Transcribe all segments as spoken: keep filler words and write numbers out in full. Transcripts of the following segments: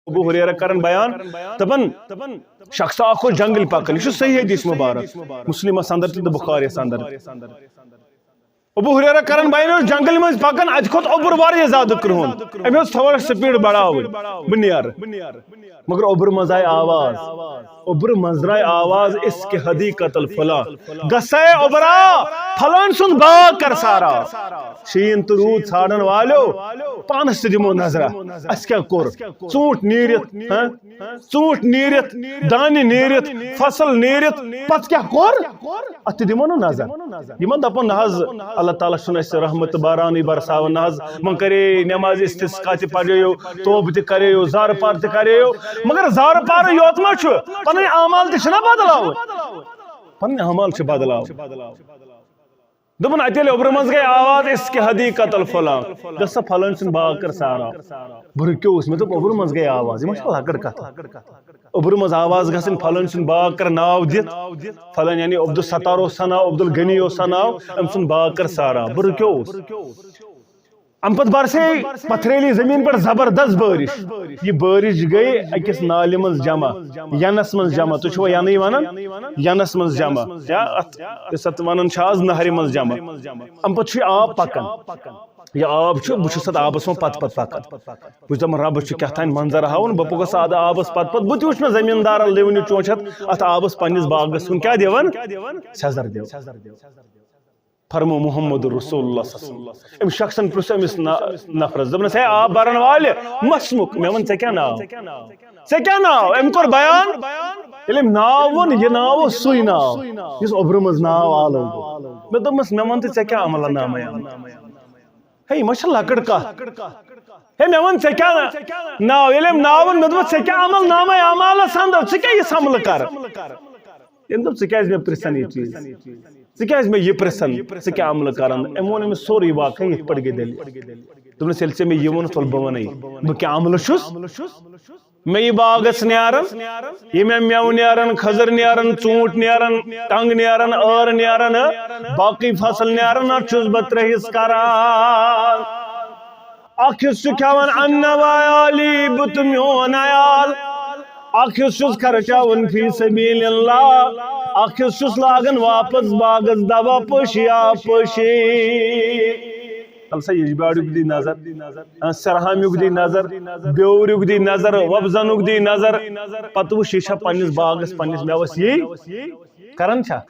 ابو ہریرہ کران بیان، دپان، شخص اکھ اوس جنگل پکان، یہ چھُ صحیح حدیث مبارک، مسلمس اندر تہِ تہٕ بخاریس اندر تہِ۔ ابو ہریرہ کران بیان، یہِ اوس جنگل منٛز پکان، اتہِ کھوٚت اوٚبُر واریاہ زیادٕ کرٛہُن، أمۍ اوس تھوڑا speed بڑاوٕنۍ، بہٕ نیرٕ۔ مگر اوٚبرٕ منٛز آیہِ آواز، اوٚبرٕ منٛز درٛاے آواز، اس کے حدیقت الفلاں، گژھے اوٚبرا، فلٲنۍ سُنٛد باغ کر سارا۔ شیٖن تہٕ روٗد ژھانڈن والیو، پانس تہِ دِمو نظرہ، اسہِ کیٛاہ کوٚر؟ ژوٗنٛٹھۍ نیٖرِتھ، ہاں؟ ژوٗنٛٹھۍ نیٖرِتھ، دانہِ نیٖرِتھ، فصل نیٖرِتھ، پتہٕ کیٛاہ کوٚر؟ اتھ تہِ دِمو نہٕ نظر۔ یِمن دپو نہ حظ، اللہ تعالیٰ چھُنہٕ اسہِ رحمت تہٕ بارانٕے برساوان، نہ حظ، وۄنۍ کرے نماز استسقا تہِ پرییو، توبہٕ تہِ کرییو، زارٕ پار تہِ کرییو، مگر زارٕ پارٕ یوت ما چھُ، پنٕنۍ اعمال تہِ چھِنہ بدلاوٕنۍ، پنٕنۍ اعمال چھِ بدلاوٕنۍ۔ دوٚپُن، اَتہِ ییٚلہِ اوٚبرٕ منٛز گٔے آواز، "اس کے حدیقت الفلاں"، گژھ سا فلٲنۍ سُنٛد باغ کر سارا۔ بہٕ رُکیووُس، مےٚ دوٚپ، اوٚبرٕ منٛز گٔے آواز، یہِ ما چھِ لۄکٕٹ کتھ؟ اوٚبرٕ منٛز آواز گژھٕنۍ، فلٲنۍ سُنٛد باغ کر ناو دِتھ، فلٲنۍ یعنی عبدالستار اوس سا ناو، عبدالغنی اوس سا ناو، أمۍ سُنٛد باغ کر سارا۔ بہٕ رُکیووُس۔ اَمہِ پتہٕ برسے پتھریلی زٔمیٖن پٮ۪ٹھ زبردست بٲرِش۔ یہِ بٲرِش گٔے أکِس نالہِ منٛز جمع، ینس منٛز جمع۔ تُہۍ چھِوا ینٕے ونان؟ ینس منٛز جمع۔ یا اتھ، یُس اتھ ونان چھِ آز نہرِ منٛز جمع۔ اَمہِ پتہٕ چھُ یہِ آب پکان۔ یہِ آب چھُ، بہٕ چھُس اتھ آبس منٛز پتہٕ پتہٕ پکان۔ بہٕ چھُس دپان، رۄبس چھُ کیٛاہ تام منظر ہاوُن، بہٕ پوٚکُس اتھ آبس پتہٕ پتہٕ۔ بہٕ تہِ وٕچھ مےٚ زٔمیٖندارن لِونہِ چونٛچھ ہتھ اتھ آبس پننِس باغس کُن کیٛاہ دِوان؟ سٮ۪زر دِوان۔ فرمو محمد رسول اللہ صلی اللہ علیہ وسلم۔ أمۍ شخصن پرٛژھ أمِس نا-، نفرس، دوٚپنس، "ہے آب برن والہِ، مسمُک، مےٚ وَن ژےٚ کیٛاہ ناو؟ ژےٚ کیٛاہ ناو؟" أمۍ کوٚر بیان، ییٚلہِ أمۍ ناو ووٚن، یہِ ناو اوس سُے ناو، یُس اوٚبرٕ منٛز ناو آلو گوٚو۔ مےٚ دوٚپمس، "مےٚ وَن تہٕ ژےٚ کیٛاہ عملہ نامہ آمُت؟ ہے، یہِ ما چھِ لۄکٕٹ کَتھ؟ ہے، مےٚ وَن ژےٚ کیٛاہ ناو؟" ییٚلہِ أمۍ ناو ووٚن، مےٚ دوٚپمس، "ژےٚ کیٛاہ عمل نامہ اعمالس اندر؟ ژٕ کیٛاہ یِژھ عملہٕ کَرٕ؟" أمۍ دوٚپ، "ژٕ کیٛازِ مےٚ پرٛژھان یہِ چیٖز؟ ژٕ کیٛازِ مےٚ یہِ پرٛژھان؟ ژٕ کیٛاہ عملہٕ کران؟" أمۍ ووٚن أمِس سورُے واقعہ، یِتھ پٲٹھۍ گٔے دٔلیٖل۔ دوٚپنَس، "ییٚلہِ ژےٚ مےٚ یہِ ووٚنُتھ، وَلہٕ بہٕ وَنَے، بہٕ کیٛاہ عملہٕ چھُس؟ مےٚ یہِ باغَس نیران، یہِ مےٚ مٮ۪وٕ نیران، کھٔزٕر نیران، ژوٗنٛٹھۍ نیران، ٹنٛگ نیران، ٲر نیران، باقٕے فصل نیران، اَتھ چھُس بہٕ ترٛےٚ حصہٕ کران۔" اکھ حصہٕ چھُ کھٮ۪وان اَننہٕ وٲلۍ عٲلی، بہٕ تہٕ میون عیال۔ اکھ حصہٕ چھُس خرچاوان فی سبیل اللہ۔ اکھ حصہٕ چھُس لاگان واپس باغس دوا پٲشی آب پٲشی۔ تَلہٕ سا یجباڑیُک دی نظر، سرہامیُک دی نظر، بیوریُک دی نظر، وۄپزنُک دی نظر۔ پتہٕ وٕچھ، یہِ چھا پننِس باغس، پننِس مٮ۪وس یی کران چھا؟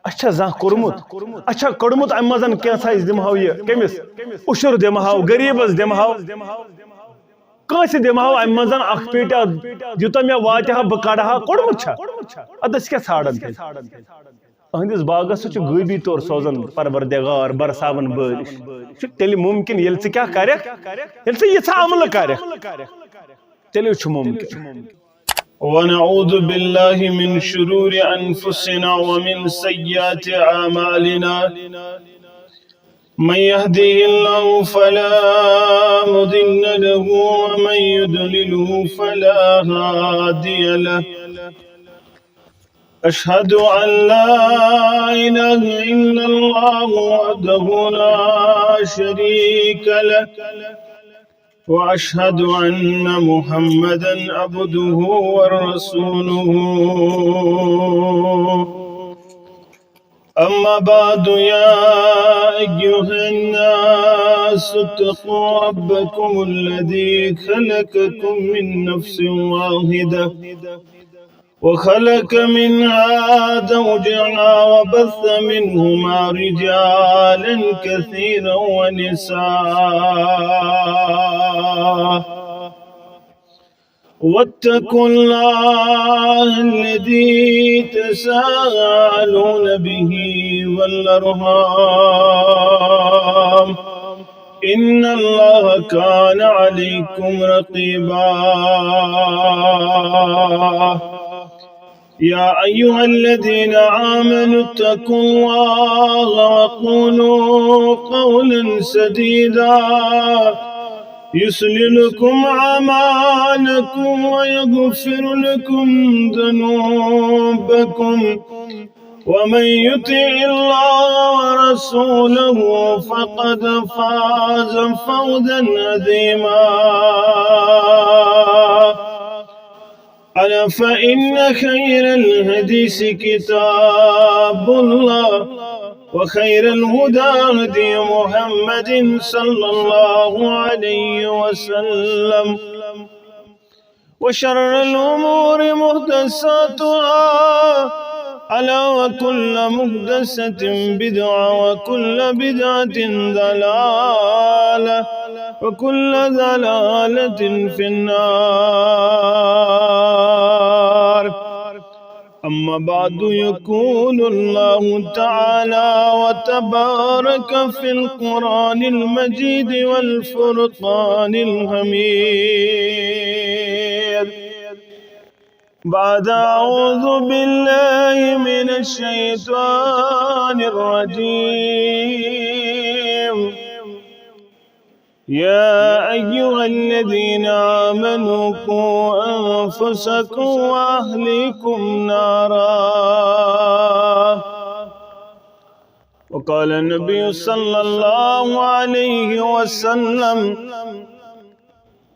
اَسہِ چھا زانٛہہ کوٚرمُت؟ اَسہِ چھا کوٚڑمُت اَمہِ منٛز کینٛژھا؟ أسۍ دِمہو یہِ کٔمِس؟ عُشُر دِمہو، غریٖبس دِمہو، کٲنٛسہِ دِمہو اَمہِ منٛز اکھ پیٹا، یوٗتاہ مےٚ واتہِ ہا، بہٕ کڑٕ ہا، کوٚڑمُت چھا؟ اَدٕ أسۍ کیٛاہ ژھانٛڈان تیٚلہِ؟ أہنٛدِس باغس سۭتۍ چھُ غٲبی طور سوزان پروردگار، برساون بٲرِش۔ چھُ تیٚلہِ مُمکِن، ییٚلہِ ژٕ کیٛاہ کرکھ؟ ییٚلہِ ژٕ یِژھا عملہٕ کرکھ، تیٚلہِ چھُ مُمکِن۔ ونعوذ باللہ من شرور انفسنا ومن سیئات اعمالنا۔ من يهده الله فلا مضل له ومن يضلله فلا هادي له۔ أشهد أن لا إله إلا الله وحده لا شريك له، وأشهد أن محمدا عبده ورسوله۔ أما بعد، يا أيها الناس اتقوا ربكم الذي خلقكم من نفس واحدة وخلق منها زوجها وبث منهما رجالا كثيرا ونساء، واتقوا الله الذي تساءلون به والأرحام، إن الله كان عليكم رقيبا۔ يا أيها الذين آمنوا اتقوا الله وقولوا قولا سديدا، يصلح لكم أعمالكم ويغفر لكم ذنوبكم، ومن يطع الله ورسوله فقد فاز فوزا عظيما۔ فإن خير الحديث كتاب الله، وخير الهدى هدي محمد صلى الله عليه وسلم، وشر الأمور محدثاتها، ألا وكل محدثة بدعة، وكل بدعة ضلالة، وكل ضلالة في النار. أما بعد، يقول الله تعالى وتبارك في القرآن المجيد والفرقان الحميد، بعد أعوذ بالله من الشيطان الرجيم. يا أيها الذين آمنوا قوا أنفسكم وأهليكم نارا. وقال النبي صلى الله عليه وسلم: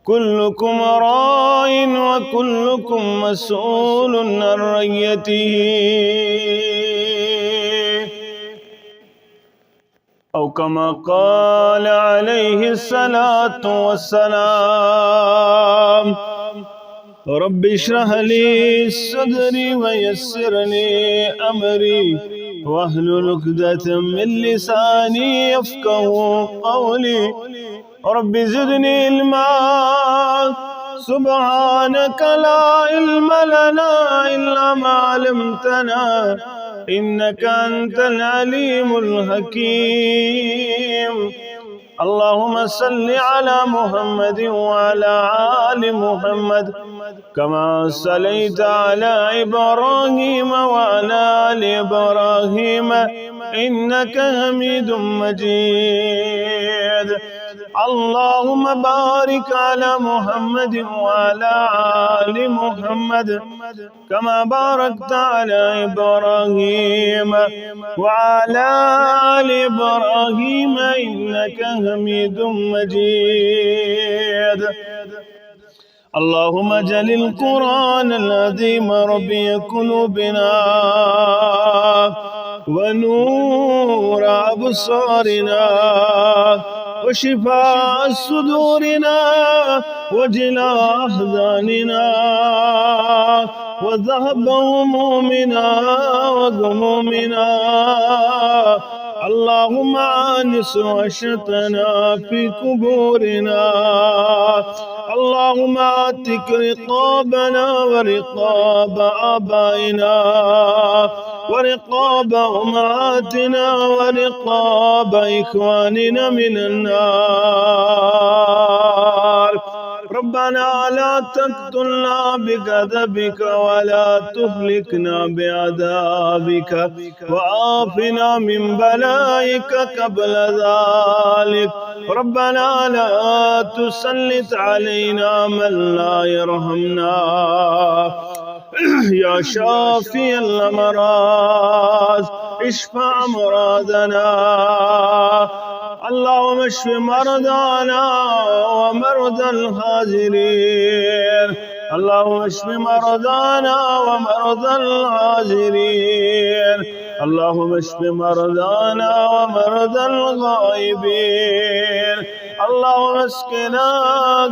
كلكم راع وكلكم مسؤول عن رعيته. أو كما قال عليه الصلاة والسلام. رب اشرح لي صدري ويسر لي أمري واحلل عقدة من لساني يفقه قولي. رب زدني علما. سبحانك لا علم لنا إلا ما علمتنا إنك أنت العليم الحكيم. اللهم صل على محمد وعلى آل محمد كما صليت على إبراهيم وعلى آل إبراهيم إنك حميد مجيد. اللهم بارك على محمد وعلى آل محمد كما باركت على إبراهيم وعلى آل إبراهيم إنك حميد مجيد. اللهم اجعل القرآن العظيم ربيع قلوبنا ونور أبصارنا وشفاء صدورنا وجلاء أحزاننا وذهاب همومنا وغمومنا. اللهم آنس وحشتنا في قبورنا. اللهم اعتق رقابنا ورقاب آبائنا ورقاب أمهاتنا ورقاب إخواننا من النار. ربنا لا تقتلنا بغضبك ولا تهلكنا بعذابك وعافنا من بلائك قبل ذلك. ربنا لا تسلط علينا من لا يرحمنا. يا شافي الأمراض، اشف أمراضنا. اللهم اشف مرضانا ومرضى الحاضرين. اللهم اشف مرضانا ومرضى الحاضرين. اللهم اشف مرضانا ومرضى الغائبين. اللهم اسقنا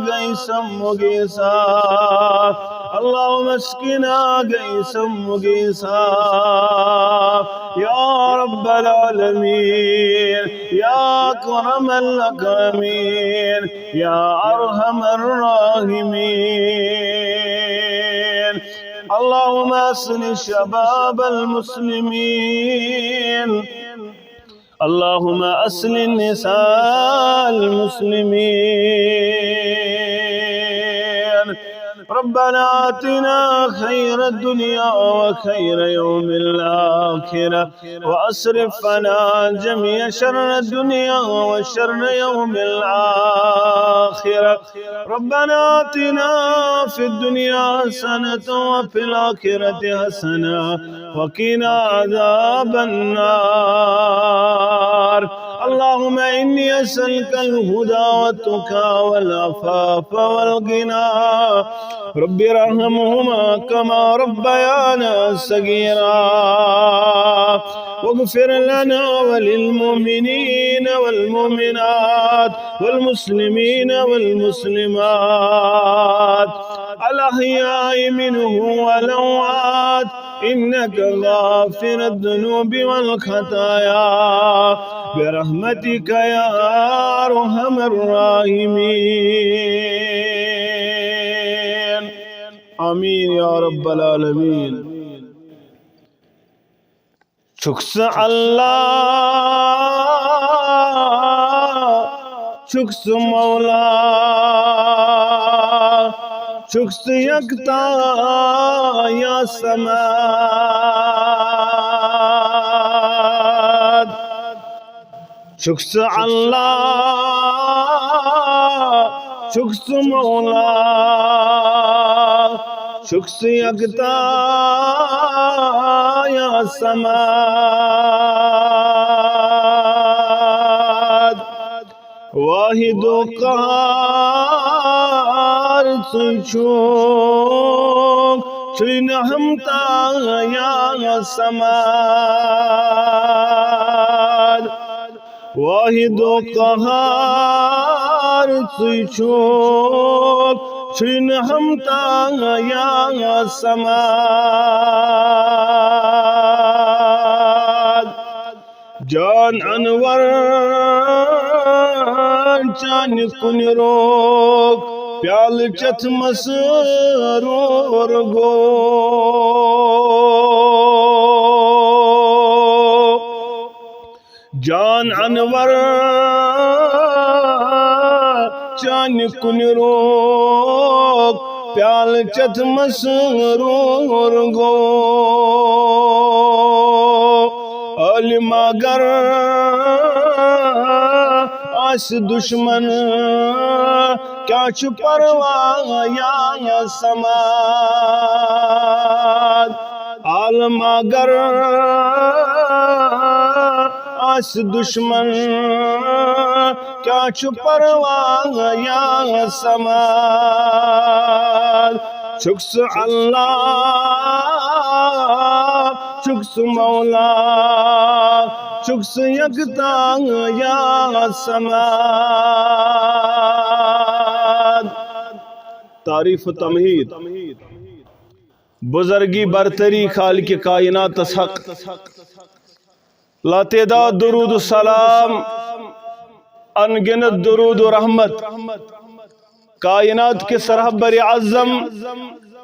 غيثا مغيثا. اللهم اسقنا غيثا مغيثا. يا رب العالمين، يا أكرم الأكرمين، يا أرحم الراحمين. اللهم أصلح شباب المسلمين. اللهم أصلح نساء المسلمين. ربنا آتنا خير الدنيا وخير يوم الآخرة، وأصرف عنا جميع شر الدنيا وشر يوم الآخرة. ربنا آتنا في الدنيا حسنة وفي الآخرة حسنة وقنا عذاب النار. اللهم إني أسألك الهدى والتقى والعفاف والغنى. رب ارحمهما كما ربيانا صغيرا. واغفر لنا وللمؤمنين والمؤمنات والمسلمين والمسلمات الأحياء منهم والأموات إنك غافر الذنوب والخطايا برحمتك يا أرحم الراحمين. آمين يا رب العالمين. چھُکھ ژٕ اللہ، چھُکھ ژٕ مولا، چھُکھ ژٕ یکتا یا صمد۔ چھُکھ ژٕ اللہ، چھُکھ ژٕ مولا، چھُکھ ژٕ یکتا یا صمد۔ واحد و قہار ژٕے چھُکھ، چھُے نہٕ ہمتا یا صمد۔ واحد و قہار ژٕے چھُکھ، چھُے نہٕ ہمتا یا صمد۔ جان انور چانہِ کُنہِ روک، پیالہٕ چتھ مسرور گوٚو۔ جان انور چانہِ کُنہِ روک، پیالہٕ چتھ مسرور گوٚو۔ عالم اگر آسہِ دشمن، کیٛاہ چھُ پرواہ یا صمد؟ عالم اگر آسہِ دشمن، کیٛاہ چھُ پرواہ یا صمد؟ چھُکھ ژٕ اللہ، چھُکھ ژٕ مولا، چھُکھ ژٕ یکتا یا صمد۔ تعریف و تمہید۔ بزرگی برتری خالق کائناتس حق، لاتعداد درود و سلام، ان گنت درود و رحمت، کائنات کس رہبر اعظم،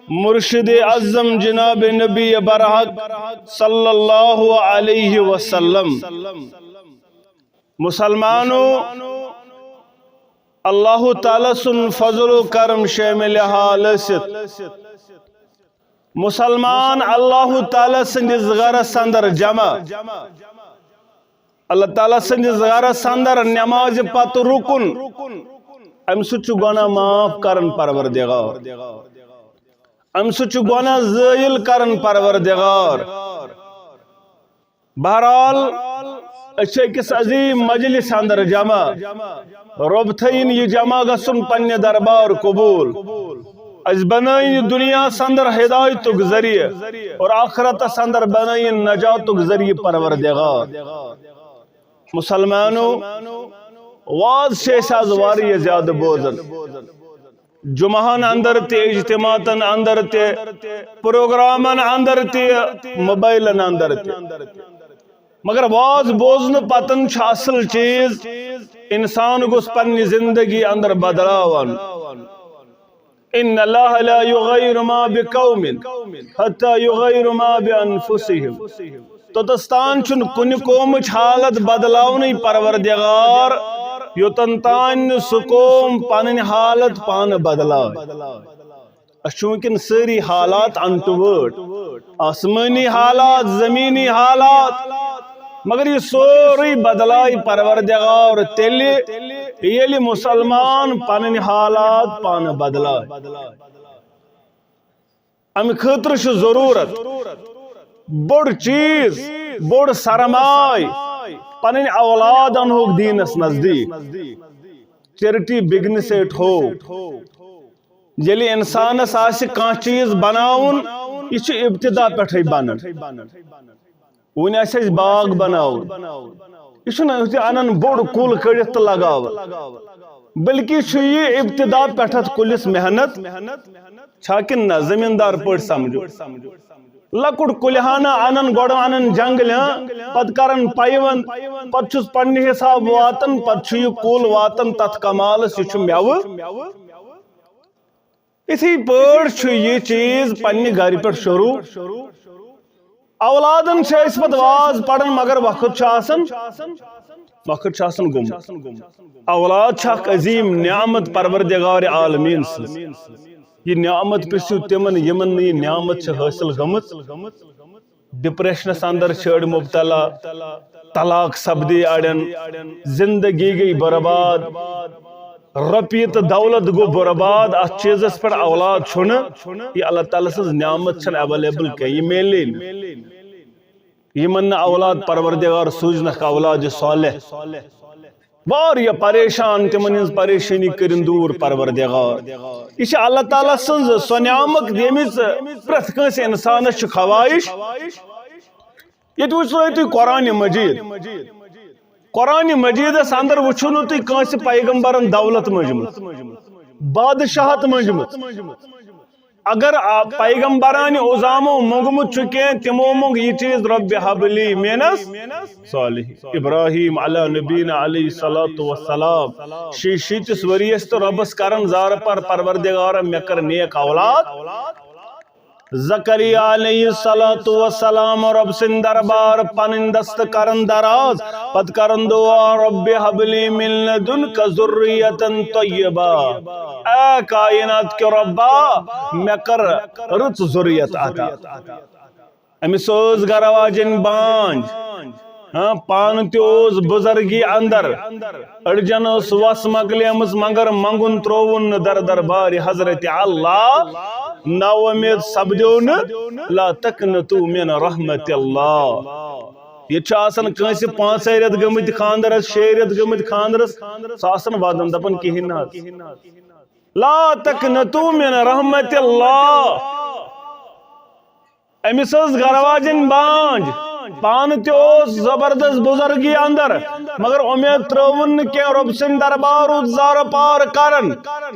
مرشد اعظم جناب نبی برحق صلی اللہ علیہ وسلم۔ مسلمانو، اللہ تعالیٰ سُنٛد فضل و کرم شامل حال ٲسِتھ، مسلمان اللہ تعالیٰ سٕنٛدِس گرس اندر جمع، اللہ تعالیٰ سٕنٛدِس گرس اندر نمازِ پتہٕ رُکُن، امہِ سۭتۍ چھُ گۄناہ معاف کران پروردگار، امہِ سۭتۍ چھُ گۄناہ زٲیِل کران پروردگار۔ بہرحال، أسۍ چھِ أکِس عظیٖم مجلس اندر جمع۔ رۄب تھٲیِن یہِ جمع گژھُن پننہِ دربار قبول۔ أسۍ بنٲیِن یہِ دُنیاہس اندر ہدایتُک ذٔریعہٕ اور آخرتس اندر بنٲیِن نجاتُک ذٔریعہٕ پروردگار۔ مسلمانو، واز چھِ أسۍ آز واریاہ زیادٕ بوزان۔ جمعہن اندر تہِ، اجتماعاتن اندر تہِ، پروگرامن اندر تہِ، موبائلن اندر تہِ۔ مگر واز بوزنہٕ پتن چھُ اصل چیز، انسان گوٚژھ پننہِ زندگی اندر بدلاو انُن۔ ان اللہ لا یغیر ما بقوم حتی یغیر ما بانفسہم۔ توٚتس تام چھُنہٕ کُنہِ قومٕچ حالت بدلاونٕے پروردگار، یوٚتن تام نہٕ سُہ قوم پنٕنۍ حالت پانہٕ بدلاوِ۔ أسۍ چھِ وٕنکیٚن سٲری حالات انٹوٲٹ، آسمٲنی حالات، زمینی حالات، مگر یہِ سورُے بدلاوِ پروردگار تیٚلہِ، ییٚلہِ مسلمان پنٕنۍ حالات پانہٕ بدلاوِ۔ امہِ خٲطرٕ چھُ ضروٗرت بوٚڑ چیز، بوٚڑ سرمایہ، پنٕنۍ اولاد انہوکھ دیٖنس نزدیٖک۔ Charity begins at home۔ ییٚلہِ انسانس آسہِ کانٛہہ چیٖز بناوُن، یہِ چھُ ابتدا پٮ۪ٹھے بنان۔ وۄنۍ آسہِ اَسہِ باغ بناوُن، یہِ چھُنہٕ أسۍ انان بوٚڑ کُل کٔڑِتھ تہٕ لگاوان، بلکہِ چھُ یہِ ابتدا پٮ۪ٹھ اتھ کُلِس محنت، چھا کِنہٕ نہ؟ زٔمیٖندار پٲٹھۍ سمجھو، لۄکُٹ کُلۍ ہنا انان، گۄڈٕ انان جنگل، ہاں، پتہٕ کران پیوند، پتہٕ چھُس پننہِ حساب واتان، پتہٕ چھُ یہِ کُل واتان تتھ کمالس، یہِ چھُ مٮ۪وٕ۔ یِتھٕے پٲٹھۍ چھُ یہِ چیٖز پننہِ گرِ پٮ۪ٹھ شروٗع۔ اولادن چھِ أسۍ پتہٕ واز پران، مگر وقت چھُ آسان، وقت چھُ آسان گوٚمُت۔ اولاد چھِ اکھ عظیٖم نعمت پروردگار عالمیٖن سٕنٛز۔ یہِ نعمت پرٛژھِو تِمن، یِمن نہٕ یہِ نعمت چھِ حٲصِل گٔمٕژ۔ ڈپریشنس اندر چھِ أڑۍ مبتلا، طلاق سپدے اڑٮ۪ن، زندگی گٔے برباد، رۄپیہِ تہٕ دولت گوٚو برباد، اتھ چیزس پٮ۪ٹھ اولاد چھُنہٕ، یہِ اللہ تعالیٰ سٕنٛز نعمت چھنہٕ اویلیبل کینٛہہ، یہِ میلے نہٕ۔ یِمن نہٕ اولاد پروردگار سوٗزنکھ اولاد صالح، واریاہ پریشان، تِمن ہٕنٛز پریشٲنی کٔرِن دوٗر پروردگار۔ یہِ چھِ اللہ تعالیٰ سٕنٛز سۄ نعمت، ییٚمِچ پرٛٮ۪تھ کٲنٛسہِ انسانس چھِ خواہش۔ ییٚتہِ وٕچھو تُہۍ قرآن مجید، قرآن مجیدس اندر وٕچھِو نہٕ تُہۍ کٲنٛسہِ پیغمبرن دولت مٔنٛجمٕژ، بادشاہت مٔنٛجمٕژ۔ اگر آ-، پیغمبرانہِ عظامو موٚنٛگمُت چھُ کینٛہہ، تِمو موٚنٛگ یہِ چیٖز، رب حبلی مینس صالح۔ ابراہیم علی نبینا علیہ الصلوۃ والسلام، شیٚیہِ شیٖتِس ؤریس تہٕ رۄبس کران زارٕ پار، پروردگارا، مےٚ کر نیک اولاد۔ زکریا علیہ الصلوۃ والسلام رب سٕنٛدِ دربار پنٕنۍ دست کرن دراز، پتہٕ کرن دعا، رب حبلی من لدنک ذریتا طیبہ، اے کائنات کہِ ربا، مےٚ کر رٕژ ذریت عطا۔ أمِس ٲس گرٕ واجٮ۪ن بانٛجھ، ہاں، پانہٕ تہِ اوس بُزرگی اندر، أڑجن ٲس وس مۄکلیمٕژ، مگر منٛگُن ترووُن نہٕ در دربارِ حضرت اللہ۔ نا اُمید سپدیو نہٕ، لا تقنطوا من رحمت اللہ۔ ییٚتہِ چھِ آسان کٲنٛسہِ پانٛژے رٮ۪تھ گٔمٕتۍ خانٛدرس، شیٚیہِ رٮ۪تھ گٔمٕتۍ خانٛدرس، سُہ آسان ودان دپان کِہیٖنۍ نہٕ حظ۔ لا تقنطوا من رحمت اللہ۔ أمِس ٲس گرٕ واجٮ۪ن بانٛجھ، پانہٕ تہِ اوس زبردست بُزرگی اندر، مگر اُمید ترٲوٕن نہٕ کینٛہہ، رۄب سٕنٛدِ دربارُک زارٕ پار کرن۔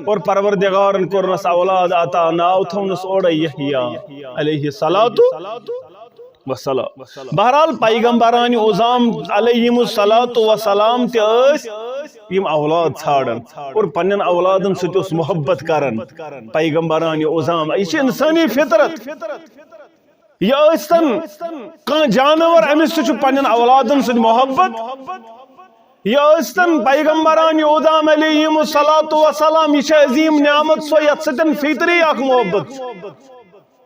اور پروردگارن کوٚرنس اولاد عطا، ناو تھوونس اورے یحییٰ علیہ الصلوۃ والسلام۔ بہرحال، پیغمبرانہِ عظام علیہم الصلوۃ والسلام تہِ ٲسۍ یِم اولاد ژھانڈان اور پننٮ۪ن اولادن سۭتۍ اوس محبت کران۔ پیغمبرانہِ عظام، یہِ چھِ انسٲنی فطرت۔ یہِ ٲسۍتن کانٛہہ جانور، أمِس تہِ چھُ پننٮ۪ن اولادن سۭتۍ محبت۔ یہِ ٲسۍتن پیغمبرانہِ عظام علیہم الصلوۃ والسلام، یہِ چھِ عظیٖم نعمت سۄ، یتھ سۭتۍ فطری اکھ محبت چھُ۔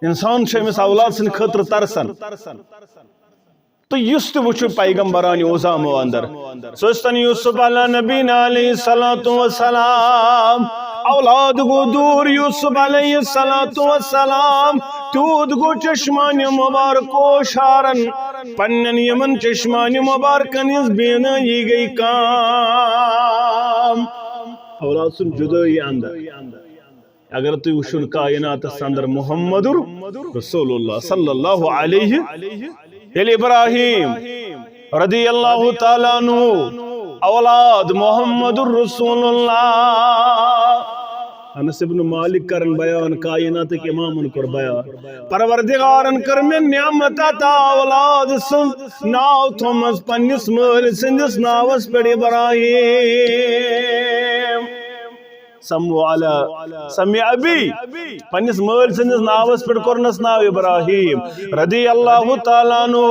انسان چھُ أمِس اولاد سٕنٛدِ خٲطرٕ ترسان۔ تہٕ یُس تہِ وٕچھُ پیغمبرانہِ عظامو اندر، سُہ ٲسۍتن یوسف علیٰ نبینا علیہ الصلوۃ والسلام، اولاد گوٚو دوٗر یوسف علیہ الصلوۃ والسلام، تیوٗت گوٚو چشمانہِ مبارکو شارن، پننٮ۪ن یِمن چشمانہِ مبارکن ہٕنٛز بینٲیی گٔے کم۔ اولاد سُنٛد جُدٲیی اندر۔ اگر تُہۍ وٕچھُن کائناتس اندر محمد رسول اللہ صلی اللہ علیہ، ییٚلہِ ابراہیم رضی اللہ تعالیٰ عنہ اولاد محمد رسول اللہ، انس ابن مالک کرن بیان، کائناتٕکۍ امامن کوٚر بیان، پروردگارن کٔر مےٚ نعمت عطا اولاد سٕنٛز، ناو تھوٚمس پننِس مٲلۍ سٕنٛدِس ناوس پٮ۪ٹھ ابراہیم۔ سمو علی سمی ابی، پننِس مٲلۍ سٕنٛدِس ناوس پٮ۪ٹھ کوٚرنس ناو ابراہیم رضی اللہ تعالیٰ عنہ۔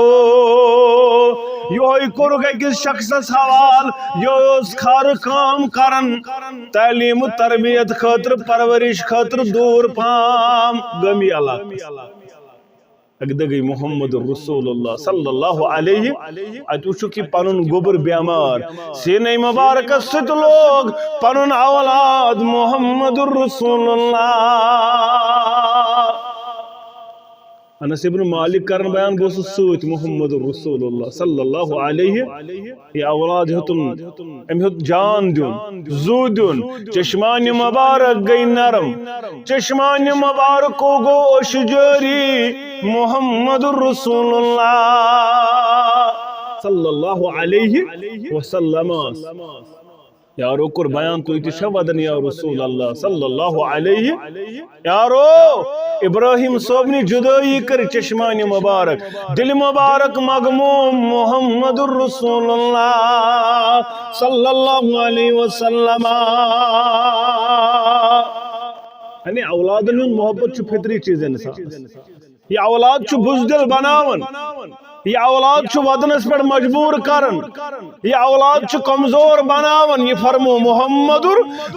یہوے کوٚرُکھ أکِس شخصس حوال، یہِ اوس کھارٕ کٲم کران، تعلیٖم تربیت خٲطرٕ، پرورش خٲطرٕ دوٗر پہم گٲمی علاقس۔ اکہِ دۄہ گٔے محمد رسول اللہ صلی اللہ علیہ، اتہِ وٕچھُکھ یہِ پنُن گوٚبُر بیمار، سینے مبارکس سۭتۍ لوگ پنُن اولاد محمد رسول اللہ۔ انس ابن مالک کرن بیان، بہٕ اوسُس سۭتۍ محمد رسول اللہ صلی اللہ علیہ، یہِ اولاد ہیوٚتُن، أمۍ ہیوٚت جان دیُن، زُو دیُن، چشمانہِ مبارک گٔے نرم، چشمانہِ مبارکو گوٚو اوٚش جٲری محمد رسول اللہ صلی اللہ علیہ وسلم۔ یارو کوٚر بیان، تُہۍ تہِ چھا ودان یا رسول اللہ صلی اللہ علیہ؟ یارو، ابراہیم صٲبنہِ جدٲیی کٔر چشمانہِ مبارک، دل مبارک مغموم محمد رسول اللہ صلی اللہ علیہ وسلم۔ یعنی اولادن ہُنٛد محبت چھُ فطری چیٖز انسانس۔ یہِ اولاد چھُ بزدل بناوان، یہِ اولاد چھُ ودنس پٮ۪ٹھ مجبور کران، یہِ اولاد چھُ کمزور بناوان۔ یہِ فرمو محمد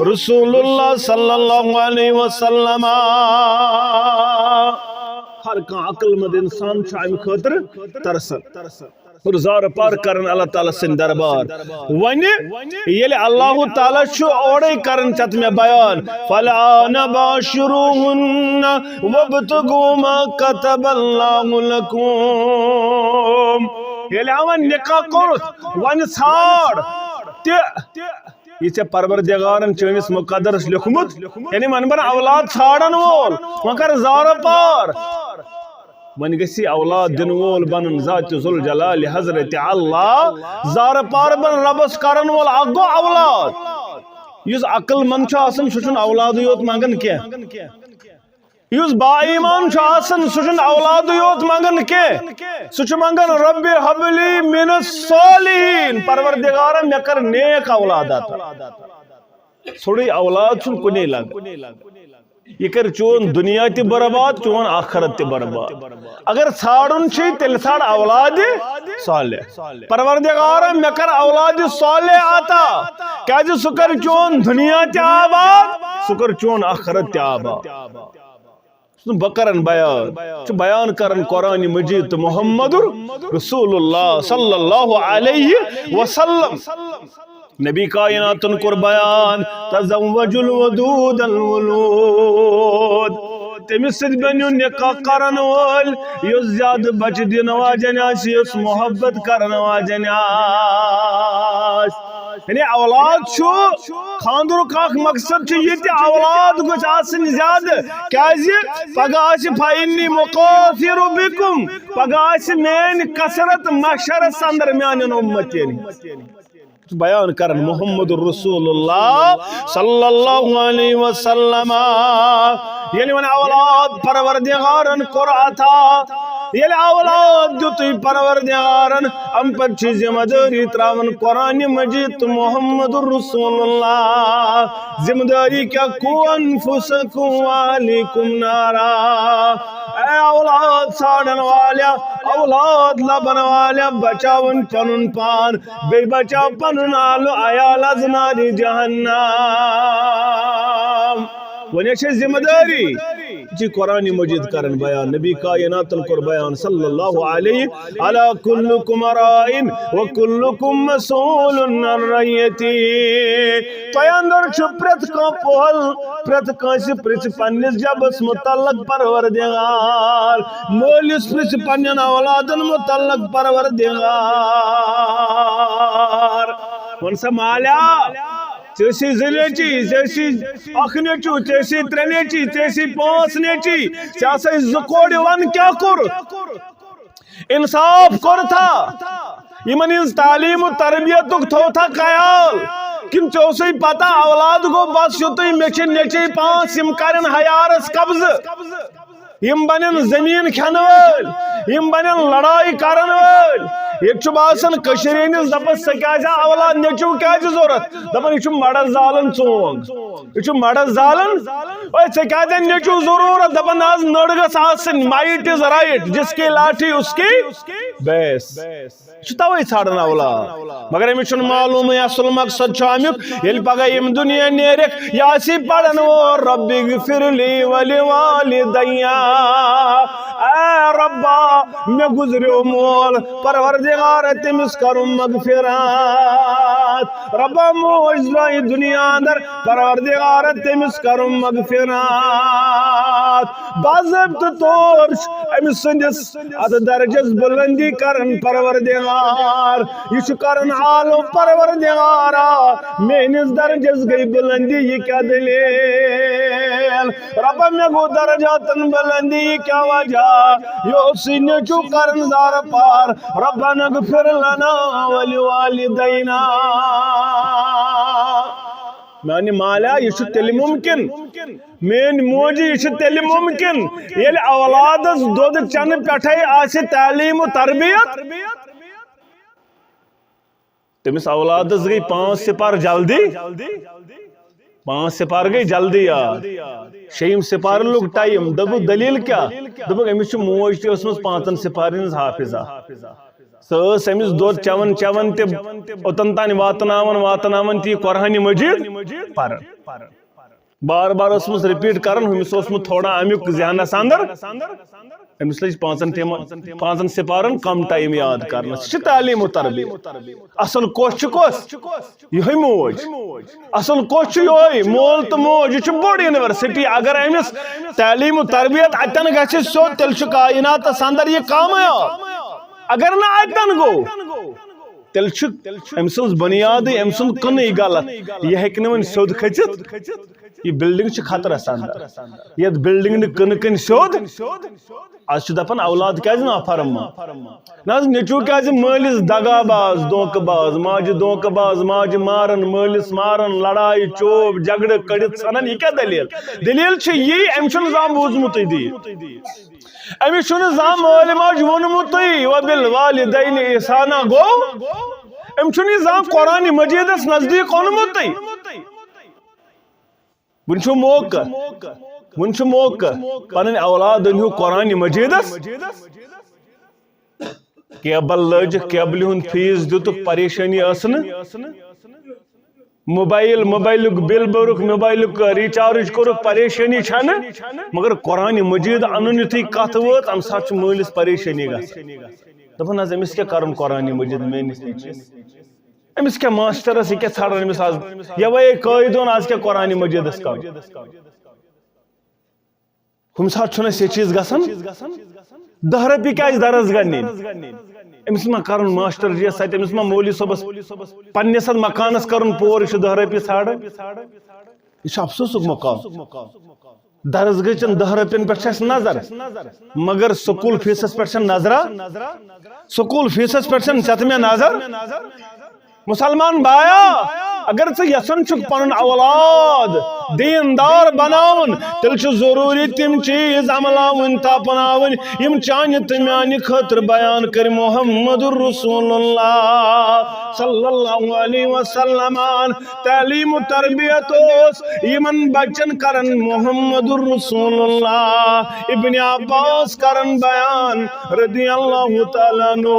رسول اللہ صلی اللہ علیہ وسلم۔ ہر کانٛہہ عقل مند انسان چھُ امہِ خٲطرٕ ترسان۔ اور زارٕ پار کرن اللہ تعالیٰ سٕنٛدۍ دربار۔ وۄنۍ ییٚلہِ اللہ تعالیٰ چھُ اورے کران ژےٚ تہٕ مےٚ بیان، "فالآن باشروہن وابتغوا ما کتب اللہ لکم"، ییٚلہِ یِمن نکاح کوٚرُتھ، وۄنۍ ژھانڈ تہِ یہِ ژےٚ پروردگارن چٲنِس مقدرس لیوٚکھمُت، یعنی وۄنۍ بن اولاد ژھانڈن وول، وۄنۍ کر زارٕ پار۔ وۄنۍ گژھِ اولاد دِنہٕ وول بنُن ذات ذوالجلال حضرت اللہ۔ زارٕ پار بن ربس کرن وول اکھ گوٚو اولاد۔ یُس عقل مند چھُ آسان، سُہ چھُنہٕ اولادٕے یوت منگان کینٛہہ۔ یُس با ایمان چھُ آسان، سُہ چھُنہٕ اولادٕے یوت منگان کینٛہہ۔ سُہ چھُ منگان، "رب حبلی من الصالحین"، پروردگارا، مےٚ کر نیک اولاد عطا۔ ژھوٚرُے اولاد چھُنہٕ کُنے لگان۔ یہِ کرِ چون دُنیا تہِ برباد، چون آخرت تہِ برباد۔ اگر ژھانڈُن چھُے، تیٚلہِ ژھانڈ اولادِ صالح۔ پروردگارا، مےٚ کر اولادِ صالح عطا، کیازِ سُہ کرِ چون دُنیا تہِ آباد، سُہ کرِ چون آخرت تہِ آباد۔ بہٕ کرن بیان، چھُ بیان کران قرآن مجید تہٕ محمد رسول اللہ صلی اللہ علیہ وسلم۔ نبی کائناتن کوٚر بیان، "تزوج الودود الولود"، تٔمِس سۭتۍ بٔنِو نکاح کرن وٲلۍ، یُس زیادٕ بچہِ دِنہٕ واجٮ۪ن آسہِ، یُس محبت کرن واجٮ۪ن آسہِ۔ یعنی اولاد چھُ خاندرُک اکھ مقصد، چھُ یہِ تہِ اولاد گوٚژھ آسٕنۍ زیادٕ، کیازِ پگاہ آسہِ، "فإنی مکافر بکم"، پگاہ آسہِ میٲنۍ کثرت محشرس اندر میانٮ۪ن امتین۔ بیان کرن محمد رسول اللہ صلی اللہ علیہ وسلم۔ ییٚلہِ وۄنۍ اولاد پروردگارن کوٚر عطا، ییٚلہِ اولاد دیُتُے پروردگارن، امہِ پتہٕ چھِ ذمہ دٲری تراوان قرآن مجید تہٕ محمد رسول اللہ۔ ذمہ دٲری کیٛاہ؟ "قوا انفسکم واہلیکم نارا"۔ اے اولاد ژھانڈن والیا، اولاد لبن والیا، بچاوُن پنُن پان، بیٚیہِ بچاو پنُن آل و عیال از نارِ جہنم۔ وۄنۍ چھِ ذمہ دٲری، چھِ قرآن مجید کران بیان، نبی کائناتن کوٚر بیان صلی اللہ علیہ، "الا کلکم راعٍ و کلکم مسئول عن رعیتہ"۔ تۄہہِ اندر چھُ پرٛٮ۪تھ کانٛہہ پوہل، پرٛٮ۪تھ کٲنٛسہِ پرٛژھِ پننِس جبس متعلق پروردگار، مٲلِس پرٛژھِ پننٮ۪ن اولادن متعلق پروردگار۔ وۄنۍ سا مالیا، ژےٚ ٲسی زٕ نیٚچی، ژےٚ ٲسی اکھ نیٚچو، ژےٚ ٲسی ترٛےٚ نیٚچی، ژےٚ ٲسی پانٛژھ نیٚچی، ژےٚ آسے زٕ کورِ، وَن کیٛاہ کوٚرُتھ؟ انصاف کوٚرتھا؟ یِمن ہٕنٛز تعلیٖم و تربیتُک تھوتھا خیال؟ کِنہٕ ژےٚ اوسُے پتہ اولاد گوٚو بس یُتُے، مےٚ چھِ نیٚچے پانٛژھ، یِم کرن حیارس قبضہٕ، یِم بنن زٔمیٖن کھٮ۪نہٕ وٲلۍ، یِم بنن لڑایہِ کرن وٲلۍ؟ ییٚتہِ چھُ باسان کٔشیٖرِ ہٕنٛدِس دپس، "ژےٚ کیٛازِ اولاد، نیٚچو کیٛازِ ضوٚرتھ؟" دپان، "یہِ چھُ مڑس زالان ژونگ، یہِ چھُ مڑس زالان۔ اوے، ژےٚ کیٛازِ نیٚچو ضروٗرت؟" دپان، "نہ حظ، نٔر گٔژھ آسٕنۍ، might is right، جس کی لاٹھی اس کی بھینس۔" یہِ چھُ توے ژھانڈان اولاد، مگر أمِس چھُنہٕ معلومٕے اصل مقصد چھُ امیُک۔ ییٚلہِ پگاہ ییٚمہِ دُنیا نیرکھ، یہِ آسی پرن وول، "رب اغفر لی ولوالدی"۔ اے ربا، مےٚ گُزریو مول، پروردگار تٔمِس کرُن مغفرات۔ ربا، موج درٛایہِ دُنیا اندر، پروردگار تٔمِس کرُن مغفرات۔ باضٲبطہٕ طور چھُ أمۍ سٕنٛدِس اتھ درجس بلندی کرن پروردگار۔ یہِ چھُ کرن عالم پروردگارا، میٲنِس درجس گٔے بلندی، یہِ کیٛاہ دٔلیٖل؟ ربا، مےٚ گوٚو درجاتن بلندی، یہِ کیٛاہ وجہ؟ یہِ اوسُے نیٚچو کرن زارٕ پار۔ ربنا اغفر لنا ولوالدینا۔ میانہِ مالیٰ، یہِ چھُ تیٚلہِ مُمکِن، میٲنۍ موجی، یہِ چھُ تیٚلہِ مُمکِن، ییٚلہِ اولادس دۄد چنہٕ پٮ۪ٹھے آسہِ تعلیٖم و تربیت۔ تٔمِس اولادس گٔے پانٛژھ سپار جلدی، پانٛژھ سپار گٔے جلدی یاد۔ شیٚیِم سپار لوٚگ ٹایم، دوٚپُکھ، "دٔلیٖل کیٛاہ؟" دوٚپُکھ، "أمِس چھِ موج تہِ ٲسمٕژ پانٛژن سپارن ہٕنٛز حافظہ۔ سۄ ٲس أمِس دۄد چٮ۪وان چٮ۪وان تہِ اوٚتن تانۍ واتناوان واتناوان تہِ یہِ قرآنِ مجیٖد پران۔" بار بار ٲسمٕژ رِپیٖٹ کران، ہُمِس اوسمُت تھوڑا اَمیُک ذہنس اندر۔ أمِس لٔج پانٛژن ٹیمن، پانٛژن سپارن کم ٹایم یاد کرنس۔ یہِ چھِ تعلیٖم و تربیت۔ اصل کۄس چھِ کۄس؟ یِہوٚے موج۔ اصل کۄس چھُ؟ یِہوٚے مول تہٕ موج۔ یہِ چھُ بوٚڑ یونیورسٹی۔ اگر أمِس تعلیٖم و تربیت اتٮ۪ن گژھِ سیوٚد، تیٚلہِ چھُ کائناتس اندر یہِ کامیاب۔ اگر نہٕ اتٮ۪ن گوٚو، تیٚلہِ چھُ أمۍ سٕنٛز بُنیادٕے، أمۍ سُنٛد کٕنٕے غلط۔ یہِ ہیٚکہِ نہٕ وۄنۍ سیوٚد کھٔژِتھ۔ یہِ بلڈنگ چھِ خطرس اندر۔ یتھ بلڈنگ نہٕ کٕنہٕ کٕنۍ سیوٚد، از چھِ دپان اولاد کیازِ نافرمان؟ نہ حظ، نیٚچو کیازِ مٲلِس دغا باز، دھوکہٕ باز، ماجہِ دھوکہٕ باز، ماجہِ ماران، مٲلِس ماران، لڑایہِ، چوب، جھگڑٕ کٔڑِتھ ژھنان، یہِ کیٛاہ دٔلیٖل؟ دٔلیٖل چھِ یی، أمۍ چھُنہٕ زانٛہہ بوٗزمُتٕے دین۔ أمِس چھُنہٕ زانٛہہ مٲلۍ ماجہِ ووٚنمُتٕے، "وبالوالدین احسانا" گوٚو؟ أمۍ چھُنہٕ یہِ زانٛہہ قرآنِ مجیدس نزدیٖک اوٚنمُتٕے۔ وُنہِ چھُ موقعہٕ، وُنہِ چھُ موقعہٕ پنٕنۍ اولاد أنِو قرآنِ مجیدس۔ کیبل لٲجِکھ، کیبلہِ ہُنٛد فیس دِتُکھ، پریشٲنی ٲس نہٕ۔ موبایل، موبایلُک بِل بوٚرُکھ، موبایلُک ریچارج کوٚرُکھ، پریشٲنی چھنہٕ۔ مگر قرآنِ مجیٖد اَنُن یُتھُے کَتھ وٲژ، اَمہِ ساتہٕ چھُ مٲلِس پریشٲنی گژھان۔ دَپان، "حظ، أمِس کیٛاہ کَرُن قرآنِ مجیٖد میٛٲنِس نیٚچوِس؟ أمِس کیٛاہ ماسٹَرَس، یہِ کیٛاہ ژھانٛڈان أمِس آز؟ یَوَے قٲیدوٗن آز کیٛاہ قرآنِ مجیٖدَس کَرُن؟" ہُمہِ ساتہٕ چھُنہٕ اَسہِ یہِ چیٖز گژھان، دَہ رۄپیہِ کیٛازِ درس گنٛڈنہِ؟ أمِس ما کَرُن ماسٹر جی یَس سۭتۍ، أمِس ما مولوی صٲبَس پنٛنِس اَتھ مکانَس کَرُن پور، یہِ چھُ دَہ رۄپیہِ ژھانٛڈان۔ یہِ چھُ افسوسُک مقام۔ درس گٔے چَن دَہ رۄپیَن پٮ۪ٹھ چھِ اَسہِ نظر، مگر سکوٗل فیٖسَس پٮ۪ٹھ چھَنہٕ نظرا، سکوٗل فیٖسَس پٮ۪ٹھ چھَنہٕ ژےٚ تہٕ مےٚ نظر۔ مسلمان بایا، اگر ژٕ یژھان چھُکھ پنُن اولاد دیندار بناوُن، تیٚلہِ چھُ ضروٗری تِم چیٖز عملاوٕنۍ تہٕ اپناوٕنۍ، یِم چانہِ تہٕ میانہِ خٲطرٕ بیان کٔرۍ محمد رسول اللہ صلی اللہ علیہ وسلمن۔ تعلیم و تربیت اوس یِمن بچن کران محمد رسول اللہ۔ ابن عباس کران بیان رضی اللہ تعالیٰ عنہ،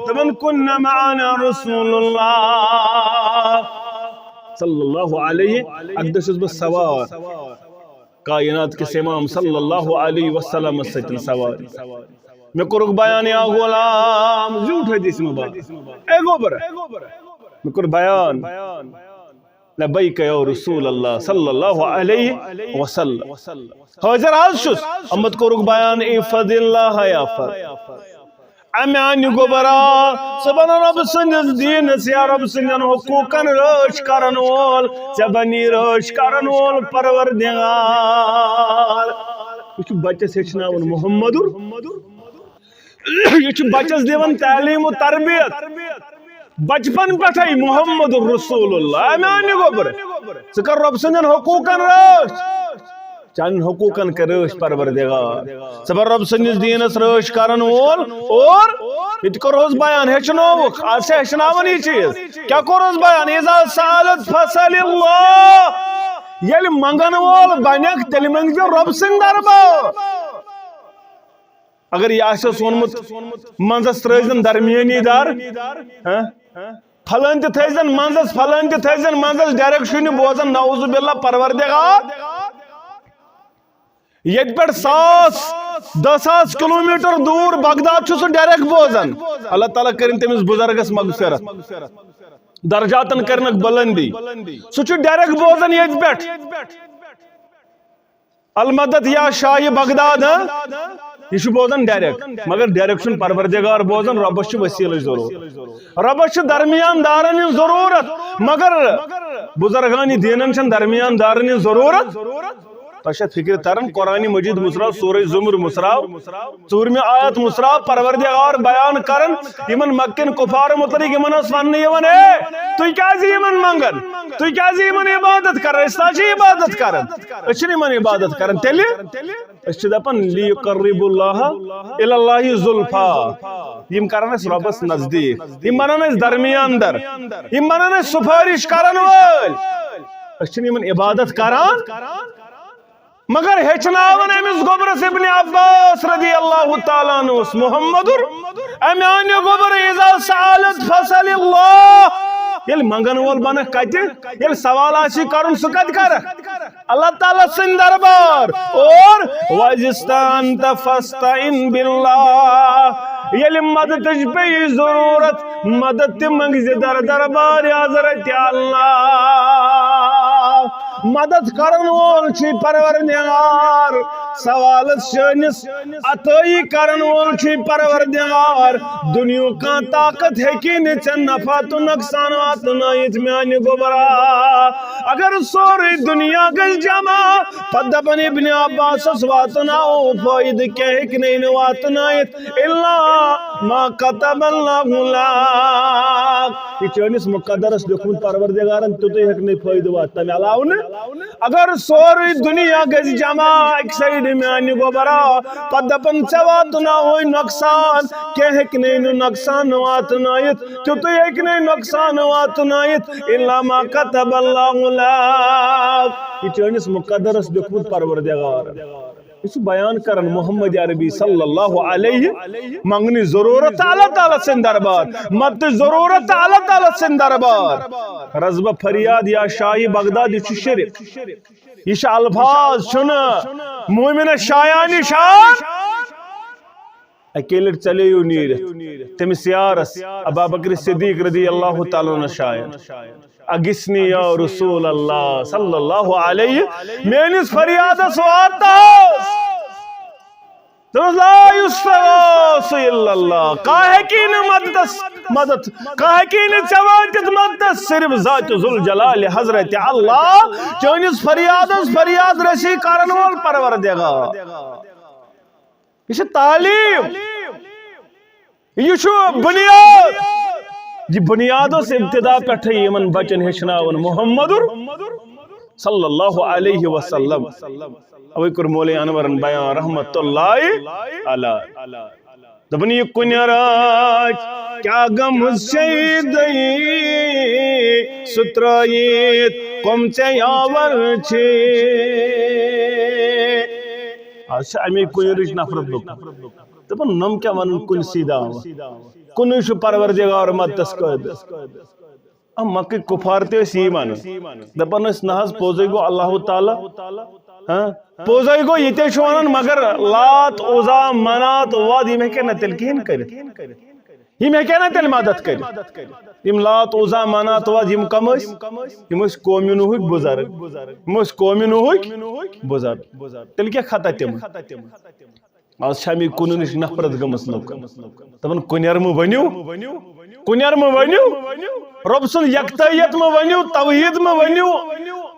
دپان، "کنا معنا رسول اللہ صلی اللہ علیہ"، اکہِ دۄہ چھُس بہٕ سوار کائنات کِس امام صلی اللہ علیہ وسلم سۭتۍ سوار۔ مےٚ کوٚرُکھ بیان، یا غلام، زیوٗٹھ حدیث مبارک۔ اے گوبر، مےٚ کوٚر بیان، لبیک یا رسول اللہ صلی اللہ علیہ وسلم۔ حٲضِر حظ چھُس۔ اَمہِ پتہٕ کوٚرُکھ بیان، احفظ اللہ یحفظ۔ اے میانہِ گوبرا، ژٕ بن رۄب سٕنٛدِس دیٖنس یا رۄب سٕنٛدٮ۪ن حقوٗقن رٲچھ کرن وول، ژےٚ بنی رٲچھ کرن وول پروردگار۔ یہِ چھُ بچس ہیٚچھناوان محمدُر۔ یہِ چھُ بچس دِوان تعلیٖم و تربیت۔ بچپن پٮ۪ٹھے محمد رسول اللہ، اے میانہِ گوبر، ژٕ کر رۄب سٕنٛدٮ۪ن حقوٗقن رٲچھ۔ چانٮ۪ن حقوٗقن کر رٲچھ پروردگار۔ ژٕ بن رۄب سٕنٛدِس دیٖنس رٲچھ کرن وول۔ اور یہِ تہِ کوٚرہوس بیان، ہیٚچھنووُکھ، از چھِ ہیٚچھناوان یہِ چیٖز۔ کیٛاہ کوٚرہوس بیان؟ اذا سألت فسأل اللہ۔ ییٚلہِ منگن وول بنکھ، تیٚلہِ منگزِ رۄب سٕنٛدِ دربار۔ اگر یہِ آسہِ اوس ووٚنمُت، منٛزس ترٲوزن درمیٲنی دار، ہاں؟ پھلٲنۍ تہِ تھٲوزن منٛزس، پھلٲنۍ تہِ تھٲوزن منٛزس، ڈائریکٹ چھُے نہٕ بوزان، نعوذ باللہ پروردگار۔ ییٚتہِ پٮ۪ٹھ ساس دہ ساس کلومیٹر دوٗر بغداد چھُ سُہ ڈائریکٹ بوزان۔ اللہ تعالیٰ کٔرِن تٔمِس بُزرگس مغفرت، درجاتن کرنکھ بلندی۔ سُہ چھُ ڈائریکٹ بوزان ییٚتہِ پٮ۪ٹھ۔ المدد یا شاہ بغداد، ہاں؟ یہِ چھُ بوزان ڈائریکٹ، مگر ڈائریکٹ چھُنہٕ پروردگار بوزان، رۄبس چھُ وسیلٕچ ضروٗرت، رۄبس چھُ درمیان دارن ہٕنٛز ضروٗرت، مگر بُزرگانِ دیٖنن چھَنہٕ درمیان دارن ہٕنٛز ضروٗرت۔ تۄہہِ چھا فکر تران؟ قرآن مجید مُژراو، سورہ زمر مُژراو، ژوٗرمہِ آیت مُژراو، پروردگار بیان کران یِمن مکہ کٮ۪ن کفارن متعلق، یِمن اوس وننہٕ یِوان، اے، تُہۍ کیازِ یِمن منگان؟ تُہۍ کیازِ یِمن عبادت کران؟ أسۍ تہِ چھِ عبادت کران، أسۍ چھِنہٕ یِمن عبادت کران۔ تیٚلہِ أسۍ چھِ دپان، لیقربوا اللہ الی اللہ زلفیٰ، یِم کرن اَسہِ رۄبس نزدیٖک، یِم بنن اَسہِ درمیان در، یِم بنن اَسہِ سفارش کرن وٲلۍ۔ أسۍ چھِنہٕ یِمن عبادت کران، مگر ہیٚچھناوان أمِس گوٚبرس ابن عباس رضی اللہ تعالیٰ عنہ، محمد، اے میانہِ گوٚبر، اذا سألت فاسأل اللہ، ییٚلہِ منگن وول بنکھ کتہِ، ییٚلہِ سوال آسی کرُن، سُہ کتہِ کرکھ؟ اللہ تعالیٰ سٕنٛدِ دربار۔ اور وَإِذَا اسْتَعَنْتَ فَاسْتَعِنْ بِاللَّهِ، ییٚلہِ مددٕچ پیٚیہِ ضروٗرت، مدد تہِ منٛگزِ در دربار حضرت اللہ۔ مدد کرن وول چھُے پروردگار، سوالس چٲنِس عطٲیی کرن وول چھُے پروردگار۔ دُنیہُک کانٛہہ طاقت ہیٚکی نہٕ ژےٚ نفع تہٕ نۄقصان واتنٲیِتھ، میانہِ گوٚبرا۔ اگر سورُے دُنیا گژھِ جمع، پتہٕ دپن ابن عباسس واتناوو فٲیدٕ، کینٛہہ ہیٚکہِ نہٕ یہِ نہٕ واتنٲیِتھ، الا ما كتب الله لك۔ یہِ چٲنِس مقدرس لیوٚکھمُت پروردگارن، تیُتُے ہیٚکہِ نہٕ فٲیدٕ واتنٲوِتھ، تمہِ علاوٕ نہٕ۔ اگر سورُے دُنیا گژھِ جمع اکہِ سایڈٕ میانہِ گوٚبرا، پتہٕ دپن ژےٚ واتناوہوے نۄقصان، کینٛہہ ہیٚکہِ نہٕ یہِ نہٕ نۄقصان واتنٲیِتھ، تیُتُے ہیٚکہِ نہٕ یہِ نۄقصان واتنٲیِتھ، الا ما كتب الله لك۔ یہِ چٲنِس مقدرس لیوٚکھمُت پروردگار۔ یہِ چھُ بیان کران محمد عربی صلی اللہ علیہ، منگنٕچ ضروٗرت تہٕ اللہ تعالیٰ سٕنٛدِ دربار، مددٕچ ضروٗرت تہٕ اللہ تعالیٰ سٕنٛدِ دربار۔ رضبہ فریاد یا شاہ بغداد، یہِ چھُ شرک۔ یہِ چھُ الفاظ، چھُنہٕ مومنس شایان شان۔ اکے لٹہِ ژلییو نیٖرِتھ تٔمِس یارس ابا بکر صدیق رضی اللہ تعالیٰ عنہ شایَن، اغثنی یا رسول اللہ صلی اللہ علیہ، میٲنِس فریادس واتناو۔ دوٚپُس، لا یستغاث الا اللہ، کانٛہہ ہیٚکی نہٕ مددس، مدد، کانٛہہ ہیٚکی نہٕ ژےٚ وٲتِتھ مددس، صرف ذات ذوالجلال حضرت اللہ، چٲنِس فریادس فریاد رسی کرن وول پروردگار۔ یہِ چھِ تعلیٖم، یہِ چھُ بُنیاد۔ یہِ بُنیاد اوس ابتدا پٮ۪ٹھٕے یِمن بچن ہیٚچھناوُن محمد صلی اللہ علیہ وسلم۔ اوے کوٚر مولوی انورن بیان رحمت اللہ علیہ۔ دوٚپُن، یہِ کُنہِ رٲژ کیٛاہ گٔمٕژ چھے دٔیی، سُہ ترٲیِتھ کۄم ژےٚ یاور چھِ۔ آز چھِ اَمے کُنہِ رٕچ نفرت لُکن۔ دَپان، نۄم کیٛاہ وَنان کُنہِ سیٖدھا وۄنۍ؟ کُنُے چھُ پروردگار مددس قٲدر۔ آ، مکٕکۍ کُفار تہِ ٲسۍ یی وَنان۔ دَپان ٲسۍ، نہ حظ، پوٚزُے گوٚو اللہ تعالیٰ۔ ہاں، پوٚزُے گوٚو، یہِ تہِ چھُ وَنان، مگر لات، عزا، منات، وَد، یِم ہیٚکن نہٕ تیٚلہِ کِہیٖنۍ کٔرِتھ۔ یِم ہیٚکن نہٕ تیٚلہِ مدد کٔرِتھ۔ یِم لات، عزا، منات، وَد، یِم کَم ٲسۍ؟ یِم ٲسۍ قومہِ نوحٕکۍ بُزرگ۔ یِم ٲسۍ قومہِ نوحٕکۍ بُزرگ۔ تیٚلہِ کیٛاہ خطا تِمن؟ آز چھِ اَمہِ کُنہِ نِش نفرت گٔمٕژ لُکن۔ دَپان، کُنٮ۪ر مہٕ ؤنِو، کُنٮ۪ر مہٕ ؤنِو، رۄب سُنٛد یکتٲییت مہٕ ؤنِو، توحیٖد مہٕ ؤنِو،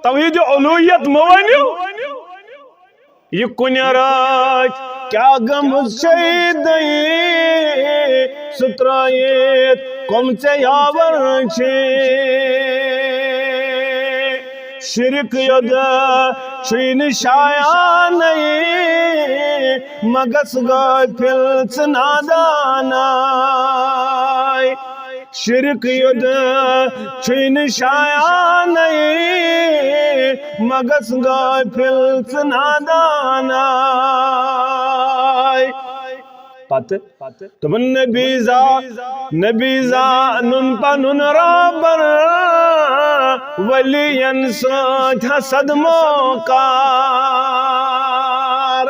توحیٖد الوہیت مہٕ ؤنِو۔ یہِ کُنہِ رٲژ کیٛاہ گٔمٕژ چھے دٔیی، سُہ ترٲیِتھ کۄم ژےٚ یاور چھِ۔ شرک یوٚد چھُے نہٕ شایانٕے، مگس غٲفِل ژٕ نادانٕے۔ شرک یوٚد چھُے نہٕ شایانٕے، مگس غٲفِل ژٕ نادانٕے۔ پتہٕ دوٚپُن، نبی زا، نبی زانُن پنُن رہبر، ؤلین سۭتۍ حسد مۄکار۔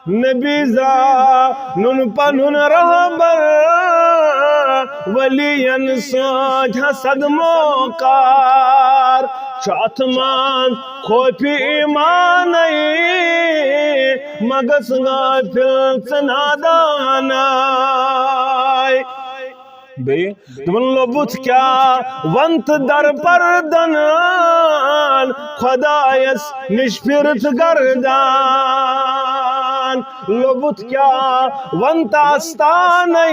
نبی زانُن پنُن رہبر، ولین سۭتۍ حسد موکار۔ چھُ اتھ منٛز خوفِ ایمانٕے، مگس غافل ژٕ نادانٕے۔ بیٚیہِ دوٚپُن، لوٚبُتھ کیٛاہ ونتہٕ در پردن، خۄدایس نِش پھِرتھ گردان۔ لوٚبُتھ کیٛاہ ونتہٕ استانٕے،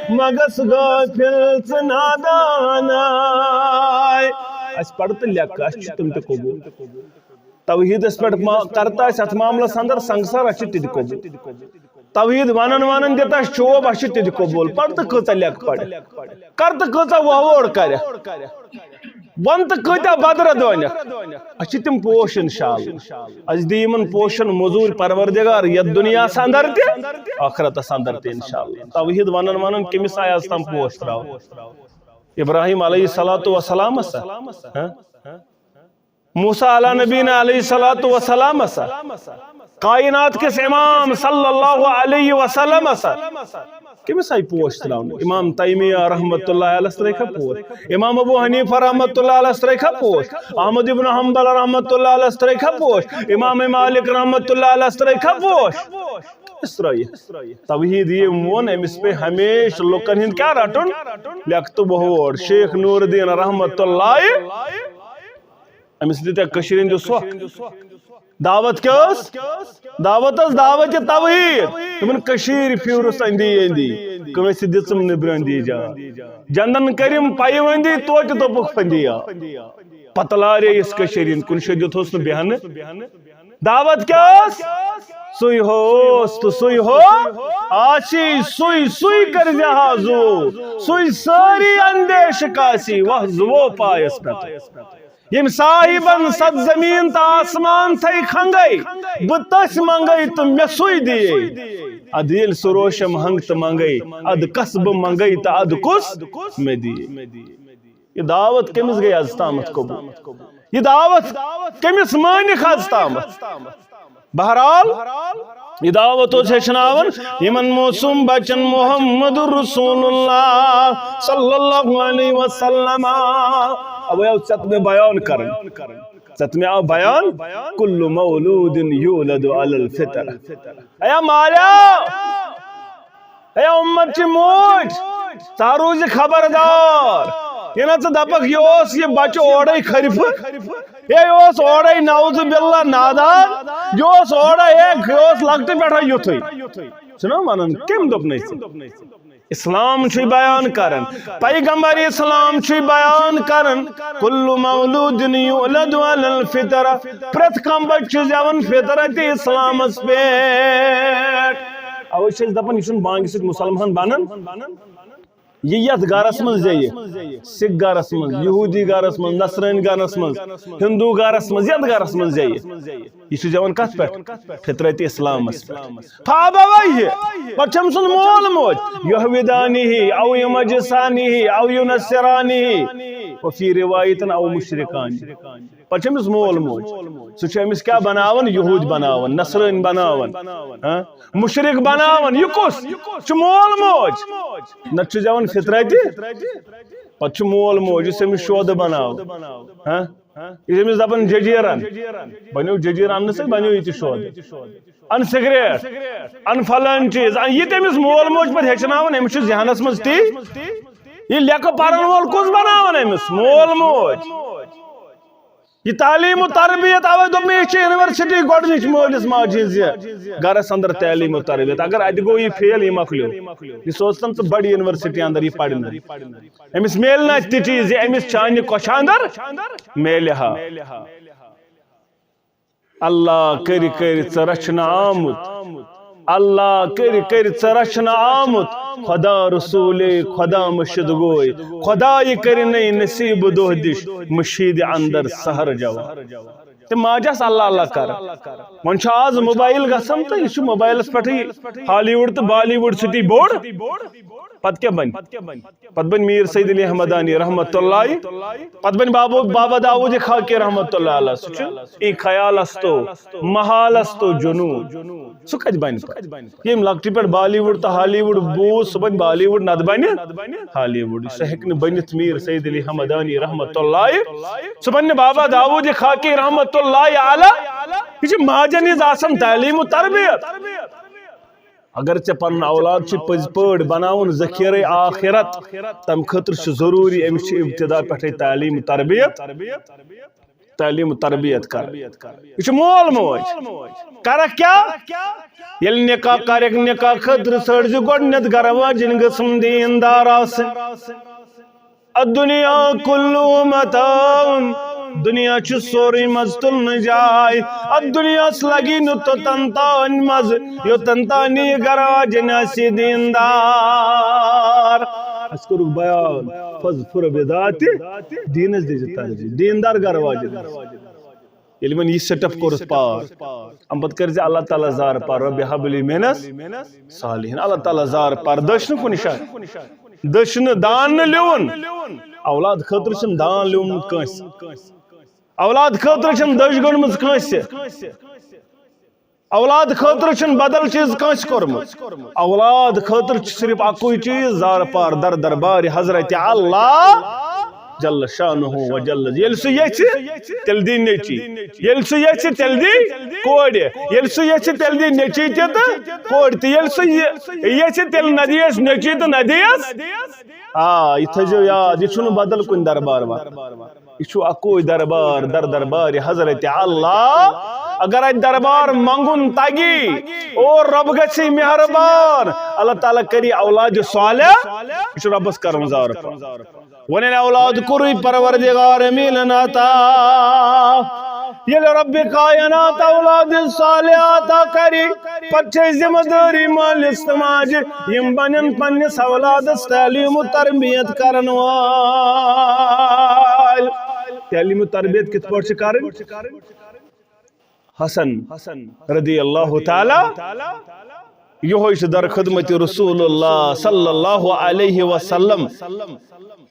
مگس غٲفِل ژٕ نادانٕے۔ اَسہِ پَر تہٕ لیٚکھ، اَسہِ چھِ تِم تہِ قبوٗل۔ توحیٖدس پٮ۪ٹھ ما-، کر تہٕ آسہِ اتھ معاملس اندر سنگسار، اسہِ چھِ تہِ تہِ قبول۔ توحیٖد ونان ونان دِتھ اسہِ چوب، اسہِ چھِ تہِ تہِ قبول۔ پر تہٕ کۭژاہ لیٚکھ پرِ، کر تہٕ کۭژاہ وۄہوٲڑ کرِ، ون تہٕ کۭتیاہ بدرد ونکھ، اسہِ چھِ تِم پوش انشاءاللہ۔ اسہِ دِ یِمن پوشن موٚزوٗرۍ پروردگار، یتھ دُنیاہس اندر تہِ، ٲخرتس اندر تہِ انشاءاللہ۔ توحیٖد ونان ونان کٔمِس آیہِ از تام پوش تراوان؟ ابراہیم علیہ الصلوۃ والسلام ہسا، ہاں؟ موسیٰ علیٰ نبینا علیہ الصلوۃ والسلام ہسا، کائنات کِس امام صلی اللہ علیہ وسلم ہسا، کٔمِس آیہِ پوش تراونہٕ؟ امام تیمیہ رحمۃ اللہ علیہ ترٲیکھا پوش؟ امام ابو حنیفہ رحمۃ اللہ علیہ ترٲیکھا پوش؟ احمد ابن حنبل رحمۃ اللہ علیہ ترٲیکھا پوش؟ امام مالک رحمۃ اللہ علیہ ترٲیکھا پوش؟ کٔمِس ترٲیہِ؟ توحیٖد ییٚمۍ ووٚن، أمِس پیٚیہِ ہمیشہِ لُکن ہُنٛد کیٛاہ رٹُن؟ لیٚکھ تہٕ وۄہوٲڑ۔ شیخ نور الدین رحمۃ اللہ أمِس دِتیا کٔشیٖرِ ہِنٛدِ سۄکھ؟ دعوت کیٛاہ ٲس؟ دعوت ٲس دعوتِ توحیٖد۔ تِمن کٔشیٖرِ پھیوٗرُس أنٛدی أنٛدی۔ کٲنٛسہِ دِژٕم نہٕ برٛنٛدی جان۔ جنٛدن کٔرِم پیوندی، توتہِ دوٚپُکھ فندی آ۔ پتہٕ لارییس کٔشیٖرِ ہِنٛدۍ، کُنہِ جایہِ دیُتہوس نہٕ بیٚہنہٕ۔ دعوت کیٛاہ ٲس؟ سُے ہوس تہٕ سُے ہو آسی، سُے سُے کٔرۍ زِ ہا زُو، سُے سٲری اندیشہٕ کاسی، وَہ زُوو پایس پٮ۪ٹھ۔ ییٚمۍ صاحبن ستھ زمیٖن تہٕ آسمان تھٲے کھنگے، بہٕ تٔسۍ منگے تہٕ مےٚ سُے دِیے۔ ادٕ ییٚلہِ سُہ روشم ہنگ تہٕ منگے، ادٕ کس بہٕ منگے تہٕ ادٕ کُس مےٚ دِیے۔ یہِ دعوت کٔمِس گٔے از تامتھ قبول؟ یہِ دعوت کٔمِس مٲنِکھ از تامتھ؟ بہرحال، یہِ دعوت اوس ہیٚچھناوان یِمن معصوم بچن محمد رسول اللہ صلی اللہ علیہ وسلم۔ اوے آو ژےٚ تہٕ مےٚ بیان کرُن۔ ژےٚ تہٕ مےٚ آو بیان، کل مولود یولد علی الفطرہ۔ اے مالیو، اے امت چہِ موج، ژٕ روٗزِ خبردار۔ یہِ نہ ژٕ دپکھ، یہِ اوس یہِ بچہٕ اورے خرفہٕ، ہے، یہِ اوس اورے نعوذ باللہ نادان، یہِ اوس اورے، ہے، یہِ اوس لۄکٹہِ پٮ۪ٹھے یُتھُے۔ چھُنہ ونان، کٔمۍ دوٚپ نہٕ ژےٚ؟ اسلام چھُے بیان کران، پیغمبر اسلام چھُے بیان کران، کل مولود یولد علی الفطرہ، پرٛٮ۪تھ کانٛہہ بچہٕ چھُ زٮ۪وان فطرت اسلامس پٮ۪ٹھ۔ اوے چھِ أسۍ دپان، یہِ چھُنہٕ بانگہِ سۭتۍ مسلمان بنان۔ یہِ یتھ گرس منٛز زیٚیہِ، سکھ گرس منٛز، یہودی گرس منٛز، نصرٲنۍ گرس منٛز، ہندو گرس منٛز، یتھ گرس منٛز زیٚیہِ، یہِ چھُ زٮ۪وان کتھ پٮ۪ٹھ؟ فطرت اسلامس پٮ۪ٹھ۔ فابویہ، پتہٕ چھُ أمۍ سُنٛد مول موج، یہودانیہ او یمجسانیہ او ینصرانیہ، وفی روایتن او مشرکانیہ۔ پتہٕ چھُ أمِس مول موج، سُہ چھُ أمِس کیٛاہ بناوان؟ یہوٗدۍ بناوان، نصرٲنۍ بناوان، ہاں؟ مشرک بناوان۔ یہِ کُس چھُ؟ مول موج۔ نتہٕ چھُ زٮ۪وان فطرتہِ، پتہٕ چھُ مول موج، یُس أمِس شودٕ بناو، ہاں؟ یُس أمِس دپان ججیرن، بنیو ججیرن، اننہٕ سۭتۍ بنیو یہِ تہِ شودٕ۔ ان سگریٹ، ان فلٲنۍ چیٖز، ان یہِ تٔمِس مول موج پتہٕ ہیٚچھناوان، أمِس چھُ ذہنس منٛز تی۔ یہِ لیکھٕ پرن وول کُس بناوان أمِس؟ مول موج۔ یہِ تعلیٖم و تربیت، اوے دوٚپ مےٚ، یہِ چھِ یونیورسٹی گۄڈٕنِچ مٲلِس ماجہِ ہِنٛز یہِ گرس اندر تعلیٖم و تربیت۔ اگر اتہِ گوٚو یہِ فیل، یہِ مۄکلیو۔ یہِ سوز تن ژٕ بڑِ یونیورسٹی اندر یہِ پرنہٕ۔ أمِس میلہِ نہٕ اتہِ تہِ چیٖز، یہِ أمِس چانہِ کۄچھِ اندر میلہِ ہا۔ اللہ کٔرۍ کٔرۍ ژٕ رچھنہٕ آمُت۔ اللہ کٔرۍ کٔرۍ ژٕ رچھنہٕ آمُت۔ خدا رسولے، خدا مشد گوے۔ خدا یہِ کٔرِنَے نصیب دۄہ دِش مشیٖدِ اندر سحر جوان۔ تہٕ ماجہِ آسہٕ اللہ اللہ کران۔ وۄنۍ چھُ آز موبایل گژھان تہٕ یہِ چھُ موبایلس پٮ۪ٹھٕے ہالی وُڈ تہٕ بالی وُڈ سۭتی بوٚڑ۔ پتہٕ کیٛاہ بنہِ؟ پتہٕ بنہِ میٖر سید علی احمدانی رحمتہ اللہ، پتہٕ بنہِ بابو-، بابا داوود خاکی رحمتہ اللہ علیہ۔ سُہ چھُ ای خیال استو، محال استو جنون۔ سُہ کتہِ بنہِ پتہٕ؟ ییٚمۍ لۄکٹہِ پٮ۪ٹھ بالی وُڈ تہٕ ہالی وُڈ بوٗز، سُہ بنہِ بالی وُڈ، نتہٕ بنہِ ہالی وُڈ۔ سُہ ہیٚکہِ نہٕ بٔنِتھ میٖر سید علی احمدانی رحمتہ اللہ۔ سُہ بنہِ نہٕ بابا داوود خاکی رحمتہ اللہ علیہ۔ یہِ چھِ ماجن ہٕنٛز آسان تعلیٖم و تربیت۔ اگر ژےٚ پنُن اولاد چھُ پٔزۍ پٲٹھۍ بناوُن ذخیرے آخرت، تمہِ خٲطرٕ چھُ ضروٗری أمِس چھِ ابتدا پٮ۪ٹھے تعلیٖم و تربیت، تعلیٖم و تربیت کرٕنۍ۔ یہِ چھُ مول موج۔ کرکھ کیٛاہ؟ ییٚلہِ نکاح کرکھ، نکاح خٲطرٕ ژھٲنٛڈزِ گۄڈٕنٮ۪تھ گرٕ واجِنۍ گٔژھٕم دیٖندار آسٕنۍ۔ الدنیا کلہ متاع، دنیا چھُ سورُے مزٕ تُلنہٕ جاے۔ اتھ دنیاہس لگی نہٕ توٚتن تام مزٕ، یوٚتن تام نہٕ یہِ گرٕ واجِنۍ آسہِ دیٖندار۔ اسہِ کوٚرُکھ بیان، فاظفر بذات دیٖنس دِژ ترجیح، دیٖندار گرٕ واجِنۍ۔ ییٚلہِ وۄنۍ یہِ سٹیپ کوٚرُس پار، اَمہِ پتہٕ کٔرۍ زِ اللہ تعالیٰ زارٕ پار، رب ہب لی من الصالحین۔ اللہ تعالیٰ زارٕ پار، دٔچھ نہٕ کُنہِ جایہِ، دٔچھ نہٕ دان نہٕ لیوُن۔ اولاد خٲطرٕ چھُنہٕ دان لیومُت کٲنٛسہِ۔ اولاد خٲطرٕ چھَنہٕ دٔچھ گٔنٛڈمٕژ کٲنٛسہِ۔ اولاد خٲطرٕ چھُنہٕ بدل چیٖز کٲنٛسہِ کوٚرمُت۔ اولاد خٲطرٕ چھُ صرف اکُے چیٖز، زارٕ پار در دربارِ حضرت اللہ جل شانہ و جل۔ ییٚلہِ سُہ یژھِ، تیٚلہِ دی نیٚچی۔ ییٚلہِ سُہ یژھِ، تیٚلہِ دی کورِ۔ ییٚلہِ سُہ یژھِ، تیٚلہِ دی نیٚچی تہِ تہٕ کورِ تہِ۔ ییٚلہِ سُہ یہِ یژھِ، تیٚلہِ نہ دِیَس نیٚچی تہٕ نہ دِیَس۔ آ، یہِ تھٲیزیو یاد، یہِ چھُنہٕ بدل کُنہِ دربار وار۔ یہِ چھُ اکُے دربار، در دربارِ حضرت اللہ۔ اگر اتہِ دربار منگُن تگی، اور رب گژھِ مہربان، اللہ تعالیٰ کری اولاد صالح، یہِ چھُ ربس کرُن زارٕ پار۔ وۄنۍ ییٚلہِ اولاد کوٚرُے پروردگار میلن عطا، ییٚلہِ رب کائنات اولاد صالح عطا کری، پتہٕ چھے ذمہ دٲری مٲلِس تہٕ ماجہِ، یِم بنن پننِس اولادس تعلیٖم و تربیت کرن وٲلۍ۔ تعلیٖم و تربیت کِتھ پٲٹھۍ چھِ کرٕنۍ؟ حسن رضی اللہ تعالیٰ، یہوے چھُ در خدمت رسول اللہ صلی اللہ علیہ وسلم۔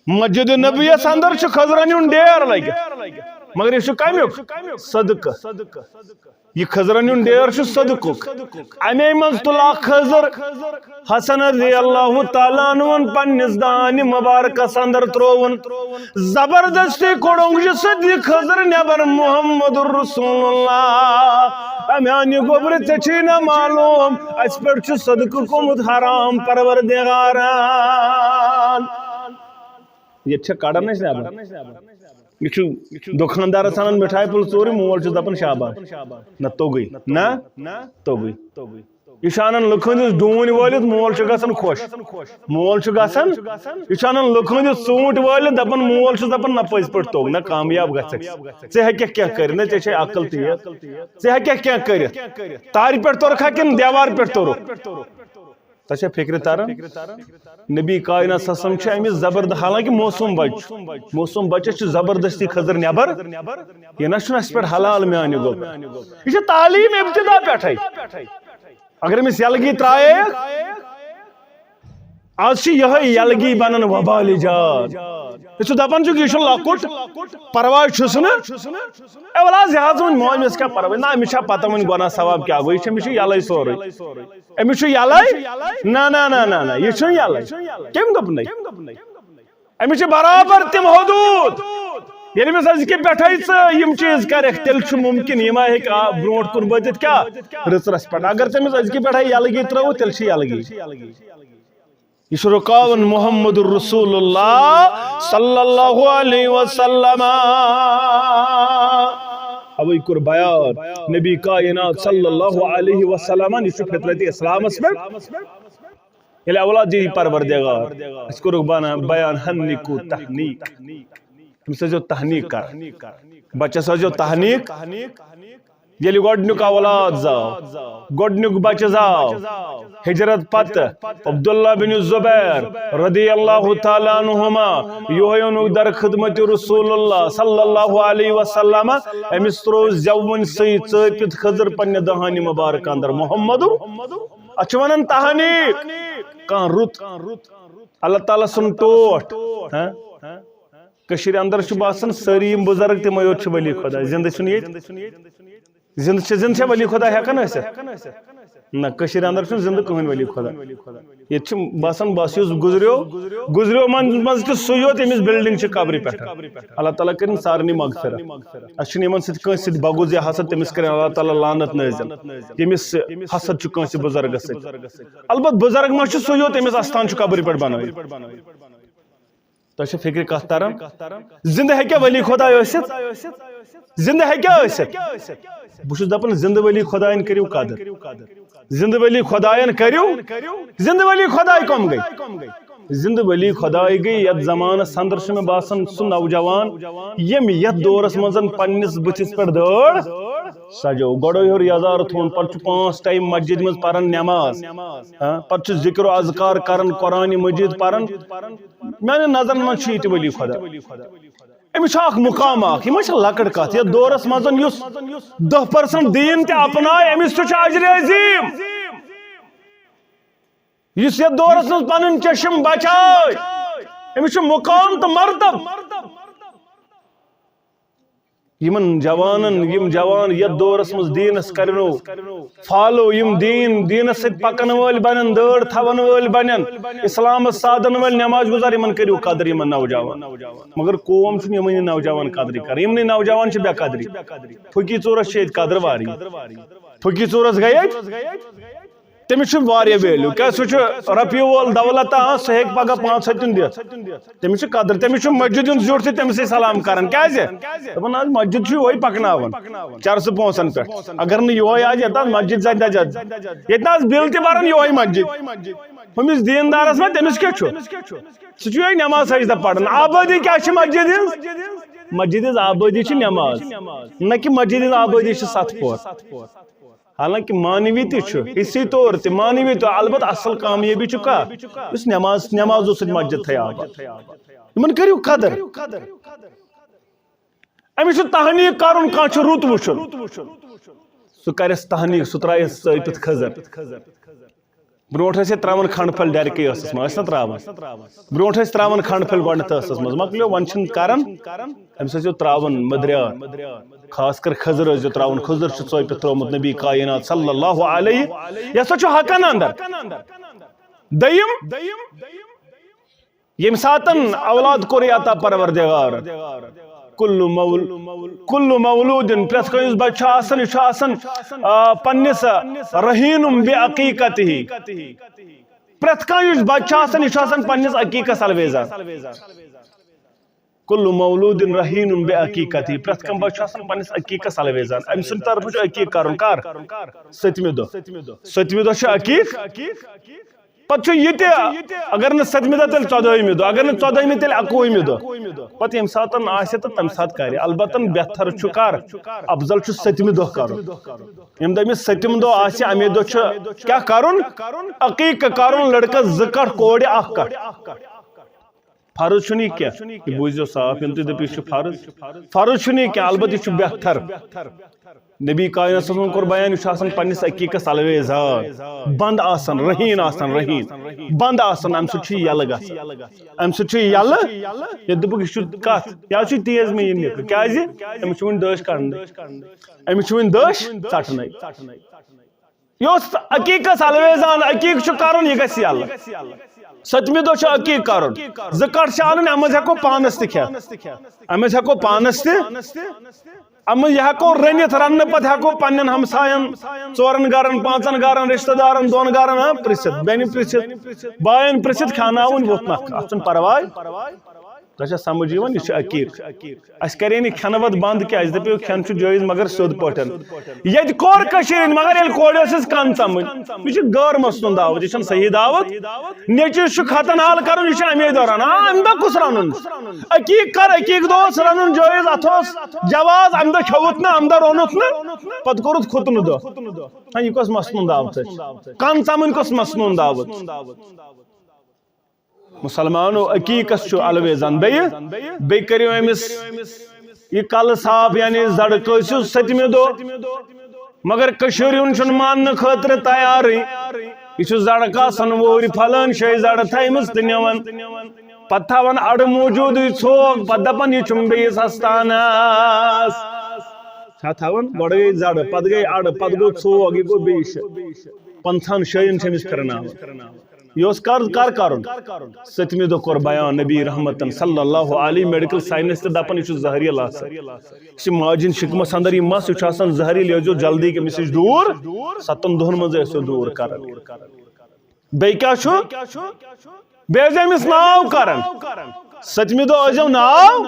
مسجد نبویس اندر چھُ خضرن ہُنٛد ڈیر لگِتھ، مگر یہِ چھُ کمیُک؟ صدقہٕ۔ یہِ خضرن ہُنٛد ڈیر چھُ صدقُک۔ اَمے منٛز تُل اکھ خضر، حسن رضی اللہ تعالیٰ عنہُن پننِس دانہِ مبارکس اندر ترووُن۔ زبردستی کوٚڑُن یہِ صدیق خضر نٮ۪بر، محمد رسول اللہ۔ اے میانہِ گوٚبرِ، ژےٚ چھُے نہ معلوم، اَسہِ پٮ۪ٹھ چھُ صدقہٕ گوٚمُت حرام پروردگارن۔ ییٚتہِ چھےٚ کڑان أسۍ نٮ۪بر۔ یہِ چھُ دُکاندارس اَنان مِٹھایہِ پھوٚل ژوٗرِ، مول چھُس دَپان شاباش۔ نہ توٚگُے، نہ توٚگُے۔ یہِ چھُ اَنان لُکہٕ ہٕنٛدِس ڈوٗنۍ وٲلِتھ، مول چھُ گژھان خۄش۔ مول چھُ گژھان، یہِ چھُ اَنان لُکہٕ ہٕنٛدِس ژوٗنٛٹھۍ وٲلِتھ، دَپان مول چھُس دَپان نہ پٔزۍ پٲٹھۍ توٚگ، نہ کامیاب گژھکھ۔ ژٕ ہیٚککھ کینٛہہ کٔرِتھ، نہ ژےٚ چھے عقل تہِ یہِ۔ ژٕ ہیٚککھ کینٛہہ کٔرِتھ۔ تارِ پٮ۪ٹھ توٚرکھا کِنہٕ دیوار پٮ۪ٹھ توٚرُکھ؟ تۄہہِ چھا فِکرِ تران؟ نبی کائنات صلی اللہ علیہ وسلم چھِ أمِس زبرد-، حالانکہ معصوم بچہٕ چھُ، معصوم بچس چھُ زبردستی خضر نٮ۪بر، یہِ نہ چھُنہٕ اَسہِ پٮ۪ٹھ حلال میانہِ گوٚبرِ۔ یہِ چھِ تعلیٖم ابتدا پٮ۪ٹھَے۔ اگر أمِس یلگی ترٛایے، آز چھِ یِہوٚے یلگی بنان وبالِ جان۔ یہِ چھُ دپان چھُکھ، یہِ چھُ لۄکُٹ، پرواے چھُس نہٕ۔ اے وَلہٕ حظ، یہِ حظ وۄنۍ مٲمِس کیٛاہ پرواے؟ نہ، أمِس چھا پتہ وۄنۍ گۄناہ ثواب کیٛاہ گوٚو؟ یہِ چھُ، أمِس چھُ یَلَے سورُے۔ أمِس چھُ یَلَے؟ نہ، نہ، نہ، نہ، نہ، یہِ چھُنہٕ یَلَے۔ کٔمۍ دوٚپنَے؟ أمِس چھِ برابر تِم حدوٗد۔ ییٚلہِ أمِس أزکہِ پٮ۪ٹھَے ژٕ یِم چیٖز کَرَکھ، تیٚلہِ چھُ مُمکِن یہِ ما ہیٚکہِ آ-، برونٛٹھ کُن وٲتِتھ کیٛاہ؟ رٕژرَس پٮ۪ٹھ۔ اگر ژٕ أمِس أزکہِ پٮ۪ٹھَے یَلگی ترٛٲوٕتھ، تیٚلہِ چھِ یَلگی۔ یہِ چھُ رُکاوُن محمد رسول اللہ صلی اللہ علیہ وسلم۔ اوے کوٚر بیان نبی کائنات صلی اللہ علیہ وسلمن، یہِ چھُ فطرت اسلامس پٮ۪ٹھ۔ ییٚلہِ اولاد دِیہِ پروردگار، اَسہِ کوٚرُکھ بنا-، بیان ہنیٖکو تحنیٖک۔ أمِس ٲسۍزیو تحنیٖک کران۔ بچس ٲسۍزیو تحنیٖک۔ ییٚلہِ گۄڈٕنیُک اولاد زاو، گۄڈٕنیُک بچہٕ زاو، ہجرت پتہٕ عبداللہ بن زبیر رضی اللہ تعالیٰ عنہما، یِہوٚے اوٚنُکھ در خدمت رسول اللہ صلی اللہ علیہ وسلم۔ أمِس ترٛوو زٮ۪وُن سٕے ژٲپِتھ خٔزٕر پننہِ دہانہِ مبارکہ اندر، محمد۔ اتھ چھِ ونان تہنیٖک، کانٛہہ رُت، اللہ تعالیٰ سُنٛد ٹوٹھ۔ ہاں؟ کٔشیٖرِ اندر چھُ باسان سٲری یِم بُزرگ تِمے یوت چھِ ولی خدا، زِندٕ چھُنہٕ ییٚتہِ۔ زِندٕ چھِ، زِندٕ چھا ولی خدا ہٮ۪کان ٲسِتھ؟ نہ، کٔشیٖرِ اندر چھُنہٕ زِندٕ کٕہٕنۍ ولی خدا۔ ییٚتہِ چھُ باسان بس یُس گُزریو، گُزریو منٛز، منٛز تہِ سُے یوت، ییٚمِس بلڈنگ چھِ قبرِ پٮ۪ٹھ۔ اللہ تعالیٰ کٔرِن سارنٕے مغفرت۔ اَسہِ چھُنہٕ یِمن سۭتۍ کٲنٛسہِ سۭتۍ بغض یا حسد، تٔمِس کٔرِن اللہ تعالیٰ لعنت نٲزِل، ییٚمِس حسد چھُ کٲنٛسہِ بُزرگس سۭتۍ۔ البتہٕ بُزرگ ما چھُ سُے یوت، ییٚمِس استان چھُ قبرِ پٮ۪ٹھ بنٲوِتھ؟ تۄہہِ چھا فکرِ کتھ تران؟ زندٕ ہیٚکیٛاہ ولی خداے ٲسِتھ؟ زندٕ ہیٚکیٛاہ ٲسِتھ؟ بہٕ چھُس دپان، زندٕ ولی خداین کٔرِو قدر۔ زندٕ ولی خداین کٔرِو۔ زندٕ ولی خداے کم گٔے؟ زندٕ ولی خداے گٔے یتھ زمانس اندر چھُ مےٚ باسان سُہ نوجوان، ییٚمۍ یتھ دورس منٛز پننِس بٕتھِس پٮ۪ٹھ دٲڑ سجٲو۔ گۄڈے ہیوٚر یزار تھوٚون، پتہٕ چھُ پانٛژھ ٹایم مسجد منٛز پران نماز۔ ہاں، پتہٕ چھُ ذکر و اذکار کران، قرآن مجید پران۔ میانٮ۪ن نظرن منٛز چھُ یہِ تہِ ولی خدا۔ أمِس چھُ اکھ مقام اکھ، یہِ ما چھِ لۄکٕٹ کتھ۔ یتھ دورس منٛز یُس دَہ پرسنٹ دیٖن تہِ اپنایہِ، أمِس تہِ چھُ اجر عظیم۔ یُس یتھ دورس منٛز پنٕنۍ چشم بچاوِ، أمِس چھُ مقام تہٕ مرتب۔ یِمن جوانن، یِم جوان یتھ دورس منٛز دیٖنس کرنو فالو، یِم دیٖن، دیٖنس سۭتۍ پکن وٲلۍ بنن، دٲڑ تھاون وٲلۍ بنن، اسلامس سادن وٲلۍ نماز گزار، یِمن کٔرِو قدر، یِمن نوجوان۔ مگر قوم چھُنہٕ یِمنٕے نوجوان قدرٕے کران، یِمنٕے نوجوان چھِ بے قدری۔ فقی ژورس چھِ ییٚتہِ قدر واریاہ۔ فقی ژورس گٔے ییٚتہِ، تٔمِس چھُ واریاہ ویلیو، کیازِ سُہ چھُ رۄپیہِ وول دولت، آ، سُہ ہیٚکہِ پگاہ پانٛژھ ہتھ تہِ دِتھ۔ تٔمِس چھُ قدر، تٔمِس چھُ مسجد ہُنٛد زیُٹھ تہِ تٔمِسٕے سلام کران۔ کیازِ؟ دَپان، آز مسجد چھُ یِہوٚے پکناوان چرسہٕ پونٛسن پٮ۪ٹھ۔ اگر نہٕ یِہوٚے آسہِ، ییٚتہِ آز مسجد زَنہِ دَزِ۔ ییٚتہِ نہٕ آز بِل تہِ بران یِہوٚے مسجد۔ ہُمِس دیٖندارس ما، تٔمِس کیٛاہ چھُ؟ سُہ چھُ یِہوٚے نماز سجدہ پران۔ آبٲدی کیٛاہ چھِ مسجد ہٕنٛز؟ مسجد ہٕنٛز آبٲدی چھِ نماز، نہ کہِ مسجد ہٕنٛز آبٲدی چھِ ستھ پور۔ حالانکہ معنوی تہِ چھُ، حصی طور تہِ، معنوی تہِ، البتہ اصل کامیٲبی چھُ کانٛہہ یُس نماز، نمازو سۭتۍ مسجد تھایہِ آباد۔ یِمن کٔرِو قدر۔ أمِس چھُ تحنیٖک کرُن، کانٛہہ چھُ رُت وٕچھُن، سُہ کرٮ۪س تحنیٖک، سُہ ترٛایس ژٲپِتھ خٔزٕر۔ برونٛٹھ ٲسۍ یہِ ترٛاوان کھنٛڈ پھٔلۍ ڈٮ۪رکٕے ٲسَس منٛز، ٲسۍ نہ ترٛاوان؟ برونٛٹھ ٲسۍ ترٛاوان کھنٛڈ پھٔلۍ گۄڈٕنٮ۪تھ ٲسَس منٛز، مۄکلیو، وۄنۍ چھِنہٕ کران۔ أمِس ٲسِو ترٛاوان مٔدریٛار، خاص کر خٔزٕر ٲسۍزیو ترٛاوان، خٔزٕر چھُ ژٲپِتھ ترٛوومُت نبی کائنات صلی اللہ علیہ، یہِ ہسا چھُ حقن اندر۔ دوٚیِم، ییٚمہِ ساتَن اولاد کوٚر عطا پروردگار، کل مول-، کل مولودن، پرٛٮ۪تھ کٲنٛسہِ یُس بچہٕ چھُ آسان، یہِ چھُ آسان، آ، پننِس، آ، رہینم بے عقیقتہ۔ پرٛٮ۪تھ کانٛہہ یُس بچہٕ چھُ آسان، یہِ چھُ آسان پننِس عقیقس الویزان۔ کل مولودن رہینم بے عقیقتہ، پرٛٮ۪تھ کانٛہہ بچہٕ چھُ آسان پننِس عقیقس الویزان۔ أمۍ سٕنٛدِ طرفہٕ چھُ عقیق کرُن۔ کر؟ سٔتمہِ دۄہ۔ سٔتمہِ دۄہ چھُ عقیق۔ پتہٕ چھُ یہِ تہِ، اگر نہٕ سٔتمہِ دۄہ، تیٚلہِ ژۄدٲہمہِ دۄہ، اگر نہٕ ژۄدٲہمہِ، تیٚلہِ اَکوُہمہِ دۄہ۔ پتہٕ ییٚمہِ ساتہٕ آسہِ تہٕ تَمہِ ساتہٕ کرِ۔ البتہ بہتر چھُ کر؟ افضل چھُ سٔتمہِ دۄہ کرُن۔ ییٚمہِ دۄہ أمِس سٔتِم دۄہ آسہِ، اَمے دۄہ چھُ کیٛاہ کرُن؟ عقیٖقہ کرُن، لڑکس زٕ کٹھ، کورِ اکھ کٹھ۔ فرض چھُنہٕ یہِ کینٛہہ، یہِ بوٗزیو صاف، ییٚلہِ تُہۍ دٔپِو یہِ چھُ فرض، فرض چھُنہٕ یہِ کینٛہہ، البتہ یہِ چھُ بہتر۔ نبی کائنات صلی اللہ علیہ وسلم کوٚر بیان، یہِ چھُ آسان پننِس عقیٖقس الویزان، بنٛد آسان، رہین آسان، رہین، بنٛد آسان، اَمہِ سۭتۍ چھُ یہِ یَلہٕ گژھان، اَمہِ سۭتۍ چھُ یہِ یَلہٕ، ییٚلہِ دوٚپُکھ یہِ چھُ کَتھ، یہِ حظ چھُ تیز مےٚ یہِ نِکہٕ، کیٛازِ؟ أمِس چھُ وُنہِ دٔچھ کَڑنٕے، أمِس چھُ وُنہِ دٔچھ ژَٹنَے۔ یہِ اوس عقیٖقس الویزان، عقیٖق چھُ کَرُن، یہِ گژھِ یَلہٕ۔ سٔتمہِ دۄہ چھُ عقیٖق کَرُن، زٕ کَٹھ چھِ اَنٕنۍ، اَمہِ منٛز ہٮ۪کو پانَس تہِ کھٮ۪تھ، اَمہِ منٛز ہٮ۪کو پانَس تہِ اَمہِ منٛز یہِ ہٮ۪کو رٔنِتھ، رَننہٕ پَتہٕ ہٮ۪کو پنٛنٮ۪ن ہمساین، ژورَن گَرَن، پانٛژَن گَرَن، رِشتہٕ دارَن، دۄن گَرَن، ہاں، پِرٛژھِتھ، بیٚنہِ پِرٛژھِتھ، بایَن پِرٛژھِتھ، کھیٛاناوُن ووٚتھ نَکھٕ، اَتھ چھُنہٕ پَرواے۔ تۄہہِ چھا سمجھ یِوان؟ یہِ چھُ عقیٖق۔ اَسہِ کَرے نہٕ کھٮ۪نہٕ وَتھ بنٛد کینٛہہ، اَسہِ دَپیو کھٮ۪ن چھُ جٲیِز مگر سیوٚد پٲٹھۍ۔ ییٚتہِ کوٚر کٔشیٖرِ ہِنٛدۍ، مگر ییٚلہِ کورِ ٲسٕس کَن ژَمٕنۍ۔ یہِ چھُ غٲر مصنوٗن دعوت، یہِ چھَنہٕ صحیح دعوت۔ نیٚچوِس چھُ ختن حال کَرُن، یہِ چھُ اَمے دۄہ رَنان۔ آ، اَمہِ دۄہ کُس رَنُن؟ عقیٖق کَر، عقیٖق دۄہ اوس رَنُن جٲیِز، اَتھ اوس جواز، اَمہِ دۄہ کھیوٚوُتھ نہٕ، اَمہِ دۄہ روٚنُتھ نہٕ، پَتہٕ کوٚرُتھ خُتنہٕ دۄہ۔ ہاں، یہِ کۄس مصنوٗن دعوت چھِ؟ کَن ژَمٕنۍ کۄس مصنوٗن دعوت؟ مسلمانو، عقیٖقس چھُ الویزان۔ بیٚیہِ، بیٚیہِ کٔرِو أمِس یہِ کلہٕ صاف، یعنی زڑٕ کٲسِو ستمہِ دۄہ۔ مگر کٔشیٖرِ ہُنٛد چھُنہٕ ماننہٕ خٲطرٕ تیارٕے۔ یہِ چھُ زڑٕ کاسان وُہٕرۍ، پھلٲنۍ جایہِ زڑٕ تھٲیمٕژ تہٕ نِوان۔ پتہٕ تھاوان اڑٕ موٗجوٗدٕے ژھوک، پتہٕ دپان، "یہِ چھُم بیٚیِس استانس۔" چھا تھاوان؟ گۄڈٕ گٔے زڑٕ، پتہٕ گٔے اڑٕ، پتہٕ گوٚو ژھوک، یہِ گوٚو بیٚیِس جایہِ۔ پنٛژاہن جاین چھِ أمِس پھِرناوان۔ یہِ اوس کر، کر کرُن؟ ستمہِ دۄہ کوٚر بیان نبی رحمتن صلی اللہ علیہ، میڈیکل سائنس تہِ دپان، یہِ چھُ زہریٖلہٕ آسان۔ یہِ چھِ ماجہِ ہِنٛدِ شکمس اندر یہِ مس، یہِ چھُ آسان زہریٖلہٕ، یہِ ٲسۍزیو جلدی أمِس نِش دوٗر، ستن دۄہن منٛز ٲسۍزیو دوٗر کران۔ بیٚیہِ کیٛاہ چھُ؟ بیٚیہِ ٲسۍزیو أمِس ناو کران۔ ستمہِ دۄہ ٲسۍزیو ناو،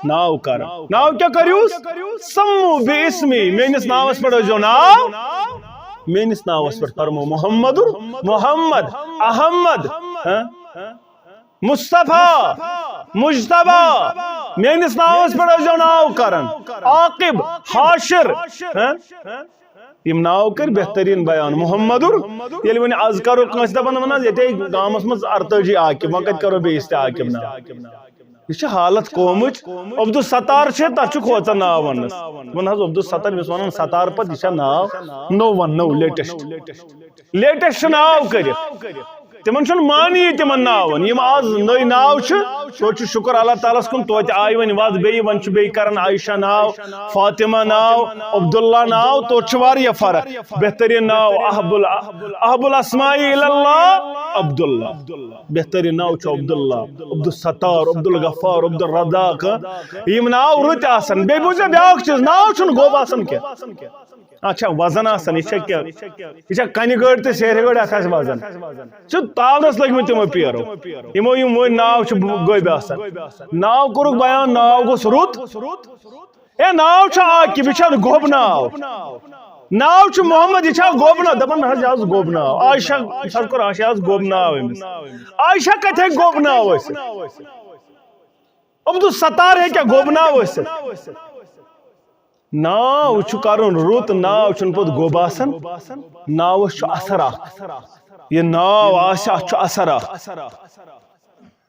ناو کران۔ ناو کیٛاہ کٔرِوس؟ سمو بے اسمی، میٲنِس ناوس پٮ۪ٹھ ٲسۍزیو ناو، میٲنِس ناوس پٮ۪ٹھ فرمو محمد، محمد، احمد، ہاں؟ مصطفیٰ، مجتبیٰ، میٲنِس ناوس پٮ۪ٹھ ٲسۍزیو ناو کران۔ عاقب، حاشر، ہاں؟ یِم ناو کٔرۍ بہتریٖن بیان۔ محمدُر، ییٚلہِ وۄنۍ از کرو کٲنٛسہِ دپان، دپان حظ، ییٚتے گامس منٛز ارتٲجی عاقب، وۄنۍ کتہِ کرو بیٚیِس تہِ عاقب ناو؟ یہِ چھِ حالت قومٕچ۔ عبدالستار چھِ، تتھ چھُ کھوژان ناو وننس۔ وَن حظ، عبدالستار، ییٚمِس ونان ستار پتہٕ، یہِ چھا ناو نوٚو ون، نوٚو، لیٹسٹ۔ لیٹسٹ چھُ ناو کٔرِتھ۔ تِمن چھُنہٕ معنی تِمن ناون۔ یِم آز نٔوۍ ناو چھِ، توتہِ چھُ شُکر اللہ تعالیٰ ہس کُن، توتہِ آیہِ وۄنۍ وَتھ بیٚیہِ، وۄنۍ چھُ بیٚیہِ کران عائشہ ناو، فاطمہ ناو، عبداللہ ناو، توتہِ چھُ واریاہ فرق۔ بہتریٖن ناو احب ال-، احب الاسماء الی اللہ عبداللہ۔ بہتریٖن ناو چھُ عبداللہ، عبدالستار، عبدالغفار، عبدالرزاق۔ یِم ناو رٕتۍ آسان۔ بیٚیہِ بوٗزِو بیٛاکھ چیٖز، ناو چھُنہٕ گوٚب آسان کینٛہہ۔ اَتھ چھا وزن آسان؟ یہِ چھا کیٛاہ؟ یہِ چھا کنہِ گٲڑۍ تہٕ سیرِ گٲڑۍ؟ اَتھ آسہِ وزن۔ چھِ تاونس لٔگۍ مٕتۍ تِمو پیرو۔ یِمو یِم وۄنۍ ناو چھِ گوٚبۍ آسان۔ ناو کوٚرُکھ بیان، ناو گوٚژھ رُت۔ ہے، ناو چھُ عاقب، یہِ چھا گوٚب ناو؟ ناو چھُ محمد، یہِ چھا گوٚب ناو؟ دَپان، "نہ حظ، یہِ حظ گوٚب ناو۔ عائشہ، یہِ حظ کوٚر عائشہ، یہِ حظ گوٚب ناو أمِس۔ عائشہ کَتہِ ہیٚکہِ گوٚب ناو ٲسِتھ؟ عبدالستار ہیٚکیٛاہ گوٚب ناو ٲسِتھ؟" ناو چھُ کرُن رُت، ناو چھُنہٕ پوٚت گوٚب آسان۔ ناوَس چھُ اثر اکھ۔ یہِ ناو آسہِ، اَتھ چھُ اثر اکھ۔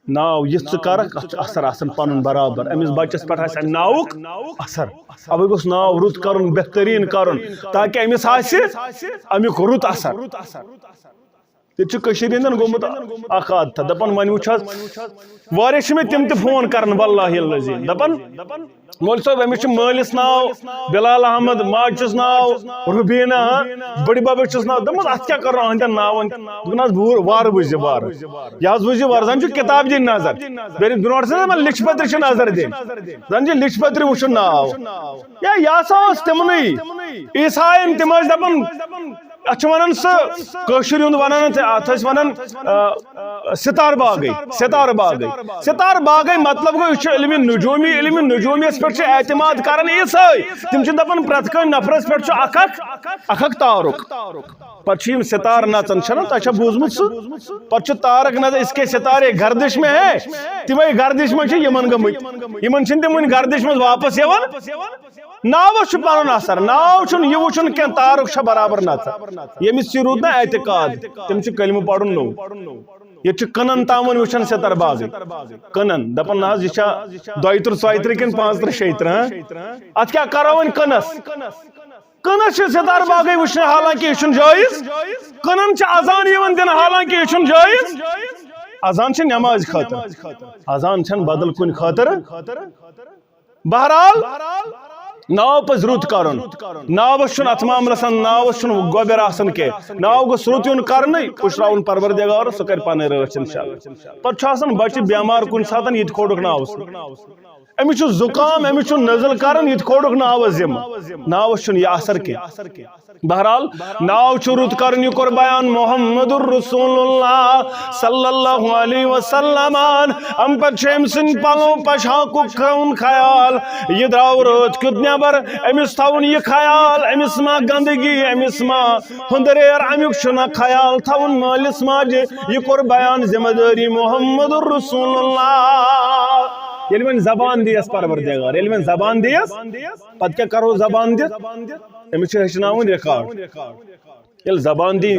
ناو یہِ ژٕ کرکھ، اَتھ چھُ اثر آسان پنُن برابر۔ أمِس بچس پٮ۪ٹھ آسہِ اَمہِ ناوُک اثر۔ اَوَے گوٚژھ ناو رُت کرُن، بہتریٖن کرُن، تاکہِ أمِس آسہِ اَمیُک رُت اثر۔ ییٚتہِ چھُ کٔشیٖرِ ہِنٛدٮ۪ن گوٚمُت اکھ عادتھا، دَپان، "وۄنۍ وٕچھ حظ، واریاہ چھِ مےٚ تِم تہِ فون کران، واللہ العظیٖم، دَپان، مولوی صٲب، أمِس چھُ مٲلِس ناو بلال احمد، ماجہِ چھُس ناو رُبیٖنا، بٔڈِ بَبَس چھُس ناو۔" دوٚپمَس، "اَتھ کیٛاہ کَرو أہٕنٛدٮ۪ن ناوَن؟" دوٚپُن، "حظ، وُہ-، وارٕ وٕچھ زِ وارٕ۔ یہِ حظ وٕچھ زِ وارٕ، زَن چھُ کِتاب دِنۍ نظر۔" بیٚیہِ برونٛٹھ ٲسۍ دَپان، لِچھِ پٔترِ چھِ نظر دِنۍ، زَن چھِ لِچھِ پٔترِ وٕچھُن ناو۔ یا یہِ ہسا اوس تِمنٕے عیٖسایَن، تِم ٲسۍ دَپان، اَتھ چھِ وَنان سُہ کٲشُر ہُنٛد وَنان، اَتھ ٲسۍ وَنان، آ، ستار باغے، ستار باغے، ستار باغے مطلب گوٚو، یہِ چھُ علمِ نجومی، علمِ نجومیَس پٮ۪ٹھ چھِ اعتماد کران عیٖسٲے۔ تِم چھِ دَپان پرٛٮ۪تھ کٲنٛسہِ نفرَس پٮ۪ٹھ چھُ اکھ اکھ، اکھ اکھ تارُک۔ پَتہٕ چھِ یِم ستار نَژان، چھَنہ تۄہہِ چھا بوٗزمُت سُہ؟ پَتہٕ چھُ تارک نظر اس کے ستارے گردش میں ہے، تِمے گردش منٛز چھِ یِمن گٔمٕتۍ، یِمن چھِنہٕ تِم وُنہِ گردش منٛز واپس یِوان۔ ناوس چھُ پنُن اثر، ناو چھُنہٕ یہِ وُچھُن کینٛہہ، تارُک چھا برابر نژان۔ ییٚمِس یہِ روٗد نہ اعتقاد، تٔمِس چھُ کلمہٕ پرُن نوٚو۔ ییٚتہِ چھُ کٕنن تام وۄنۍ وٕچھان ستار باغٕے۔ کٕنن، دپان، نہ حظ، یہِ چھا دۄیہِ ترٕٛہ، ژۄیہِ ترٕٛہ کِنہٕ پانٛژھ ترٕٛہ، شیٚیہِ ترٕٛہ، ہاں؟ اتھ کیٛاہ کرو وۄنۍ کٕنس؟ کٕنس چھِ ستار باغٕے وٕچھنہٕ، حالانکہ یہِ چھُنہٕ جٲیز۔ کٕنن چھِ اذان یِوان دِنہٕ، حالانکہ یہِ چھُنہٕ جٲیز۔ اذان چھِ نمازِ خٲطرٕ، اذان چھَنہٕ بدل کُنہِ خٲطرٕ۔ بہرحال، ناو پزِ رُت کرُن۔ ناوس چھُنہٕ اتھ معاملس منٛز، ناوس چھُنہٕ گۄبٮ۪ر آسان کینٛہہ۔ ناو گوٚژھ رُت یُن کرنہٕ، پُشراوُن پروردگارس، سُہ کرِ پنٕنۍ رٲچھ انشاءاللہ۔ پتہٕ چھُ آسان بچہِ بٮ۪مار کُنہِ ساتہٕ، یہِ تہِ کھوڑُکھ ناوس۔ أمِس چھُ زُکام، أمِس چھُ نزل کران، یہِ تہِ کھولُکھ ناوس ذمہٕ۔ ناوس چھُنہٕ یہِ اثر کینٛہہ۔ بہرحال، ناو چھُ رُت کرُن، یہِ کوٚر بیان محمد رسول اللہ صلی اللہ علیہ وسلم۔ اَمہِ پتہٕ چھُ أمۍ سٕنٛدۍ پلو پوشاکُک تھاوُن خیال۔ یہِ درٛاو رٲتھ کیُتھ نٮ۪بر، أمِس تھاوُن یہِ خیال، أمِس ما گندگی، أمِس ما ہُندریر، اَمیُک چھُنہ خیال تھاوُن مٲلِس ماجہِ۔ یہِ کوٚر بیان ذمہٕ دٲری محمد رسول اللہ۔ ییٚلہِ وۄنۍ زبان دِیَس پروردگار، ییٚلہِ وۄنۍ زبان دِیَس، پتہٕ کیٛاہ کرو زبان دِتھ؟ أمِس چھِ ہیٚچھناوُن ریکارڈ۔ ییٚلہِ زبان دی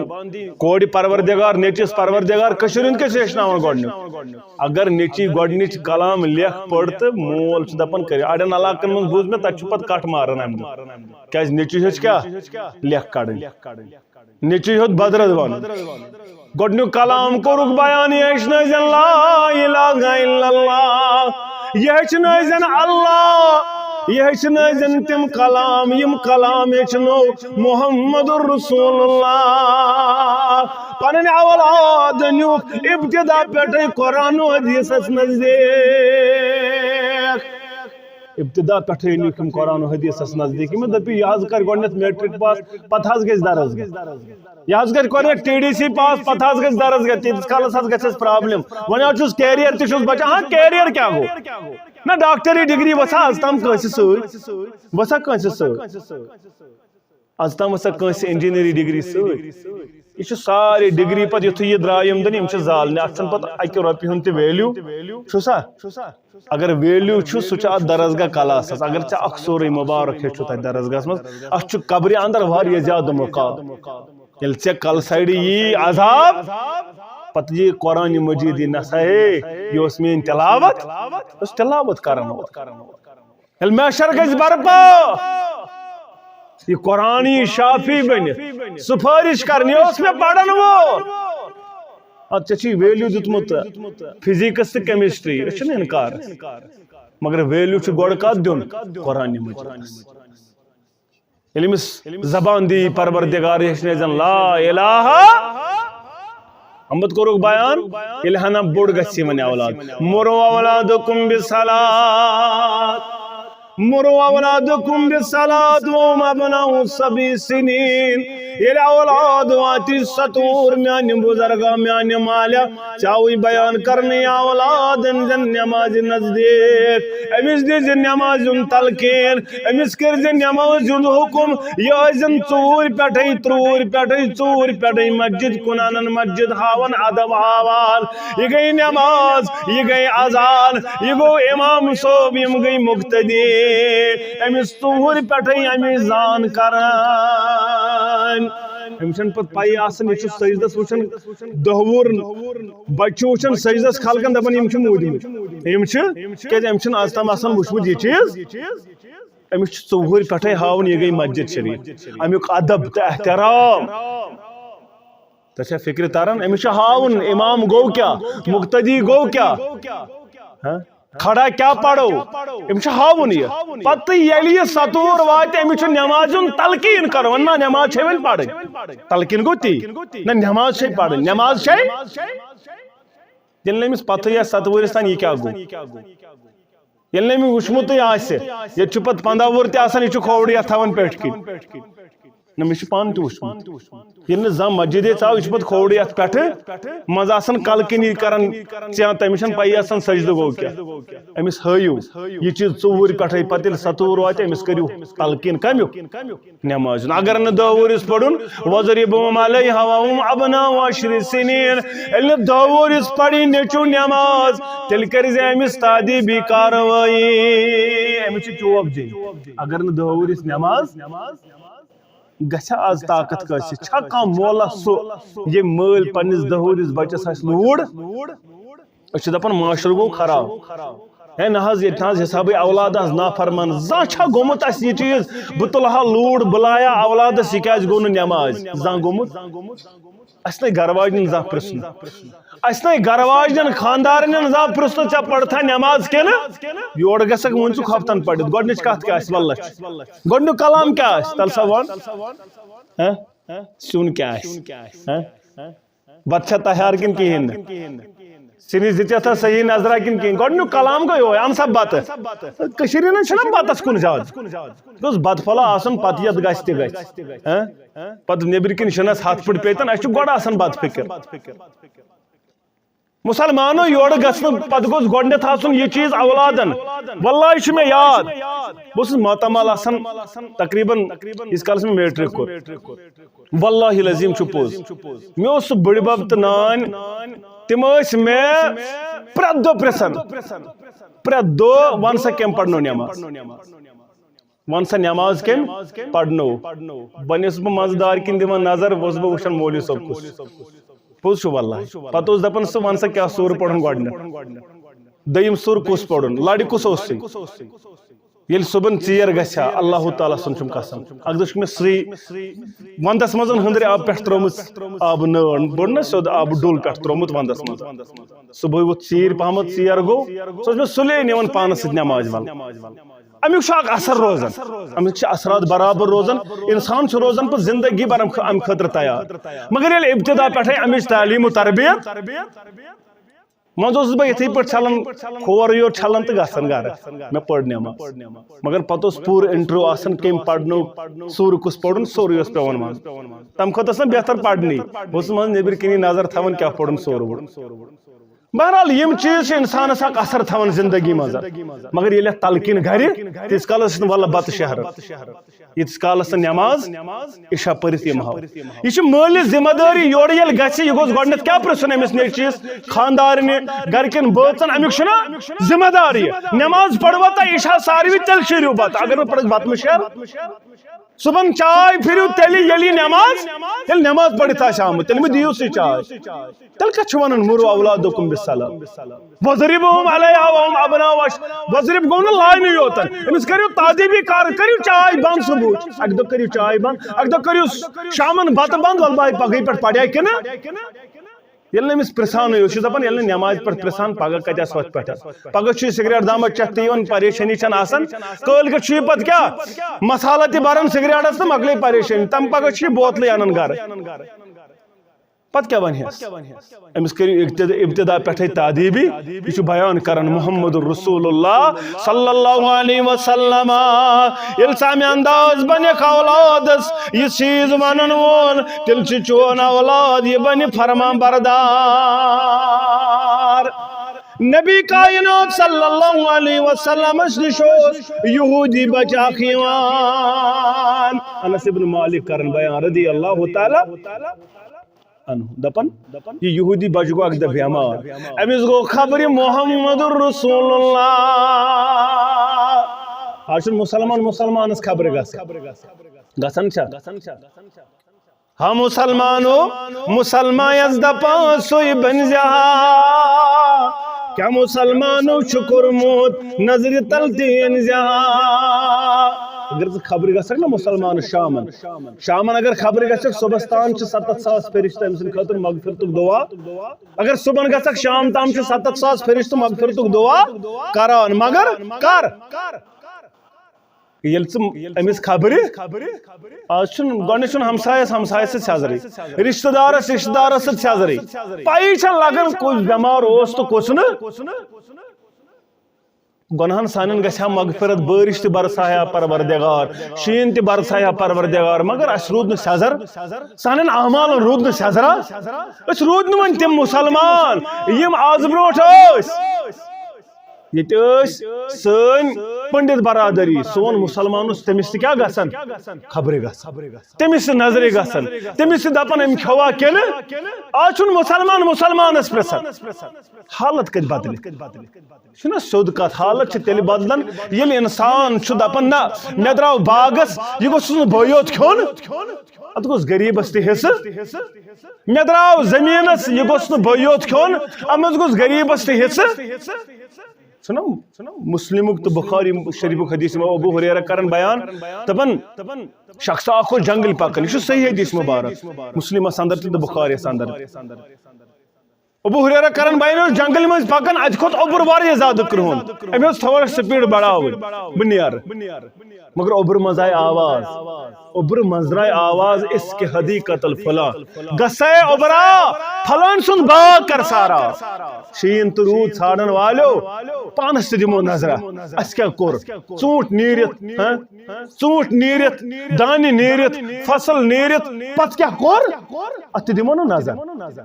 کورِ پروردگار، نیٚچوِس پروردگار، کٔشیٖرِ ہُنٛد کیٛاہ چھُ ہیٚچھناوان گۄڈٕنیُک؟ اگر نیٚچوِس گۄڈٕنِچ کلام لیکھ پٔر تہٕ مول چھُ دپان کٔرِو۔ اڑٮ۪ن علاقن منٛز بوٗز مےٚ، تتہِ چھُ پتہٕ کٹھ ماران امہِ دۄہ۔ کیٛازِ نیٚچوِس ہیوٚچھ کیٛاہ؟ لیکھ کڑٕنۍ۔ نیٚچوِس ہیوٚت بدرد ونُن۔ گۄڈٕنیُک کلام کوٚرُکھ بیان، یہِ ہیٚچھنٲے زن لا الہ الا اللہ، یہِ ہیٚچھنٲے زن اللہ، یہِ ہیٚچھنٲے زن تِم کلام، یِم کلام ہیٚچھنو محمد رسول اللہ۔ پنٕنۍ اولاد نیوٗکھ ابتدا پٮ۪ٹھے قرآن و حدیثس نزدیٖک۔ ابتدا پٮ۪ٹھے نیوٗکھ یِم قرآن و حدیثس نزدیٖک۔ یِمو دپیو، یہِ حظ کرِ گۄڈٕنٮ۪تھ میٹرک پاس، پتہٕ حظ گژھِ درس گژھِ۔ یہِ حظ کرِ گۄڈٕنٮ۪تھ ٹی ڈی سی پاس، پتہٕ حظ گژھِ درس گژھِ۔ تیٖتِس کالس حظ گژھٮ۪س پرابلم۔ وۄنۍ حظ چھُس کیریئر تہِ چھُس بچان۔ ہاں، کیریئر کیٛاہ گوٚو؟ نہ، ڈاکٹری ڈگری وژھا از تام کٲنٛسہِ سۭتۍ؟ وژھا کٲنٛسہِ سۭتۍ؟ از تام وژھا کٲنٛسہِ انجینئرنگ ڈگری سۭتۍ؟ یہِ چھُ سارے ڈگری پتہٕ یُتھُے یہِ درٛاو یِم دِنہٕ، یِم چھِ زالنہِ۔ اتھ چھُنہٕ پتہٕ اکہِ رۄپیہِ ہُنٛد تہِ ویلیو، چھُ سا؟ اگر ویلیو چھُ، سُہ چھُ اتھ درسگاہ کلاسس۔ اگر ژےٚ اکھ سورُے مبارک ہیٚچھُتھ اتہِ درسگاہس منٛز، اتھ چھُ قبرِ اندر واریاہ زیادٕ مقام۔ ییٚلہِ ژےٚ کلہٕ سایڈٕ یی عذاب، پتہٕ یی قرآن مجید، یی نسا ہے، یہِ اوس میٲنۍ تلاوت، یہِ اوس تلاوت کران وول۔ ییٚلہِ محشر گژھِ برپا، یہِ قرآن یی شافی بٔنِتھ، سفٲرِش کرنہِ، یہِ اوس مےٚ پرن وول۔ اتھ ژےٚ چھُے ویلیو دیُتمُت فزیکس تہٕ کیمسٹری، أسۍ چھِنہٕ انکار، مگر ویلیو چھُ گۄڈٕ کتھ دیُن؟ قرآن مجیدس۔ ییٚلہِ أمِس زبان دی پروردگار، ہیٚچھنٲے زن لا الہ، اَمہِ پتہٕ کوٚرُکھ بیان، ییٚلہِ ہنا بوٚڑ گژھِ یِمن اولاد، مرو اولادکم بالصلاۃ، مرو اولادکم بالصلاۃ وهم ابناء سبع سنین۔ ییٚلہِ اولاد واتہِ ستوٗر، میانہِ بزرگا، میانہِ مالیا، ژےٚ آوُے بیان کرنہٕ، یا اولاد، أنۍ زن نمازِ نزدیٖک، أمِس دِزِ نمازِ ہُنٛد تلقین، أمِس کٔرۍ زِ نمازِ ہُنٛد حُکُم، یہِ ٲسۍ زن ژوٗرِ پٮ۪ٹھے، ترٛوٗرِ پٮ۪ٹھے، ژوٗرِ پٮ۪ٹھے مسجد کُن انان، مسجد ہاوان، ادب ہاوان۔ یہِ گٔے نماز، یہِ گٔے اذان، یہِ گوٚو امام صٲب، یِم گٔے مقتدی۔ أمِس ژوٗرِ پٮ۪ٹھے اَمِچ زان کران۔ أمِس چھَنہٕ پتہٕ پَیی آسان، یہِ چھُ سجدس وٕچھان دَہ وُہُر بچہٕ وٕچھان سجدس خلقن، دپان، یِم چھِ موٗدمٕتۍ۔ یِم چھِ، کیازِ أمۍ چھُنہٕ از تام آسان وٕچھمُت یہِ چیٖز۔ أمِس چھُ ژوٗرِ پٮ۪ٹھَے ہاوُن، یہِ گٔے مسجد شریف، اَمیُک ادب تہٕ احترام۔ تۄہہِ چھا فکرِ تران؟ أمِس چھُ ہاوُن، امام گوٚو کیٛاہ، مقتدی گوٚو کیٛاہ؟ ہاں؟ کھڑا کیٛاہ پرو؟ أمِس چھُ ہاوُن یہِ۔ پتہٕ ییٚلہِ یہِ ستوٗر واتہِ، أمِس چھُ نمازِ ہُنٛد تلقین کرُن۔ نہ، نماز چھے وۄنۍ پرٕنۍ۔ تلقین گوٚو تی۔ نہ، نماز چھے پرٕنۍ۔ نماز چھے۔ ییٚلہِ نہٕ أمِس پتہٕ یا ستہٕ وُہرِس تام یہِ کیٛاہ گوٚو؟ ییٚلہِ نہٕ أمۍ وٕچھمُتٕے آسہِ، ییٚتہِ چھُ پتہٕ پنٛداہ وُہُر تہِ آسان، یہِ چھُ کھووُر یتھ تھاوان پٮ۪ٹھۍ کِنۍ۔ نہ، مےٚ چھُ پانہٕ تہِ وٕچھمُت۔ ییٚلہِ نہٕ زانٛہہ مسجدے ژاو، یہِ چھُ پتہٕ کھووُر یتھ پٮ۪ٹھٕ، منٛزٕ آسان کلہٕ کِنی کران، ژےٚ، تٔمِس چھَنہٕ پَیی آسان سجدٕ گوٚو کیٛاہ۔ أمِس ہٲیِو، یہِ چیٖز ژوٗرِ پٮ۪ٹھَے، پتہٕ ییٚلہِ ستوٗر واتہِ، أمِس کٔرِو تلقین کمیُک؟ نمازِ ہُنٛد۔ اگر نہٕ دَہ ؤرِس پوٚرُن، وَضَرِبْهُمْ عَلَيْهَا وَهُمْ أَبْنَاءُ عَشْرِ سِنِينَ، ییٚلہِ نہٕ دَہ ؤرِس پَری نیٚچوٗ نماز، تیٚلہِ کٔرۍ زِ أمِس تادیٖبی کاروٲیی۔ أمِس چھِ چوب دِنۍ۔ اگر نہٕ دَہ ؤرِس نماز گژھِ، آز طاقت کٲنٛسہِ چھا؟ کانٛہہ مولا سُہ، ییٚمۍ مٲلۍ پنٛنِس دَہ ؤرِس بَچَس آسہِ لوٗر؟ أسۍ چھِ دَپان معاشرٕ گوٚو خراب۔ ہے نہ حظ، ییٚتہِ نہ حظ حسابٕے اولاد آز نافرمان۔ زانٛہہ چھا گوٚمُت اَسہِ یہِ چیٖز، بہٕ تُلہٕ ہا لوٗر، بہٕ لایہٕ ہا اولادَس، یہِ کیٛازِ گوٚو نہٕ نٮ۪مازِ؟ زانٛہہ گوٚمُت؟ اَسہِ نَے گَرٕ واجنٮ۪ن زانٛہہ پرٛژھنہٕ۔ اَسہِ نَے گَرٕ واجنٮ۪ن، خانٛدارنٮ۪ن زانٛہہ پرٛژھنہٕ، ژےٚ پَرتھا نٮ۪ماز کِنہٕ؟ یورٕ گژھکھ وۄنۍ ژٕ خۄفتَن پٔرِتھ۔ گۄڈٕنِچ کَتھ کیٛاہ آسہِ؟ وَلہٕ چھِ۔ گۄڈٕنیُک کلام کیٛاہ آسہِ؟ تَلہٕ سا وَن۔ ہہ؟ سیُن کیٛاہ آسہِ؟ ہہ؟ بتہٕ چھا تیار کِنہٕ کِہیٖنۍ نہٕ؟ سِنِس دِژ یَتھ صحیح نظرا کِنہٕ کِہیٖنۍ؟ گۄڈٕنیُک کلام گوٚو یِہوٚے، اَن سا بَتہٕ۔ کٔشیٖرِ ہٕنٛز چھِنہ بَتَس کُن زیادٕ۔ گوٚژھ بَتہٕ پھوٚلہ آسُن، پَتہٕ یَتھ گژھِ تہِ گژھِ۔ ہہ؟ پَتہٕ نیٚبرۍ کِنۍ شِنَس ہَتھ پھٕٹ پیٚتَن، اَسہِ چھُ گۄڈٕ آسان بَتہٕ فِکر۔ مُسلمانو یورٕ گژھنہٕ پَتہٕ گوٚژھ گۄڈٕنٮ۪تھ آسُن یہِ چیٖز اولادَن۔ واللہ چھُ مےٚ یاد، بہٕ اوسُس ماتامال آسان تقریٖباً ییٖتِس کالَس مےٚ میٹرک کوٚر۔ واللہ العظیم چھُ پوٚز۔ مےٚ اوس سُہ بٕڈِبب تہٕ نانۍ، تِم ٲسۍ مےٚ پرٛٮ۪تھ دۄہ پرٛژھان، پرٛٮ۪تھ دۄہ، "وَن سا، کٔمۍ پرنو نٮ۪ماز؟ وَن سا، نٮ۪ماز کٔمۍ پرنو؟" بہٕ نِس بہٕ منٛزٕ دارِ کِنۍ دِوان نظر، اوسُس بہٕ وٕچھان مولوی صٲب کُس۔ پوٚز چھُ واللہ۔ پتہٕ اوس دپان، "سُہ وَن سا، کیٛاہ سورٕ پرُن گۄڈٕنٮ۪تھ؟ دوٚیِم سُر کُس پرُن؟ لَرِ کُس اوس سُے؟" ییٚلہِ صُبحن ژیر گژھِ ہا، اللہ تعالیٰ سُنٛد چھُم قسم، اکھ دۄہ چھُ مےٚ سُے ونٛدس منٛز ہٕنٛدرِ آبہٕ پٮ۪ٹھ ترٛٲومٕژ آبہٕ نٲر، بوٚڑ نہ سیوٚد آبہٕ ڈُل پٮ۪ٹھ ترٛوومُت ونٛدس منٛز۔ صُبحٲے ووٚتھ ژیٖرۍ پہمتھ، ژیر گوٚو، سُہ اوس مےٚ سُلے نِوان پانس سۭتۍ نٮ۪مازِ ول۔ امیُک چھُ اکھ اثر روزان، امیُک چھِ اثرات برابر روزان۔ انسان چھُ روزان پتہٕ زندگی بھر امہِ خٲ-، امہِ خٲطرٕ تیار۔ مگر ییٚلہِ ابتدا پٮ۪ٹھے امِچ تعلیٖم و تربیت، منٛزٕ اوسُس بہٕ یِتھٕے پٲٹھۍ ژھلان، کھور یور چھلان تہٕ گژھان گرٕ، مےٚ پٔر نٮ۪ماز۔ مگر پتہٕ اوس پوٗرٕ انٹرویو آسان، کٔمۍ پرنو، سورٕ کُس پرُن، سورُے اوس پٮ۪وان ونُن۔ تمہِ کھۄتہٕ ٲس نہ بہتر پرنی، بہٕ اوسُس منٛزٕ نیٚبرۍ کِنی نظر تھاوان، کیٛاہ پرُن سورٕ وورٕ۔ بہرحال، یِم چیٖز چھِ اِنسانَس اکھ اثر تھاوان زندگی منٛز۔ مگر ییٚلہِ اَتھ تلقیٖن گرِ، تیٖتِس کالَس چھِنہٕ وَلہٕ بَتہٕ شہرَس، ییٖتِس کالَس نہٕ نٮ۪ماز عشاء پٔرِتھ یِم ہاو۔ یہِ چھِ مٲلِس ذمہ دٲری، یورٕ ییٚلہِ گژھِ، یہِ گوٚژھ گۄڈٕنٮ۪تھ کیٛاہ پرٛژھُن أمِس نیٚچوِس، خانٛدارنہِ، گرِکٮ۪ن بٲژَن، اَمیُک چھُنہ ذمہ دار یہِ؟ نٮ۪ماز پٔروا تۄہہِ عشاء ساروی، تیٚلہِ شیرِو بَتہٕ۔ اگر نہٕ پٔرِتھ بَتہٕ مہٕ شیر۔ صُبحن چاے پھِرِو تیٚلہِ، ییٚلہِ یہِ نٮ۪ماز، ییٚلہِ نٮ۪ماز پٔرِتھ آسہِ آمُت، تیٚلہِ مہٕ دِیِو سُہ چاے۔ تیٚلہِ کَتہِ چھُ وَنان، "مروا اولادکم بالصلاۃ"؟ وَضْرِبْهُمْ عَلَيْهَا وَهُمْ أَبْنَاءُ عَشْرٍ۔ وَضْرِب گوٚو نہٕ لاینٕے یوتن، أمِس کٔرِو تادیٖبی کار، کٔرِو چاے بنٛد صُبحٕچ، اَکہِ دۄہ کٔرِو چاے بنٛد، اَکہِ دۄہ کٔرِو شامن بَتہٕ بنٛد، وَلہٕ بہٕ پَگہٕے پٮ۪ٹھ پَریا کِنہٕ؟ ییٚلہِ نہٕ أمِس پرٛژھانٕے اوس، یہِ چھُ دَپان، ییٚلہِ نہٕ نٮ۪مازِ پٮ۪ٹھ پرٛژھان، پَگاہ کَتہِ آسہٕ ہۄتھ پٮ۪ٹھ؟ پَگاہ چھُ یہِ سِگریٹ دامَس چٮ۪تھ تہِ یِوان، پریشٲنی چھَنہٕ آسان۔ کٲلۍ کٮ۪تھ چھُ یہِ پَتہٕ کیٛاہ؟ مصالہٕ تہِ بَران سِگریٹَس تہٕ مۄکلے پریشٲنی۔ تَمہِ پَگاہ چھُ یہِ بوتلٕے اَنان گَرٕ۔ پَتہٕ کیٛاہ وَنہِ ہَس؟ أمِس کٔرِو ابتدا، ابتدا پٮ۪ٹھَے تادیٖبی۔ یہِ چھُ بیان کران محمد رسول اللہ صلی اللہ علیہ وسلم۔ ییٚلہِ ژٕ اَمہِ انداز بَنٮ۪کھ اولادَس، یہِ چیٖز وَنَن وول، تیٚلہِ چھُ چون اولاد، یہِ بَنہِ فرمان بردار۔ نبی کائنات صلی اللہ علیہ وسلمس نِش اوس یہودی بچہٕ اکھ یِوان۔ انس ابن مالک کرن بیان رضی اللہ تعالیٰ عنہ، دپان، یہِ یہودی بچہٕ گوٚو اکہِ دۄہ بیمار۔ أمِس گوٚو خبرِ محمد رسول اللہ۔ آز چھُنہٕ مُسلمان مُسلمانس خبرِ گژھان۔ گژھان چھا؟ ہا مُسلمانو، مُسلمان یَس دَپان سُے بٔنۍ زِ ہا۔ کیٛاہ مُسلمانو چھُ کوٚرمُت نظرِ تَل تہِ أنۍ زِ ہا؟ اگر ژٕ خبرِ گژھکھ نا مُسلمان شامَن، شامَن اگر خبرِ گژھکھ، صُبحَس تام چھِ سَتَتھ ساس فرشتہٕ أمۍ سٕنٛدِ خٲطرٕ مغفرتُک دُعا۔ اگر صُبحَن گژھکھ، شام تام چھِ سَتَتھ ساس فرشتہٕ مغفرتُک دُعا کران۔ مگر کر؟ ییٚلہِ ژٕ أمِس خبرِ، آز چھُنہٕ، گۄڈٕنیتھ چھُنہٕ ہمسایس ہمسایس سۭتۍ سیزرٕے، رشتہٕ دارس رشتہٕ دارس سۭتۍ سیزرٕے۔ پَیی چھےٚ لگان کُس بٮ۪مار اوس تہٕ کُس نہٕ۔ گۄناہن سانٮ۪ن گژھِ ہا مغفرت، بٲرِش تہِ برسایہِ ہا پروردگار، شیٖن تہِ برسایہِ ہا پروردگار، مگر اَسہِ روٗد نہٕ سیزر، سانٮ۪ن اعمالن روٗد نہٕ سیزرا۔ أسۍ روٗدۍ نہٕ وۄنۍ تِم مُسلمان، یِم آز برونٛٹھ ٲسۍ۔ ییٚتہِ ٲسۍ سٲنۍ پنڈت برادری، سون مُسلمان اوس، تٔمِس تہِ کیٛاہ گژھان؟ خبرِ گژھان۔ تٔمِس تہِ نظرِ گژھان۔ تٔمِس تہِ دپان، أمۍ کھیوٚوا کِنہٕ؟ آز چھُنہٕ مُسلمان مُسلمانس پرژھان۔ حالت کتہِ بدلہِ؟ چھُنہ سیوٚد کتھ، حالت چھِ تیٚلہِ بدلان، ییٚلہِ انسان چھُ دپان، نہ، مےٚ درٛاو باغس، یہِ گوٚژھُس نہٕ بہٕ یوت کھیوٚن، اتھ گوٚژھ غریبس تہِ حصہٕ۔ مےٚ درٛاو زٔمیٖنَس، یہِ گوٚژھ نہٕ بہٕ یوت کھیوٚن، اَتھ منٛز گوٚژھ غریٖبَس تہِ حصہٕ۔ چھُنہ مسلمُک تہٕ بخاری شریٖفُک حدیث، امام ابو ہریرہ کران بیان، دَپان، شخص اکھ اوس جنگل پکان، یہِ چھُ صحیح حدیث مبارک، مسلمس اندر تہِ تہٕ بخاریس اندر تہِ۔ ابو ہریرہ کران بیان، اوس جنگل منٛز پکان، اتہِ کھوٚت اوٚبُر واریاہ زیادٕ کرٛہُن۔ أمۍ اوس تھوڑا سپیڈ بڑاوٕنۍ، بہٕ نیرٕ۔ مگر اوٚبرٕ منٛز آیہِ آواز، اوٚبرٕ منٛز درٛاے آواز، "اس کے حدیقت الفلاں"، گژھ ہے اوٚبرا، فلٲنۍ سُنٛد باغ کر سارا۔ شیٖن تہٕ روٗد ژھانڈن والیو، پانس تہِ دِمو نظرا، اسہِ کیٛاہ کوٚر؟ ژوٗنٛٹھۍ نیٖرِتھ، ہاں؟ ژوٗنٛٹھۍ نیٖرِتھ، دانہِ نیٖرِتھ، فصل نیٖرِتھ، پتہٕ کیٛاہ کوٚر؟ اتھ تہِ دِمو نہٕ نظر۔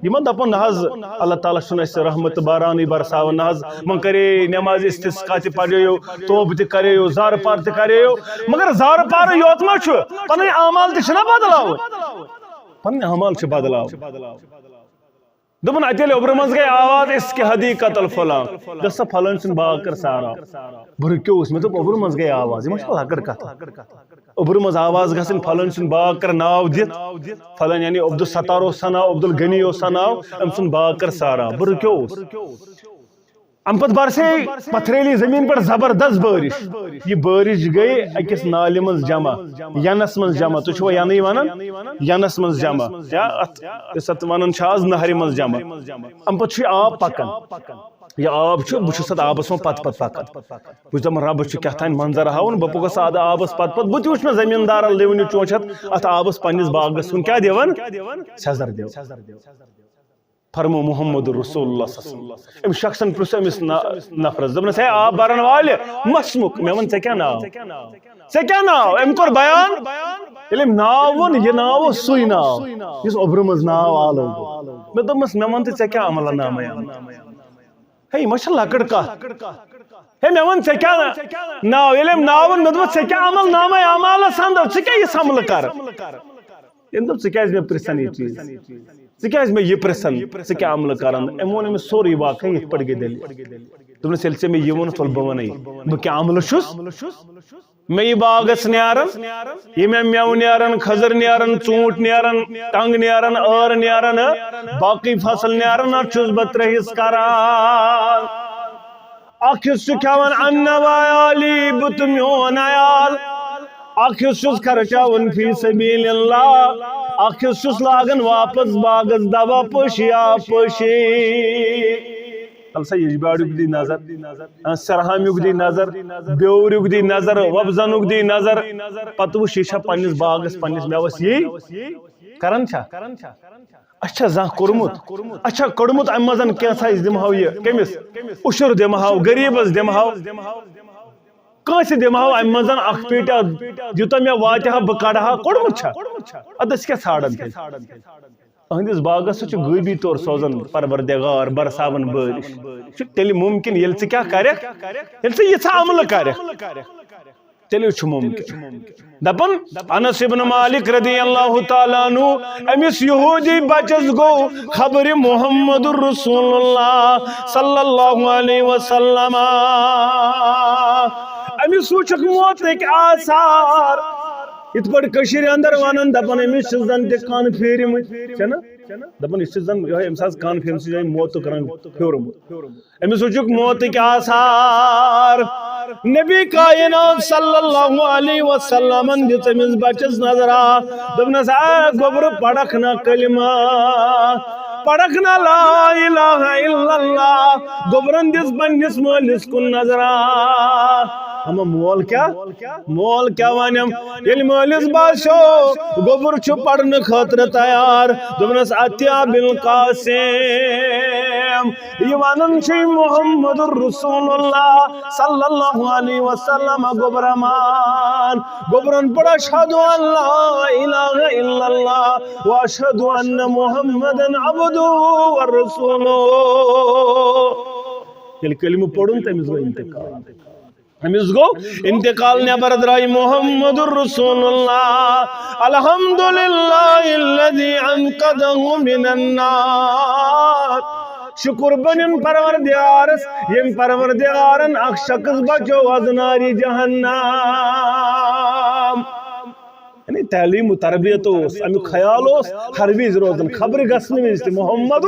یِمن دپو نہ حظ، اللہ تعالیٰ چھُنہٕ اسہِ رحمت بارانٕے برساوان، نہ حظ، وۄنۍ کرے نماز استسقا تہِ پرییو، توبہٕ تہِ کرییو، زارٕ پار تہِ کرییو، مگر زارٕ پارٕ یوت ما چھُ، پنٕنۍ اعمال تہِ چھِنہ بدلاوٕنۍ، پنٕنۍ اعمال چھِ بدلاوٕنۍ۔ دوٚپُن، اتہِ ییٚلہِ اوٚبرٕ منٛز گٔے آواز، "اس کے حدیقت الفلاں"، گژھ سا فلٲنۍ سُنٛد باغ کر سارا۔ بہٕ رُکیوس، مےٚ دوٚپ، اوٚبرٕ منٛز گٔے آواز، یہِ ما چھِ لۄکٕٹ کتھ؟ اوٚبرٕ منٛز آواز گژھٕنۍ، فلٲنۍ سُنٛد باغ کر ناو دِتھ، فلٲنۍ یعنی عبدالستار اوس سا ناو، عبدالغنی اوس سا ناو، أمۍ سُنٛد باغ کر سارا۔ بہٕ رُکیوس۔ امہِ پتہٕ برسے پتھریلی زمین پٮ۪ٹھ زبردست بٲرِش۔ یہِ بٲرِش گٔے أکِس نالہِ منٛز جمع، ینس منٛز جمع۔ تُہۍ چھِوا ینٕے ونان؟ ینس منٛز جمع، یا اتھ، یُس اتھ ونان چھِ آز نہرِ منٛز جمع۔ امہِ پتہٕ چھُ یہِ آب پکان۔ یہِ آب چھُ، بہٕ چھُس اتھ آبس منٛز پتہٕ پتہٕ پکان۔ بہٕ چھُس دپان، رۄبس چھُ کیٛاہ تام منظر ہاوُن، بہٕ پوٚکُس اتھ آبس پتہٕ پتہٕ۔ بہٕ تہِ وٕچھ مےٚ زمیٖندارن لِونہِ چونٛچھ اتھ، اتھ آبس پننِس باغس کُن کیٛاہ دِوان؟ سٮ۪زر دِوان۔ فرمو محمد رسول اللہ صلی اللہ علیہ وسلم۔ أمۍ شخصن پرٛژھ أمِس نا-، نفرس، دوٚپنس، "ہے آب برن والہِ، مسمُک، مےٚ وَن ژےٚ کیٛاہ ناو؟ ژےٚ کیٛاہ ناو؟" أمۍ کوٚر بیان، ییٚلہِ أمۍ ناو ووٚن، یہِ ناو اوس سُے ناو، یُس اوٚبرٕ منٛز ناو آلو گوٚو۔ مےٚ دوٚپمس، "مےٚ وَن تہٕ ژےٚ کیٛاہ عملہ نامہ اندر؟ ہے، یہِ ما چھےٚ لۄکٕٹ کتھ؟ ہے، مےٚ وَن ژےٚ کیٛاہ ناو؟" ییٚلہِ أمۍ ناو ووٚن، مےٚ دوٚپمس، "ژےٚ کیٛاہ عمل نامہ اعمالس اندر؟ ژٕ کیٛاہ یہِ عملہٕ کرٕ؟" أمۍ دوٚپ، "ژٕ کیٛازِ مےٚ پرٛژھان یہِ چیٖز؟ ژٕ کیٛازِ مےٚ یہِ پرٛژھان؟ ژٕ کیٛاہ عملہٕ کران؟" أمۍ ووٚن أمِس سورُے واقعہ، یِتھ پٲٹھۍ گٔے دٔلیٖل۔ دوٚپنَس، "ییٚلہِ ژےٚ مےٚ یہِ ووٚنُتھ، وَلہٕ بہٕ وَنَے، بہٕ کیٛاہ عملہٕ چھُس۔ مےٚ یہِ باغَس نیران، یہِ مےٚ مٮ۪وٕ نیران، کھٔزٕر نیران، ژوٗنٛٹھۍ نیران، ٹنٛگ نیران، ٲر نیران، باقٕے فصل نیران، اَتھ چھُس بہٕ ترٛیٚیِس کران۔" اکھ حصہٕ چھُ کھٮ۪وان اَمہِ نوایالی بہٕ تہٕ میون عیال، اکھ حصہٕ چھُس خرچاوان فی سبیل اللہ، اکھ حصہٕ چھُس لاگان واپس باغس دوا پٲشی آب پٲشی۔ تَلہٕ سا یجباڑیُک دی نظر، سرہامیُک دی نظر، بیوریُک دی نظر، وۄپزنُک دی نظر، پتہٕ وٕچھ یہِ چھا پننِس باغس، پننِس مٮ۪وس یی کران چھا؟ اَسہِ چھا زانٛہہ کوٚرمُت؟ اَسہِ چھا کوٚڑمُت اَمہِ منٛز کینٛژھا؟ أسۍ دِمہو یہِ کٔمِس؟ اُشُر دِمہو، غریٖبس دِمہو۔ کٲنٛسہِ دِمہو اَمہِ منٛز اکھ پیٹا، یوٗتاہ مےٚ واتہِ ہا، بہٕ کڑٕ ہا، کوٚڑمُت چھا؟ اَدٕ أسۍ کیٛاہ ژھانٛڈان تیٚلہِ؟ أہنٛدِس باغس سۭتۍ چھُ غٲبی طور سوزان پروردگار، برساوان بٲرِش۔ چھُ تیٚلہِ مُمکِن، ییٚلہِ ژٕ کیٛاہ کرکھ؟ ییٚلہِ ژٕ یِژھا عملہٕ کرکھ۔ تیٚلہِ چھُ مُمکِن۔ دَپان، انس ابن مالک رضی اللہ تعالیٰ عنہ، أمِس یہودی بچس گوٚو خبرِ محمد رسول اللہ صلی اللہ علیہ وسلم۔ أمِس وٕچھُکھ موتٕکۍ آثار۔ یِتھ پٲٹھۍ کٔشیٖرِ اندر ونان، دَپان، أمِس چھِ زن تہِ کن پھیٖرمٕتۍ، چھَنہ؟ دَپان، یہِ چھِ زن یِہوٚے أمِس آز کن پھیٖرمٕژ، یِہوٚے موتُک رنگ پھیوٗرمُت۔ أمِس وٕچھُکھ موتٕکۍ آثار۔ نبی کائنات صلی اللہ علیہ وسلمن دِژ أمِس بچس نظرا۔ دوٚپنس، "اے گوٚبرٕ، پرکھ نہ کلمہ، پرکھ نہ لا الہ الا اللہ۔" گوٚبرن دِژ پننِس مٲلِس کُن نظرا۔ اما مول کیٛاہ؟ مول کیٛاہ ونٮ۪م؟ ییٚلہِ مٲلِس باسیو، گوٚبُر چھُ پرنہٕ خٲطرٕ تیار، دوٚپنس، "اتیا بالقاسم، یہِ ونان چھُے محمد رسول اللہ صلی اللہ علیہ وسلم گوٚبرمان۔" گوٚبرن پوٚر، "اشہد ان لا الہ الا اللہ و اشہد ان محمدا عبدہ و رسولہ۔" ییٚلہِ کلمہٕ پوٚرُن، تٔمِس گوٚو انتقال۔ أمِس گوٚو انتقال، نٮ۪بر درٛاے محمد رسول اللہ۔ الحمدللہ الذی انقذہ من النار۔ شکر بنن پروردگارس، یم پروردگارن اکھ شخص بچو از ناری جہنم۔ یعنی تعلیم و تربیت اوس، امیُک خیال اوس ہر وِزِ روزان، خبرِ گژھنہٕ وِزِ تہِ محمد۔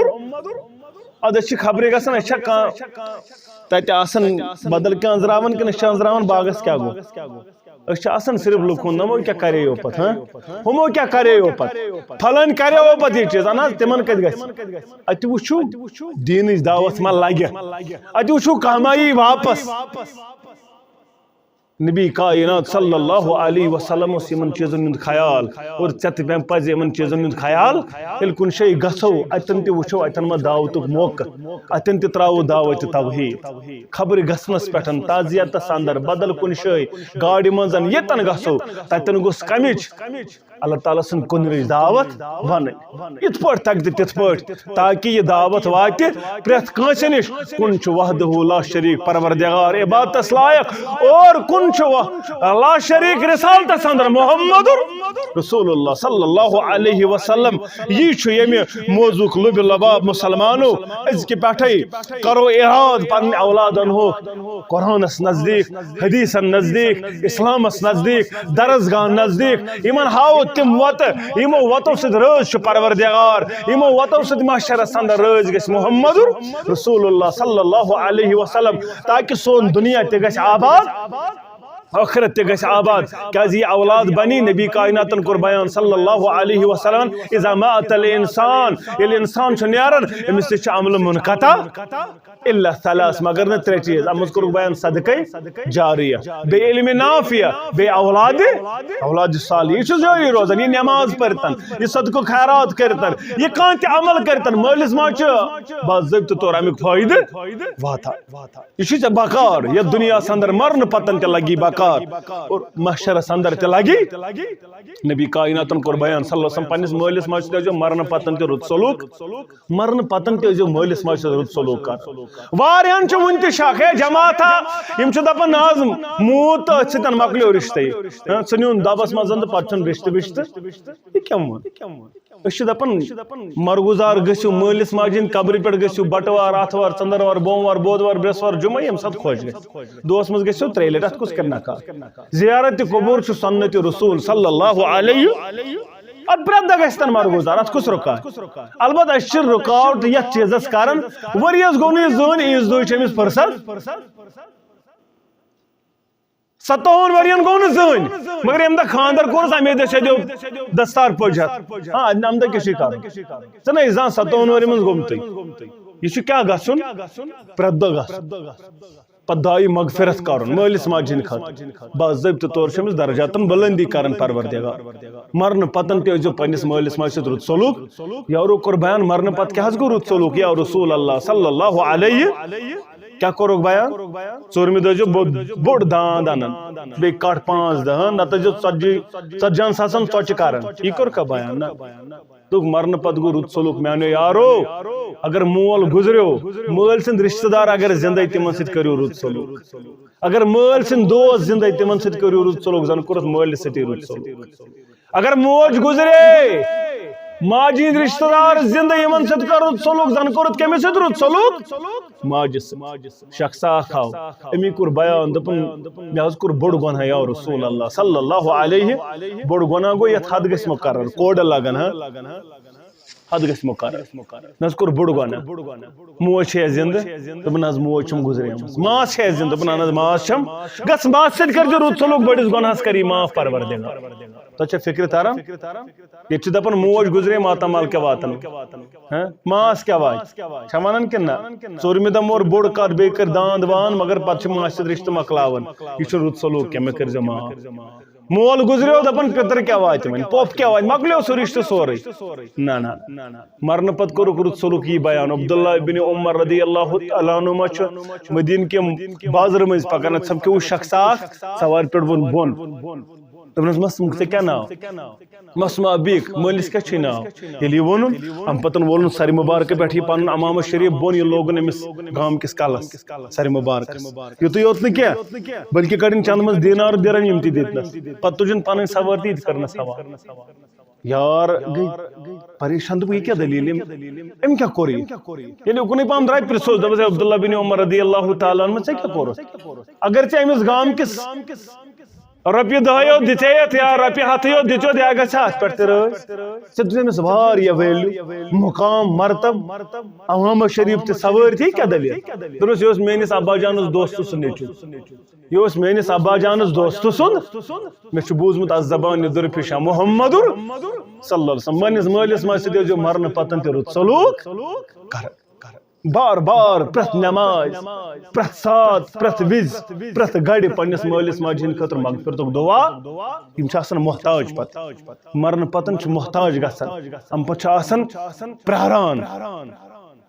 ادٕ أسۍ چھِ خبرِ گژھان، أسۍ چھا کانٛہہ تتہِ آسان بدل کینٛہہ أنٛزراوان کِنہٕ أسۍ چھِ أنٛزراوان باغس کیٛاہ گوٚو؟ أسۍ چھِ آسان صرف لُکھ ہُنٛد، نمو کیٛاہ کَرے یو پَتہٕ، ہاں؟ ہُمو کیٛاہ کَرے یو پَتہٕ؟ پھلٲنۍ کَریو پَتہٕ یہِ چیٖز، اَہَن حظ، تِمَن کَتہِ گژھِ؟ اَتہِ وٕچھِو، دیٖنٕچ دعوت ما لَگہِ؟ اَتہِ وٕچھِو، کانٛہہ ما یی واپَس؟ نبی کائنات صلی اللہ علیہ وسلم اوس یِمَن چیٖزَن ہُنٛد خیال، اور ژےٚ تہِ مےٚ پَزِ یِمَن چیٖزَن ہُنٛد خیال۔ ییٚلہِ کُنہِ جایہِ گژھو، اَتٮ۪ن تہِ وٕچھو، اَتٮ۪ن ما دعوتُک موقعہٕ، اَتٮ۪ن تہِ ترٛاوو دعوت توحیٖد۔ خبرِ گژھنَس پٮ۪ٹھ، تعزیتَس اندر، بدل کُنہِ جایہِ، گاڑِ منٛز، ییٚتٮ۪ن گژھو، تَتٮ۪ن گوٚژھ کَمِچ؟ اللہ تعالیٰ سٕنٛدِ کُنرٕچ دعوت وَنٕنۍ۔ یِتھ پٲٹھۍ تَگہِ تہٕ تِتھ پٲٹھۍ، تاکہِ یہِ دعوت واتہِ پرٛٮ۪تھ کٲنٛسہِ نِش۔ کُن چھُ وحدہ لا شریک پروردگار عبادتس لایق، اور کُن چھُ وح-، لا شریک رسالتس اندر محمد رسول اللہ صلی اللہ علیہ وسلم۔ یی چھُ ییٚمہِ موضوعُک لُبِ لباب۔ مسلمانو، أزکہِ پٮ۪ٹھے کرو اراد پننہِ اولادن ہُک قرآنس نزدیٖک، حدیثن نزدیٖک، اسلامس نزدیٖک، درسگاہن نزدیٖک۔ یِمن ہاوو تِم وتہٕ، یِمو وتو سۭتۍ رٲضۍ چھُ پروردگار، یِمو وتو سۭتۍ محشرس اندر رٲضۍ گژھِ محمد رسول اللہ صلی اللہ علیہ وسلم، تاکہ سون دنیا تہِ گژھِ آباد، ٲخرت تہِ گژھِ آباد۔ کیازِ یہِ اولاد بنی، نبی کائناتن کوٚر بیان صلی اللہ علیہ وسلم، اذا مات الانسان، ییٚلہِ انسان چھُ نیران، أمِس تہِ چھُ عمل منقطع۔ الا ثلاث، مگر نہٕ ترٛےٚ چیٖز۔ اتھ منٛز کوٚرُکھ بیان صدقے جاریہ، بیٚیہِ علم نافع، بیٚیہِ اولاد، اولاد صالح۔ یہِ چھُ جٲری روزان، یہِ نماز پٔرتن، یہِ صدقہٕ خیرات کٔرتن، یہِ کانٛہہ تہِ عمل کٔرتن، مٲلِس ماجہِ چھُ باضٲبطہٕ طور امیُک فٲیدٕ واتان۔ یہِ چھُ ژےٚ بکار، یتھ دُنیاہس اندر مرنہٕ پتن تہِ لگی بکار، اور محشرس اندر تہِ لگی۔ نبی کائناتن کوٚر بیان صلی اللہ علیہ وسلم، پننِس مٲلِس ماجہِ سۭتۍ ٲسۍزیو مرنہٕ پتن تہِ رُت سلوک، مرنہٕ پتن تہِ ٲسۍزیو مٲلِس ماجہِ سۭتۍ رُت سلوک کران۔ واریاہن چھُ وُنہِ تہِ شک، ہے جماعتا، یِم چھِ دپان، نہ حظ، موٗد تہٕ أتھۍ سۭتۍ مۄکلیو رشتے۔ ہاں، ژٕ نیوٗن دبس منٛز تہٕ پتہٕ چھُنہٕ رشتہٕ وشتہٕ۔ یہِ کیٛاہ ووٚن؟ أسۍ چھِ دپان، مرگُزار گٔژھِو، مٲلِس ماجہِ ہِنٛدِ قبرِ پٮ۪ٹھ گٔژھِو، بٹوار، آتھوار، ژٔنٛدٕروار، بوموار، بودوار، برٛٮ۪سوار، جمعہ، ییٚمہِ ساتہٕ خۄش گژھِ۔ دۄہس منٛز گٔژھِو ترٛیٚیہِ لٹہِ، اتھ کُس کرِ نکار؟ زیارت قبور چھُ سنت رسول صلی اللہ علیہ۔ اتھ پرٛٮ۪تھ دۄہ گژھِ تن مرگُزار، اتھ کُس رُکاوِ؟ البتہ أسۍ چھِ رُکاوٹ یتھ چیٖزس کران، ؤریس گوٚو نہٕ یہِ زٕہٕنۍ، عیٖذ دۄہ چھِ أمِس فرصت۔ ستووُہن ؤرین گوٚو نہٕ زٕہٕنۍ، مگر ییٚمہِ دۄہ خانٛدر کوٚرُس، اَمے دۄہ چھِ اَتہِ دستار پٔج ہٮ۪تھ۔ ہاں، اَمہِ دۄہ کیٛاہ چھُے کَرُن؟ ژٕ نَے زانٛہہ ستووُہن ؤرین منٛز گوٚمتُے۔ یہِ چھُ کیٛاہ گژھُن؟ پرٛٮ۪تھ دۄہ گژھُن۔ پتہٕ دعایہِ مغفرت کرُن مٲلِس ماجہِ ہِنٛدِ خٲطرٕ۔ باضٲبطہٕ طور چھُ أمِس درجاتن بلندی کران پروردگار۔ مرنہٕ پتن تہِ ٲسۍزیو پننِس مٲلِس ماجہِ سۭتۍ رُت سلوک۔ یارو کوٚر بیان، مرنہٕ پتہٕ کیٛاہ حظ گوٚو رُت سلوک؟ یا رسول اللہ صلی اللہ علیہ، کیٛاہ کوٚرُکھ بیان؟ ژوٗرمہِ دۄہ ٲسۍزیو بوٚڑ، بوٚڑ داند انان، بیٚیہِ کٹھ پانٛژھ دہ، نتہٕ ٲسۍزیو ژتجی، ژتجی ہن ساسن ژۄچہِ کران۔ یہِ کوٚرکھا بیان؟ نہ۔ دوٚپُکھ، مرنہٕ پتہٕ گوٚو رُت سلوک میانیو یارو۔ اگر مول گُزریو، مٲلۍ سٕنٛدۍ رشتہٕ دار اگر زندے، تِمن سۭتۍ کٔرِو رُت سلوک۔ اگر مٲلۍ سٕنٛدۍ دوس زندے، تِمن سۭتۍ کٔرِو رُت سلوک، زن کوٚرُتھ مٲلِس سۭتی رُت سلوک۔ اگر موج گُزرے، ماجہِ ہٕنٛدۍ رشتہٕ دار زندے، یِمن سۭتۍ کر رُت سلوک، زن کوٚرُتھ کٔمِس سۭتۍ رُت سلوک؟ ماجہِ سۭتۍ۔ شخص اکھ آو، أمی کوٚر بیان، دوٚپُن، مےٚ حظ کوٚر بوٚڑ گۄناہ یا رسول اللہ صلی اللہ علیہ، بوٚڑ گۄناہ گوٚو، یتھ حد گژھِ مقرر، کوڈ لگن، ہاں، حد گژھِ مقرر۔ مےٚ حظ کوٚر بوٚڑ گۄناہ۔ موج چھےٚ زندٕ، دوٚپُن، نہ حظ، موج چھم گُزریمٕژ۔ ماس چھےٚ زندٕ، دوٚپُن، اہن حظ، ماس چھم۔ گژھ ماسہِ سۭتۍ کٔرۍزِ رُت سلوک، بٔڑِس گۄناہس کر یہِ معاف پروردگار۔ تۄہہِ چھا فکرِ تران؟ ییٚتہِ چھِ دپان، موج گُزرے، ماتامال کیٛاہ واتن؟ ہاں؟ ماس کیٛاہ واتہِ؟ چھا ونان کِنہٕ نہ؟ ژوٗرمہِ دۄہ مور بوٚڑ کتھ، بیٚیہِ کٔرۍ داند واند، مگر پتہٕ چھِ ماسہِ سۭتۍ رشتہٕ مۄکلاوان۔ یہِ چھُنہٕ رُت سلوک کینٛہہ، مےٚ کٔرۍزیو معاف۔ مول گُزریو، دپان، پِتر کیٛاہ واتہِ وۄنۍ؟ پۄپھ کیٛاہ واتہِ؟ مۄکلیو سُہ رشتہٕ سورُے۔ نہ، نہ۔ مرنہٕ پتہٕ کوٚرُکھ رُت سلوک یی بیان۔ عبداللہ ابن عمر رضی اللہ تعالیٰ عنہما چھُ مدیٖنہٕ کہِ بازرٕ مٔنٛزۍ پکان، اتھ سپکیو شخص اکھ سوارِ پٮ۪ٹھ بۄن بۄن۔ دوٚپنس، مس، ژےٚ کیٛاہ ناو؟ مسما ابیک، مٲلِس کیٛاہ چھُے ناو؟ ییٚلہِ یہِ ووٚنُن، امہِ پتہٕ وولُن سرِ مبارکہٕ پٮ۪ٹھ یہِ پنُن عمامہٕ شریف بۄن، یہِ لوگُن أمِس گامہٕ کِس کلس، سرِ مبارکس۔ یُتُے یوت نہٕ کینٛہہ، بلکہِ کڑن چندٕ منٛز دینار درہم، یِم تہِ دِتنس۔ پتہٕ تُجن پنٕنۍ سوٲرۍ تہِ، یہِ تہِ کٔرنس حوالہٕ۔ یار گٔے پریشان، دوٚپُکھ، یہِ کیٛاہ دٔلیٖل؟ أمۍ، أمۍ کیٛاہ کوٚر یہِ؟ ییٚلہِ اُکنُے پہم درٛاے، پرٛژھوس، دوٚپُس، ہے، عبداللہ بن عمر رضی اللہ تعالیٰ عنہ، ژےٚ کیٛاہ کوٚرُتھ؟ اگر ژےٚ أمِس گامہٕ کِس رۄپیہِ دَہ یوت دِژے یَتھ یا رۄپیہِ ہَتھٕے یوت دِژیوت، یا گژھِ اَتھ پٮ۪ٹھ تہِ رٲچھ۔ ژےٚ دیُتمُت أمِس واریاہ ویلیو، مقام، مرتب، عوامہ شریف تہِ سوٲرۍ تھی، کیٛاہ دٔلیٖل؟ دوٚپمَس، یہِ اوس میٛٲنِس ابا جانَس دوستہٕ سُنٛد نیٚچوٗ۔ یہِ اوس میٛٲنِس ابا جانَس دوستہٕ سُنٛد۔ مےٚ چھُ بوٗزمُت از زبانہِ درپیشہ محمد صلی اللہ علیہ وسلم۔ پنٛنِس مٲلِس ماجہِ سۭتۍ ٲسۍزیو مرنہٕ پتَن تہِ رُت سلوٗک کران۔ بار بار پرٛٮ۪تھ نٮ۪ماز، پرٛٮ۪تھ ساتھ، پرٛٮ۪تھ وِزِ، پرٛٮ۪تھ گھڑِ پنٛنِس مٲلِس ماجہِ ہِنٛدِ خٲطرٕ مغفرتُک دُعا۔ یِم چھِ آسان محتاج پتہٕ۔ مرنہٕ پتَن چھِ محتاج گژھان۔ اَمہِ پتہٕ چھِ آسان پرٛاران۔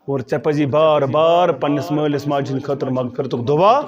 اور ژےٚ پَزی بار بار پنٛنِس مٲلِس ماجہِ ہِنٛدِ خٲطرٕ مغفرتُک دُعا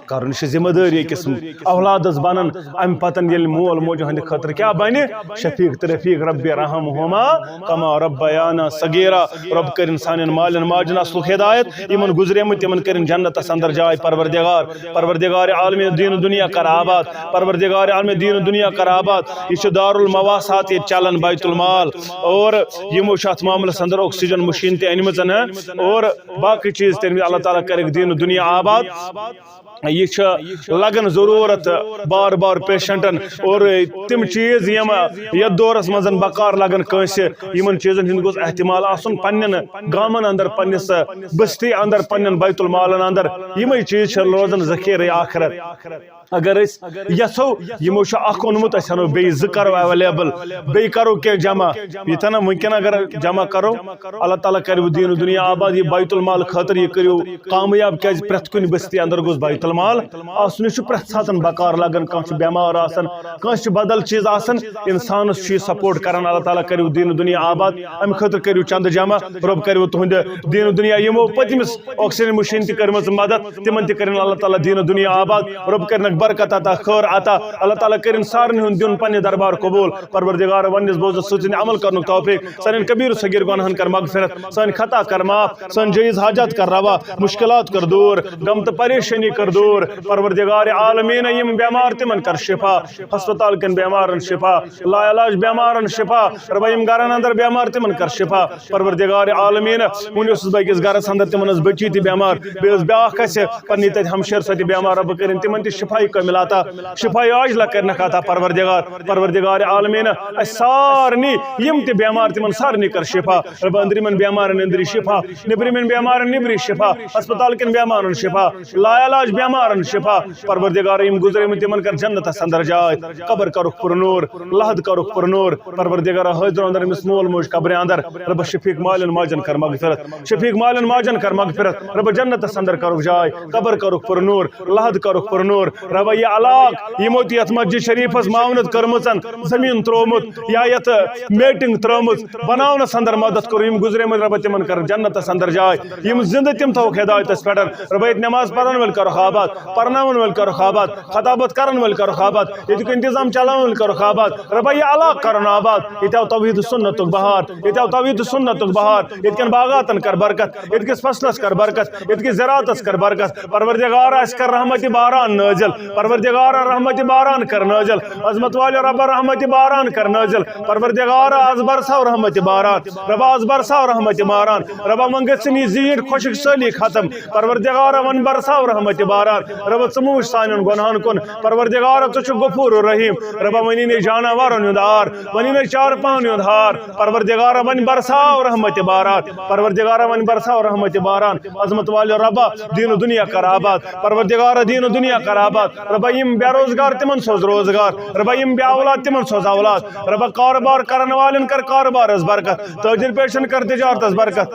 کرُن۔ یہِ چھِ ذمہٕ دٲری أکِس اولادس بنان۔ اَمہِ پتَن ییٚلہِ مول موج ہُنٛدِ خٲطرٕ کیٛاہ بنہِ؟ شفیق تہٕ رفیق، رب ارحمہما کما ربیانا صغیرا۔ رب کٔرِن سانٮ۪ن مالٮ۪ن ماجٮ۪ن اصلُک ہدایت، یِمن گُزریمٕتۍ تِمن کٔرِن جنتس اندر جاے۔ پروردگار، پروردگار عالمین دین و دنیا کر آباد۔ پروردگار عالمین دین و دنیا کر آباد۔ یہِ چھُ دارالمواسات ییٚتہِ چلان، بیت المال، اور یِمو چھِ اتھ معاملس اندر آکسیجن مشین تہِ أنمٕژ، ہاں، اور باقٕے چیٖز تہِ أنمٕتۍ۔ اللہ تعالیٰ کرِ دین و دنیا آباد۔ یہِ چھِ لگان ضروٗرت بار بار پیشنٹن، اور تِم چیٖز یِم یتھ دورس منٛز بکار لگان کٲنٛسہِ، یِمن چیٖزن ہُنٛد گوٚژھ احتمال آسُن پننٮ۪ن گامن اندر، پننِس بستی اندر، پننٮ۪ن بیت المالن اندر۔ یِمے چیٖز چھِ روزان ذخیرٕ آخرت۔ اگر أسۍ یژھو، یِمو چھُ اکھ اوٚنمُت، أسۍ اَنو بیٚیہِ زٕ، کرو ایویلیبل، بیٚیہِ کرو کینٛہہ جمع۔ یہِ تھا نہ وٕنکٮ۪ن اگر جمع کرو، اللہ تعالیٰ کرِ دین و دنیا آباد۔ یہِ بیت المال خٲطرٕ یہِ کٔرِو کامیاب، کیازِ پرٛٮ۪تھ کُنہِ بستی اندر گوٚژھ بیت المال آسُن۔ یہِ چھُ پرٛٮ۪تھ ساتن بکار لگان، کانٛہہ چھُ بٮ۪مار آسان، کٲنٛسہِ چھُ بدل چیٖز آسان، انسانس چھُ یہِ سپورٹ کران۔ اللہ تعالیٰ کٔرِو دین و دنیا آباد، امہِ خٲطرٕ کٔرِو چندٕ جمع، رۄب کٔرِو تُہنٛدِ دین و دنیا۔ یِمو پٔتمِس آکسیجن مشین تہِ کٔرمٕژ مدد، تِمن تہِ کٔرِن اللہ تعالیٰ دین و دنیا آباد، رۄب کٔرِنکھ برکت عطا، خٲر عطا۔ اللہ تعالیٰ کٔرِن سارنٕے ہُنٛد دیُن پننہِ دربار قبول۔ پروردگار، وننس بوزنس سۭتۍ سۭتۍ عمل کرنُک توفیق۔ سانٮ۪ن کبیٖر و صغیٖر گۄناہن کر مغفرت، سٲنۍ خطا کر معاف، سٲنۍ جٲیز حاجات کر روا، مشکلات کر دوٗر، غم تہٕ پریشٲنی کر دوٗر۔ پروردگار عالمین، یِم بٮ۪مار تِمن کر شفا، ہسپتال کٮ۪ن بٮ۪مارن شفا، لا علاج بٮ۪مارن شفا، رۄبا یِم گرن اندر بٮ۪مار تِمن کر شفا۔ پروردگار عالمین، وُنہِ اوسُس بہٕ أکِس گرس اندر، تِمن ٲس بٔچی تہِ بٮ۪مار، بیٚیہِ ٲس بیٛاکھ اسہِ پننی تتہِ ہمشیر، سۄ تہِ بٮ۪مار، رۄبہٕ کٔرِن تِمن تہِ شفایہِ کاملہ عطا، شفایہِ عاجلہ کٔرنکھ عطا۔ پروردگار، پروردگار عالمین، اسہِ سارنٕے یِم تہِ بٮ۪مار، تِمن سارنٕے کر شفا۔ رۄبہ أنٛدرِمٮ۪ن بٮ۪مارن أنٛدری شفا، نیٚبرِمٮ۪ن بٮ۪مارن نیٚبری شفا، ہسپتال کٮ۪ن بٮ۪مارن شفا، لا علاج بٮ۪مارن شفا۔ پروردگار، یِم گُزریمٕتۍ، تِمن کر جنتس اندر جاے، قبر کرُکھ پر نور، لحد کرُکھ پر نور۔ پروردگار، حٲضِر اندر أمِس مول موج قبرِ اندر، رۄبہ شفیق مالٮ۪ن ماجن کر مغفرت، شفیق مالٮ۪ن ماجن کر مغفرت۔ رۄبہ جنتس اندر کرُکھ جاے، قبر کرُکھ پر نور، لحد کرُکھ پر نور۔ رۄبہ یہِ علاقہٕ، یِمو تہِ یتھ مسجد شریفس معاونت کٔرمٕژن، زمین تروومُت یا یتھ میٹنگ ترٲومٕژ، بناونس اندر مدد کوٚر، یِم گُزریمٕتۍ، رۄبہ تِمن کر جنتس اندر جاے، یِم زندٕ تِم تھاوکھ ہدایتس پٮ۪ٹھ۔ رۄبہ ییٚتہِ نماز پرن وٲلۍ کرُکھ آباد، پرناون وٲلۍ کرُکھ آباد، خطابت کرن وٲلۍ کرُکھ آباد، ییٚتیُک انتظام چلاون وٲلۍ کرُکھ آباد۔ رۄبہ یہِ علاقہٕ کرُن آباد، ییٚتہِ آو توحید سنتُک بہار، ییٚتہِ آو توحید سنتُک بہار، ییٚتہِ کٮ۪ن باغاتن کر برکت، ییٚتہِ کِس فصلس کر برکت، ییٚتہِ کِس زراعتس کر برکت۔ پروردگار، اسہِ کر رحمت باران نٲزِل، پروردگار رحمت باران کر نٲزِل، عظمت والے رۄبہ رحمت باران کر نٲزِل۔ پروردگار، از برساو رحمت باران۔ رۄبہ، از برساو رحمت باران۔ رۄبہ، وۄنۍ گٔژھِن یہِ زیٖٹھ خۄشک سٲلی ختم۔ پروردگار، وۄنۍ برساو رحمت باران۔ رۄبہ، ژٕ مہٕ وٕچھ سانٮ۪ن گۄناہن کُن۔ پروردگار، ژٕ چھُکھ غفور الرحیم۔ رۄبہ، وۄنۍ یی نہٕ جاناوارن ہُنٛد ہار، وۄنۍ یی نہٕ چارپاہن ہُنٛد ہار۔ پروردگار، وۄنۍ برساو رحمت باران۔ پروردگار، وۄنۍ برساو رحمت باران۔ عظمت والے رۄبہ، دین و دنیا کر آباد۔ پروردگار، دین و دنیا کر آباد۔ رۄبہ، یِم بے روزگار، تِمن سوز روزگار۔ رۄبہ، یِم بے اولاد، تِمن سوز اولاد۔ رۄبہ، کارٕبار کرن والٮ۪ن کر کارٕبارس برکت، تٲجِر پیشن کر تجارتس برکت،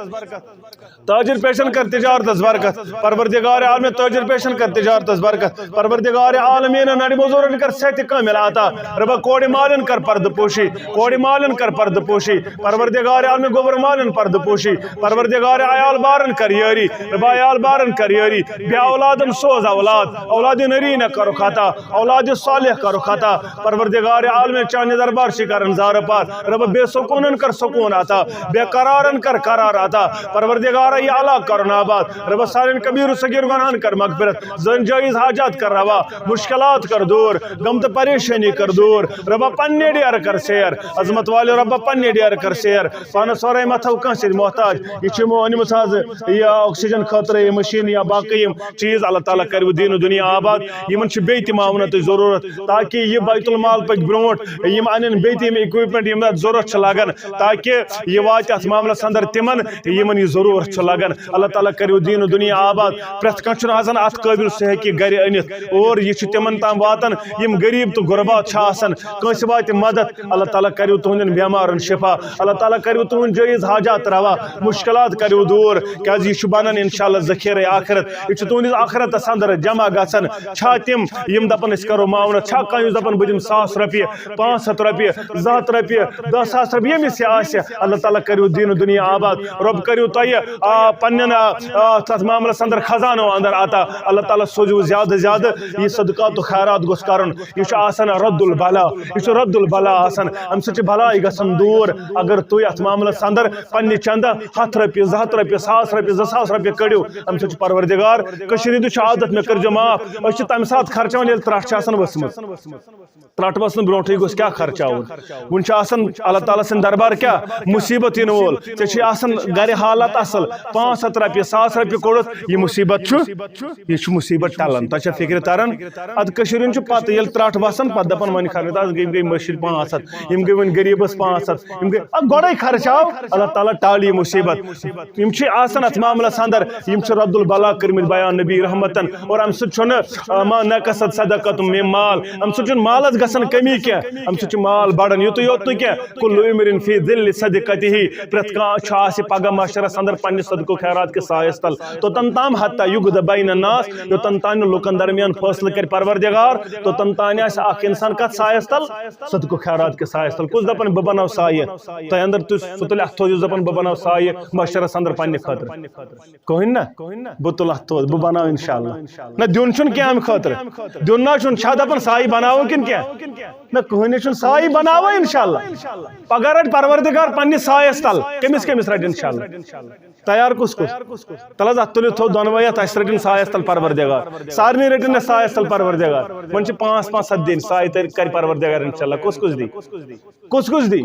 تاجر پیشن کر تجارتس برکت۔ پروردگار عالمین، تاجر پیشن کر تجارتس برکت۔ پروردگار عالمین، نڑِ مزورن کر صحت کامل عطا۔ رۄبہ، کورِ مالٮ۪ن کر پردٕ پوشی، کورِ مالٮ۪ن کر پردٕ پوشی۔ پروردگار عالمین، گوبر مالٮ۪ن پردٕ پوشی۔ پروردگار عیال بارن کر یٲری، رۄبہ عیال بارن کر یٲری۔ بے اولادن سوز اولاد، اولاد نرینہ کرُکھ عطا، اولاد صالح کرُکھ عطا۔ پروردگار عالمین، چانہِ دربار چھِ کران زارٕ پار۔ رۄبہ، بے سکوٗنن کر سکوٗن عطا، بے قرارن کر قرار عطا۔ پروردگارا، یہِ علاقہٕ کرُن آباد۔ رۄبہ، سانٮ۪ن کبیٖر و صغیٖر گۄناہن کر مغفرت، سٲنۍ جٲیز حاجات کر روا، مشکلات کر دوٗر، غم تہٕ پریشٲنی کر دوٗر۔ رۄبہ، پننہِ ڈیرٕ کر سیر، عظمت والے رۄبہ، پننہِ ڈیرٕ کر سیر۔ پانس ورٲے مہ تھاو کٲنٛسہِ سۭتۍ محتاج۔ یہِ چھِ یِمو أنمٕژ حظ یہِ آکسیجن خٲطرٕ یہِ مشیٖن یا باقٕے یِم چیٖز۔ اللہ تعالیٰ کٔرِو دیٖن و دُنیا آباد۔ یِمن چھِ بیٚیہِ تہِ معاونتٕچ ضروٗرت، تاکہِ یہِ بیت المال پکہِ برونٛٹھ، یِم انن بیٚیہِ تہِ یِم equipment یِم اتھ ضروٗرت چھِ لگان، تاکہِ یہِ واتہِ اتھ معاملس اندر تِمن، یِمن یہِ ضروٗرت چھُ لگان۔ اللہ تعالیٰ کٔرِو دیٖن و دُنیا آباد۔ پرٛٮ۪تھ کانٛہہ چھُنہٕ آسان اتھ قٲبل سُہ ہیٚکہِ یہِ گرِ أنِتھ، اور یہِ چھُ تِمن تام واتان یِم غریٖب تہٕ غربات چھِ آسان، کٲنٛسہِ واتہِ مدد۔ اللہ تعالیٰ کٔرِو تُہنٛدٮ۪ن بٮ۪مارن شفا، اللہ تعالیٰ کٔرِو تُہنٛد جٲیز حاجات روا، مشکلات کٔرِو دوٗر، کیازِ یہِ چھُ بنان انشاءاللہ ذخیرے آخرت، یہِ چھُ تُہنٛدِس آخرتس اندر جمع گژھان۔ چھا تِم یِم دپان أسۍ کرو معاونت، چھا کانٛہہ یُس دپان بہٕ دِمہٕ ساس رۄپیہِ، پانٛژھ ہتھ رۄپیہِ، زٕ ہتھ رۄپیہِ، دہ ساس رۄپیہِ، ییٚمِس یہِ آسہِ، اللہ تعالیٰ کٔرِو دیٖن و دُنیا آباد، رۄب کٔرِو تۄہہِ، آ، پننٮ۪ن، آ، آ، تتھ معاملس اندر خزانو اندر عطا، اللہ تعالیٰ سوٗزِو زیادٕ زیادٕ، یہِ صدقات و خیرات گوٚژھ کرُن، یہِ چھُ آسان رد البلا، یہِ چھُ رد البلا آسان، امہِ سۭتۍ چھِ بلاے گژھان دوٗر۔ اگر تُہۍ اتھ معاملس اندر پننہِ چندہ ہتھ رۄپیہِ، زٕ ہتھ رۄپیہِ، ساس رۄپیہِ، زٕ ساس رۄپیہِ کٔڑِو، امہِ سۭتۍ چھُ پروردگار، کٔشیٖرِ ہِنٛدِس چھُ عادت، مےٚ کٔرۍزیو معاف، أسۍ چھِ تمہِ ساتہٕ خرچاوان ییٚلہِ ترٛٹھ چھِ آسان ؤژھمٕژ۔ ترٛٹھ وَسنہٕ برونٛٹھٕے گوٚژھ کیٛاہ خرچاوُن؟ وُنہِ چھُ آسان اللہ تعالیٰ سٕنٛدِ دربار کیٛاہ مُصیٖبت یِنہٕ وول۔ ژےٚ چھُے آسان گرِ حالت اصل، پانٛژھ ہتھ رۄپیہِ، ساس رۄپیہِ کوٚڑُتھ، یہِ مُصیٖبت چھُ، یہِ چھُ مُصیٖبت ٹلان۔ تۄہہِ چھا فِکرِ تران؟ ادٕ کٔشیٖرِ ہُنٛد چھُ پتہٕ، ییٚلہِ ترٛٹھ وَسان، پتہٕ دپان وۄنۍ خرچ، از گٔے، گٔے مٔشیٖد پانٛژھ ہتھ، یِم گٔے وۄنۍ غریٖبس پانٛژھ ہتھ، یِم گٔے، ادٕ گۄڈے خرچاو، اللہ تعالیٰ ٹالہِ یہِ مُصیٖبت۔ یِم چھِ آسان اتھ معاملس اندر، یِم چھِ رد البلا کٔرمٕتۍ بیان نبی رحمتن، اور امہِ سۭتۍ چھُنہٕ، آ، ما نقصت صدقت من مال، امہِ سۭتۍ چھُنہٕ مالس گژھان کمی کینٛہہ، امہِ سۭتۍ چھُ مال بڑان یُتُے یوت نہٕ کینٛہہ، کل امرئ فی ظل صدقتہ، پرٛٮ۪تھ کانٛہہ چھُ آسہِ پگاہ محشرس اندر پننہِ صدقہٕ و خیرات کِس سایس تل، توٚتن تام حتی یقضی بین الناس، یوٚتن تام نہٕ لُکن درمیان فٲصلہٕ کرِ پروردگار، توٚتن تام آسہِ اکھ انسان کتھ سایس تل؟ صدقہٕ و خیرات کِس سایس تل۔ کُس دپان بہٕ بناو سایہِ؟ تۄہہِ اندر تُہۍ سُہ تُلہِ اتھٕ تھوٚد یُس دپان بہٕ بناو سایہِ محشرس اندر پننہِ خٲطرٕ؟ کٕہٕنۍ نہ۔ بہٕ تُلہٕ اتھ تھوٚد، بہٕ بناوٕ انشاءاللہ۔ نہ، دیُن چھُنہٕ کینٛہہ امہِ خٲطرٕ۔ دیُن نہ چھُنہٕ، چھا دپان سایہِ بناوو کِنہٕ کینٛہہ؟ نہ، کٕہٕنۍ نہ چھُنہٕ، سایہِ بناوو انشاءاللہ۔ پگاہ رٹہِ پروردگار پننِس سایس تل۔ کٔمِس کٔمِس رٹہِ انشاءاللہ؟ تیار کُس کُس؟ تل حظ، اتھ تُلِو تھوٚد دۄنوَے اتھ، اسہِ رٹن سایس تل پروردگار۔ سارنٕے رٹن اسہِ سایس تل پروردگار۔ وۄنۍ چھِ پانٛژھ پانٛژھ ہتھ دِنۍ، سایہِ تل کرِ پروردگار انشاءاللہ۔ کُس کُس دی؟ کُس کُس دی؟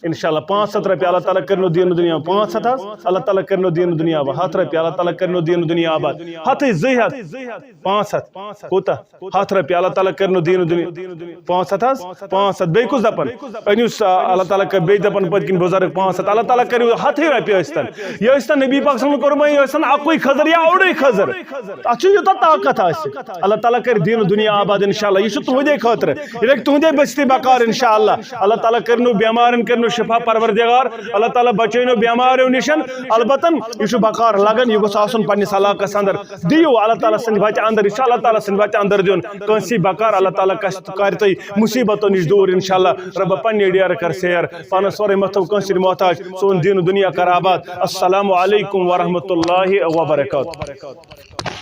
انشاءاللہ پانٛژھ ہتھ رۄپیہِ، اللہ تعالیٰ کٔرِنو دیٖن و دُنیا پانٛژھ ہتھ حظ، اللہ تعالیٰ کٔرِنو دیٖن و دُنیا آباد۔ ہتھ رۄپیہِ، اللہ تعالیٰ کٔرِنو دیٖن و دُنیا آباد۔ ہتھٕے، زٕے ہتھ، پانٛژھ ہتھ۔ کوٗتاہ؟ ہتھ رۄپیہِ، اللہ تعالیٰ کٔرِنو دیٖن و دُنیا۔ پانٛژھ ہتھ حظ؟ پانٛژھ ہتھ۔ بیٚیہِ کُس دپان؟ أنِو سا، اللہ تعالیٰ کر-، بیٚیہِ دپان پٔتۍ کِنۍ بُزرگ پانٛژھ ہتھ۔ اللہ تعالیٰ کٔرِو ہتھٕے رۄپیہِ ٲسۍتن۔ یہِ ٲسۍتن نبی پاک صلی اللہ علیہ وسلم قربٲنی، ٲسۍتن اکُے خٔزٕر یا اوٚڑُے خٔزٕر۔ اتھ چھُ یوٗتاہ طاقت آسہِ۔ اللہ تعالیٰ کرِ دیٖن و دُنیا آباد انشاءاللہ۔ یہِ چھُ تُہنٛدے خٲطرٕ۔ یہِ لگہِ تُہنٛدے بستی بکار انشاءاللہ۔ اللہ تعالیٰ کٔرِنو بٮ۪مارن، کٔرِنو شفا پروردگار۔ اللہ تعالیٰ بچٲینو بٮ۪ماریو نِشن۔ البتہ یہِ چھُ بکار لگان، یہِ گوٚژھ آسُن پننِس علاقس اندر۔ دِیِو اللہ تعالیٰ سٕنٛدِ وتہِ اندر، یہِ چھُ اللہ تعالیٰ سٕنٛدِ وتہِ اندر دیُن۔ کٲنٛسی بکار اللہ تعالیٰ کس-، کرِ تُہۍ مصیبتو نِش دوٗر انشاءاللہ۔ رۄبہ پننہِ ڈیرٕ کر سیر، پانس سورُے مہ تھٲو کٲنٛسہِ مۄحتاج۔ سون دیٖن و دُنیا کر آباد۔ السلام علیکم ورحمۃ اللہ وبرکاتہ۔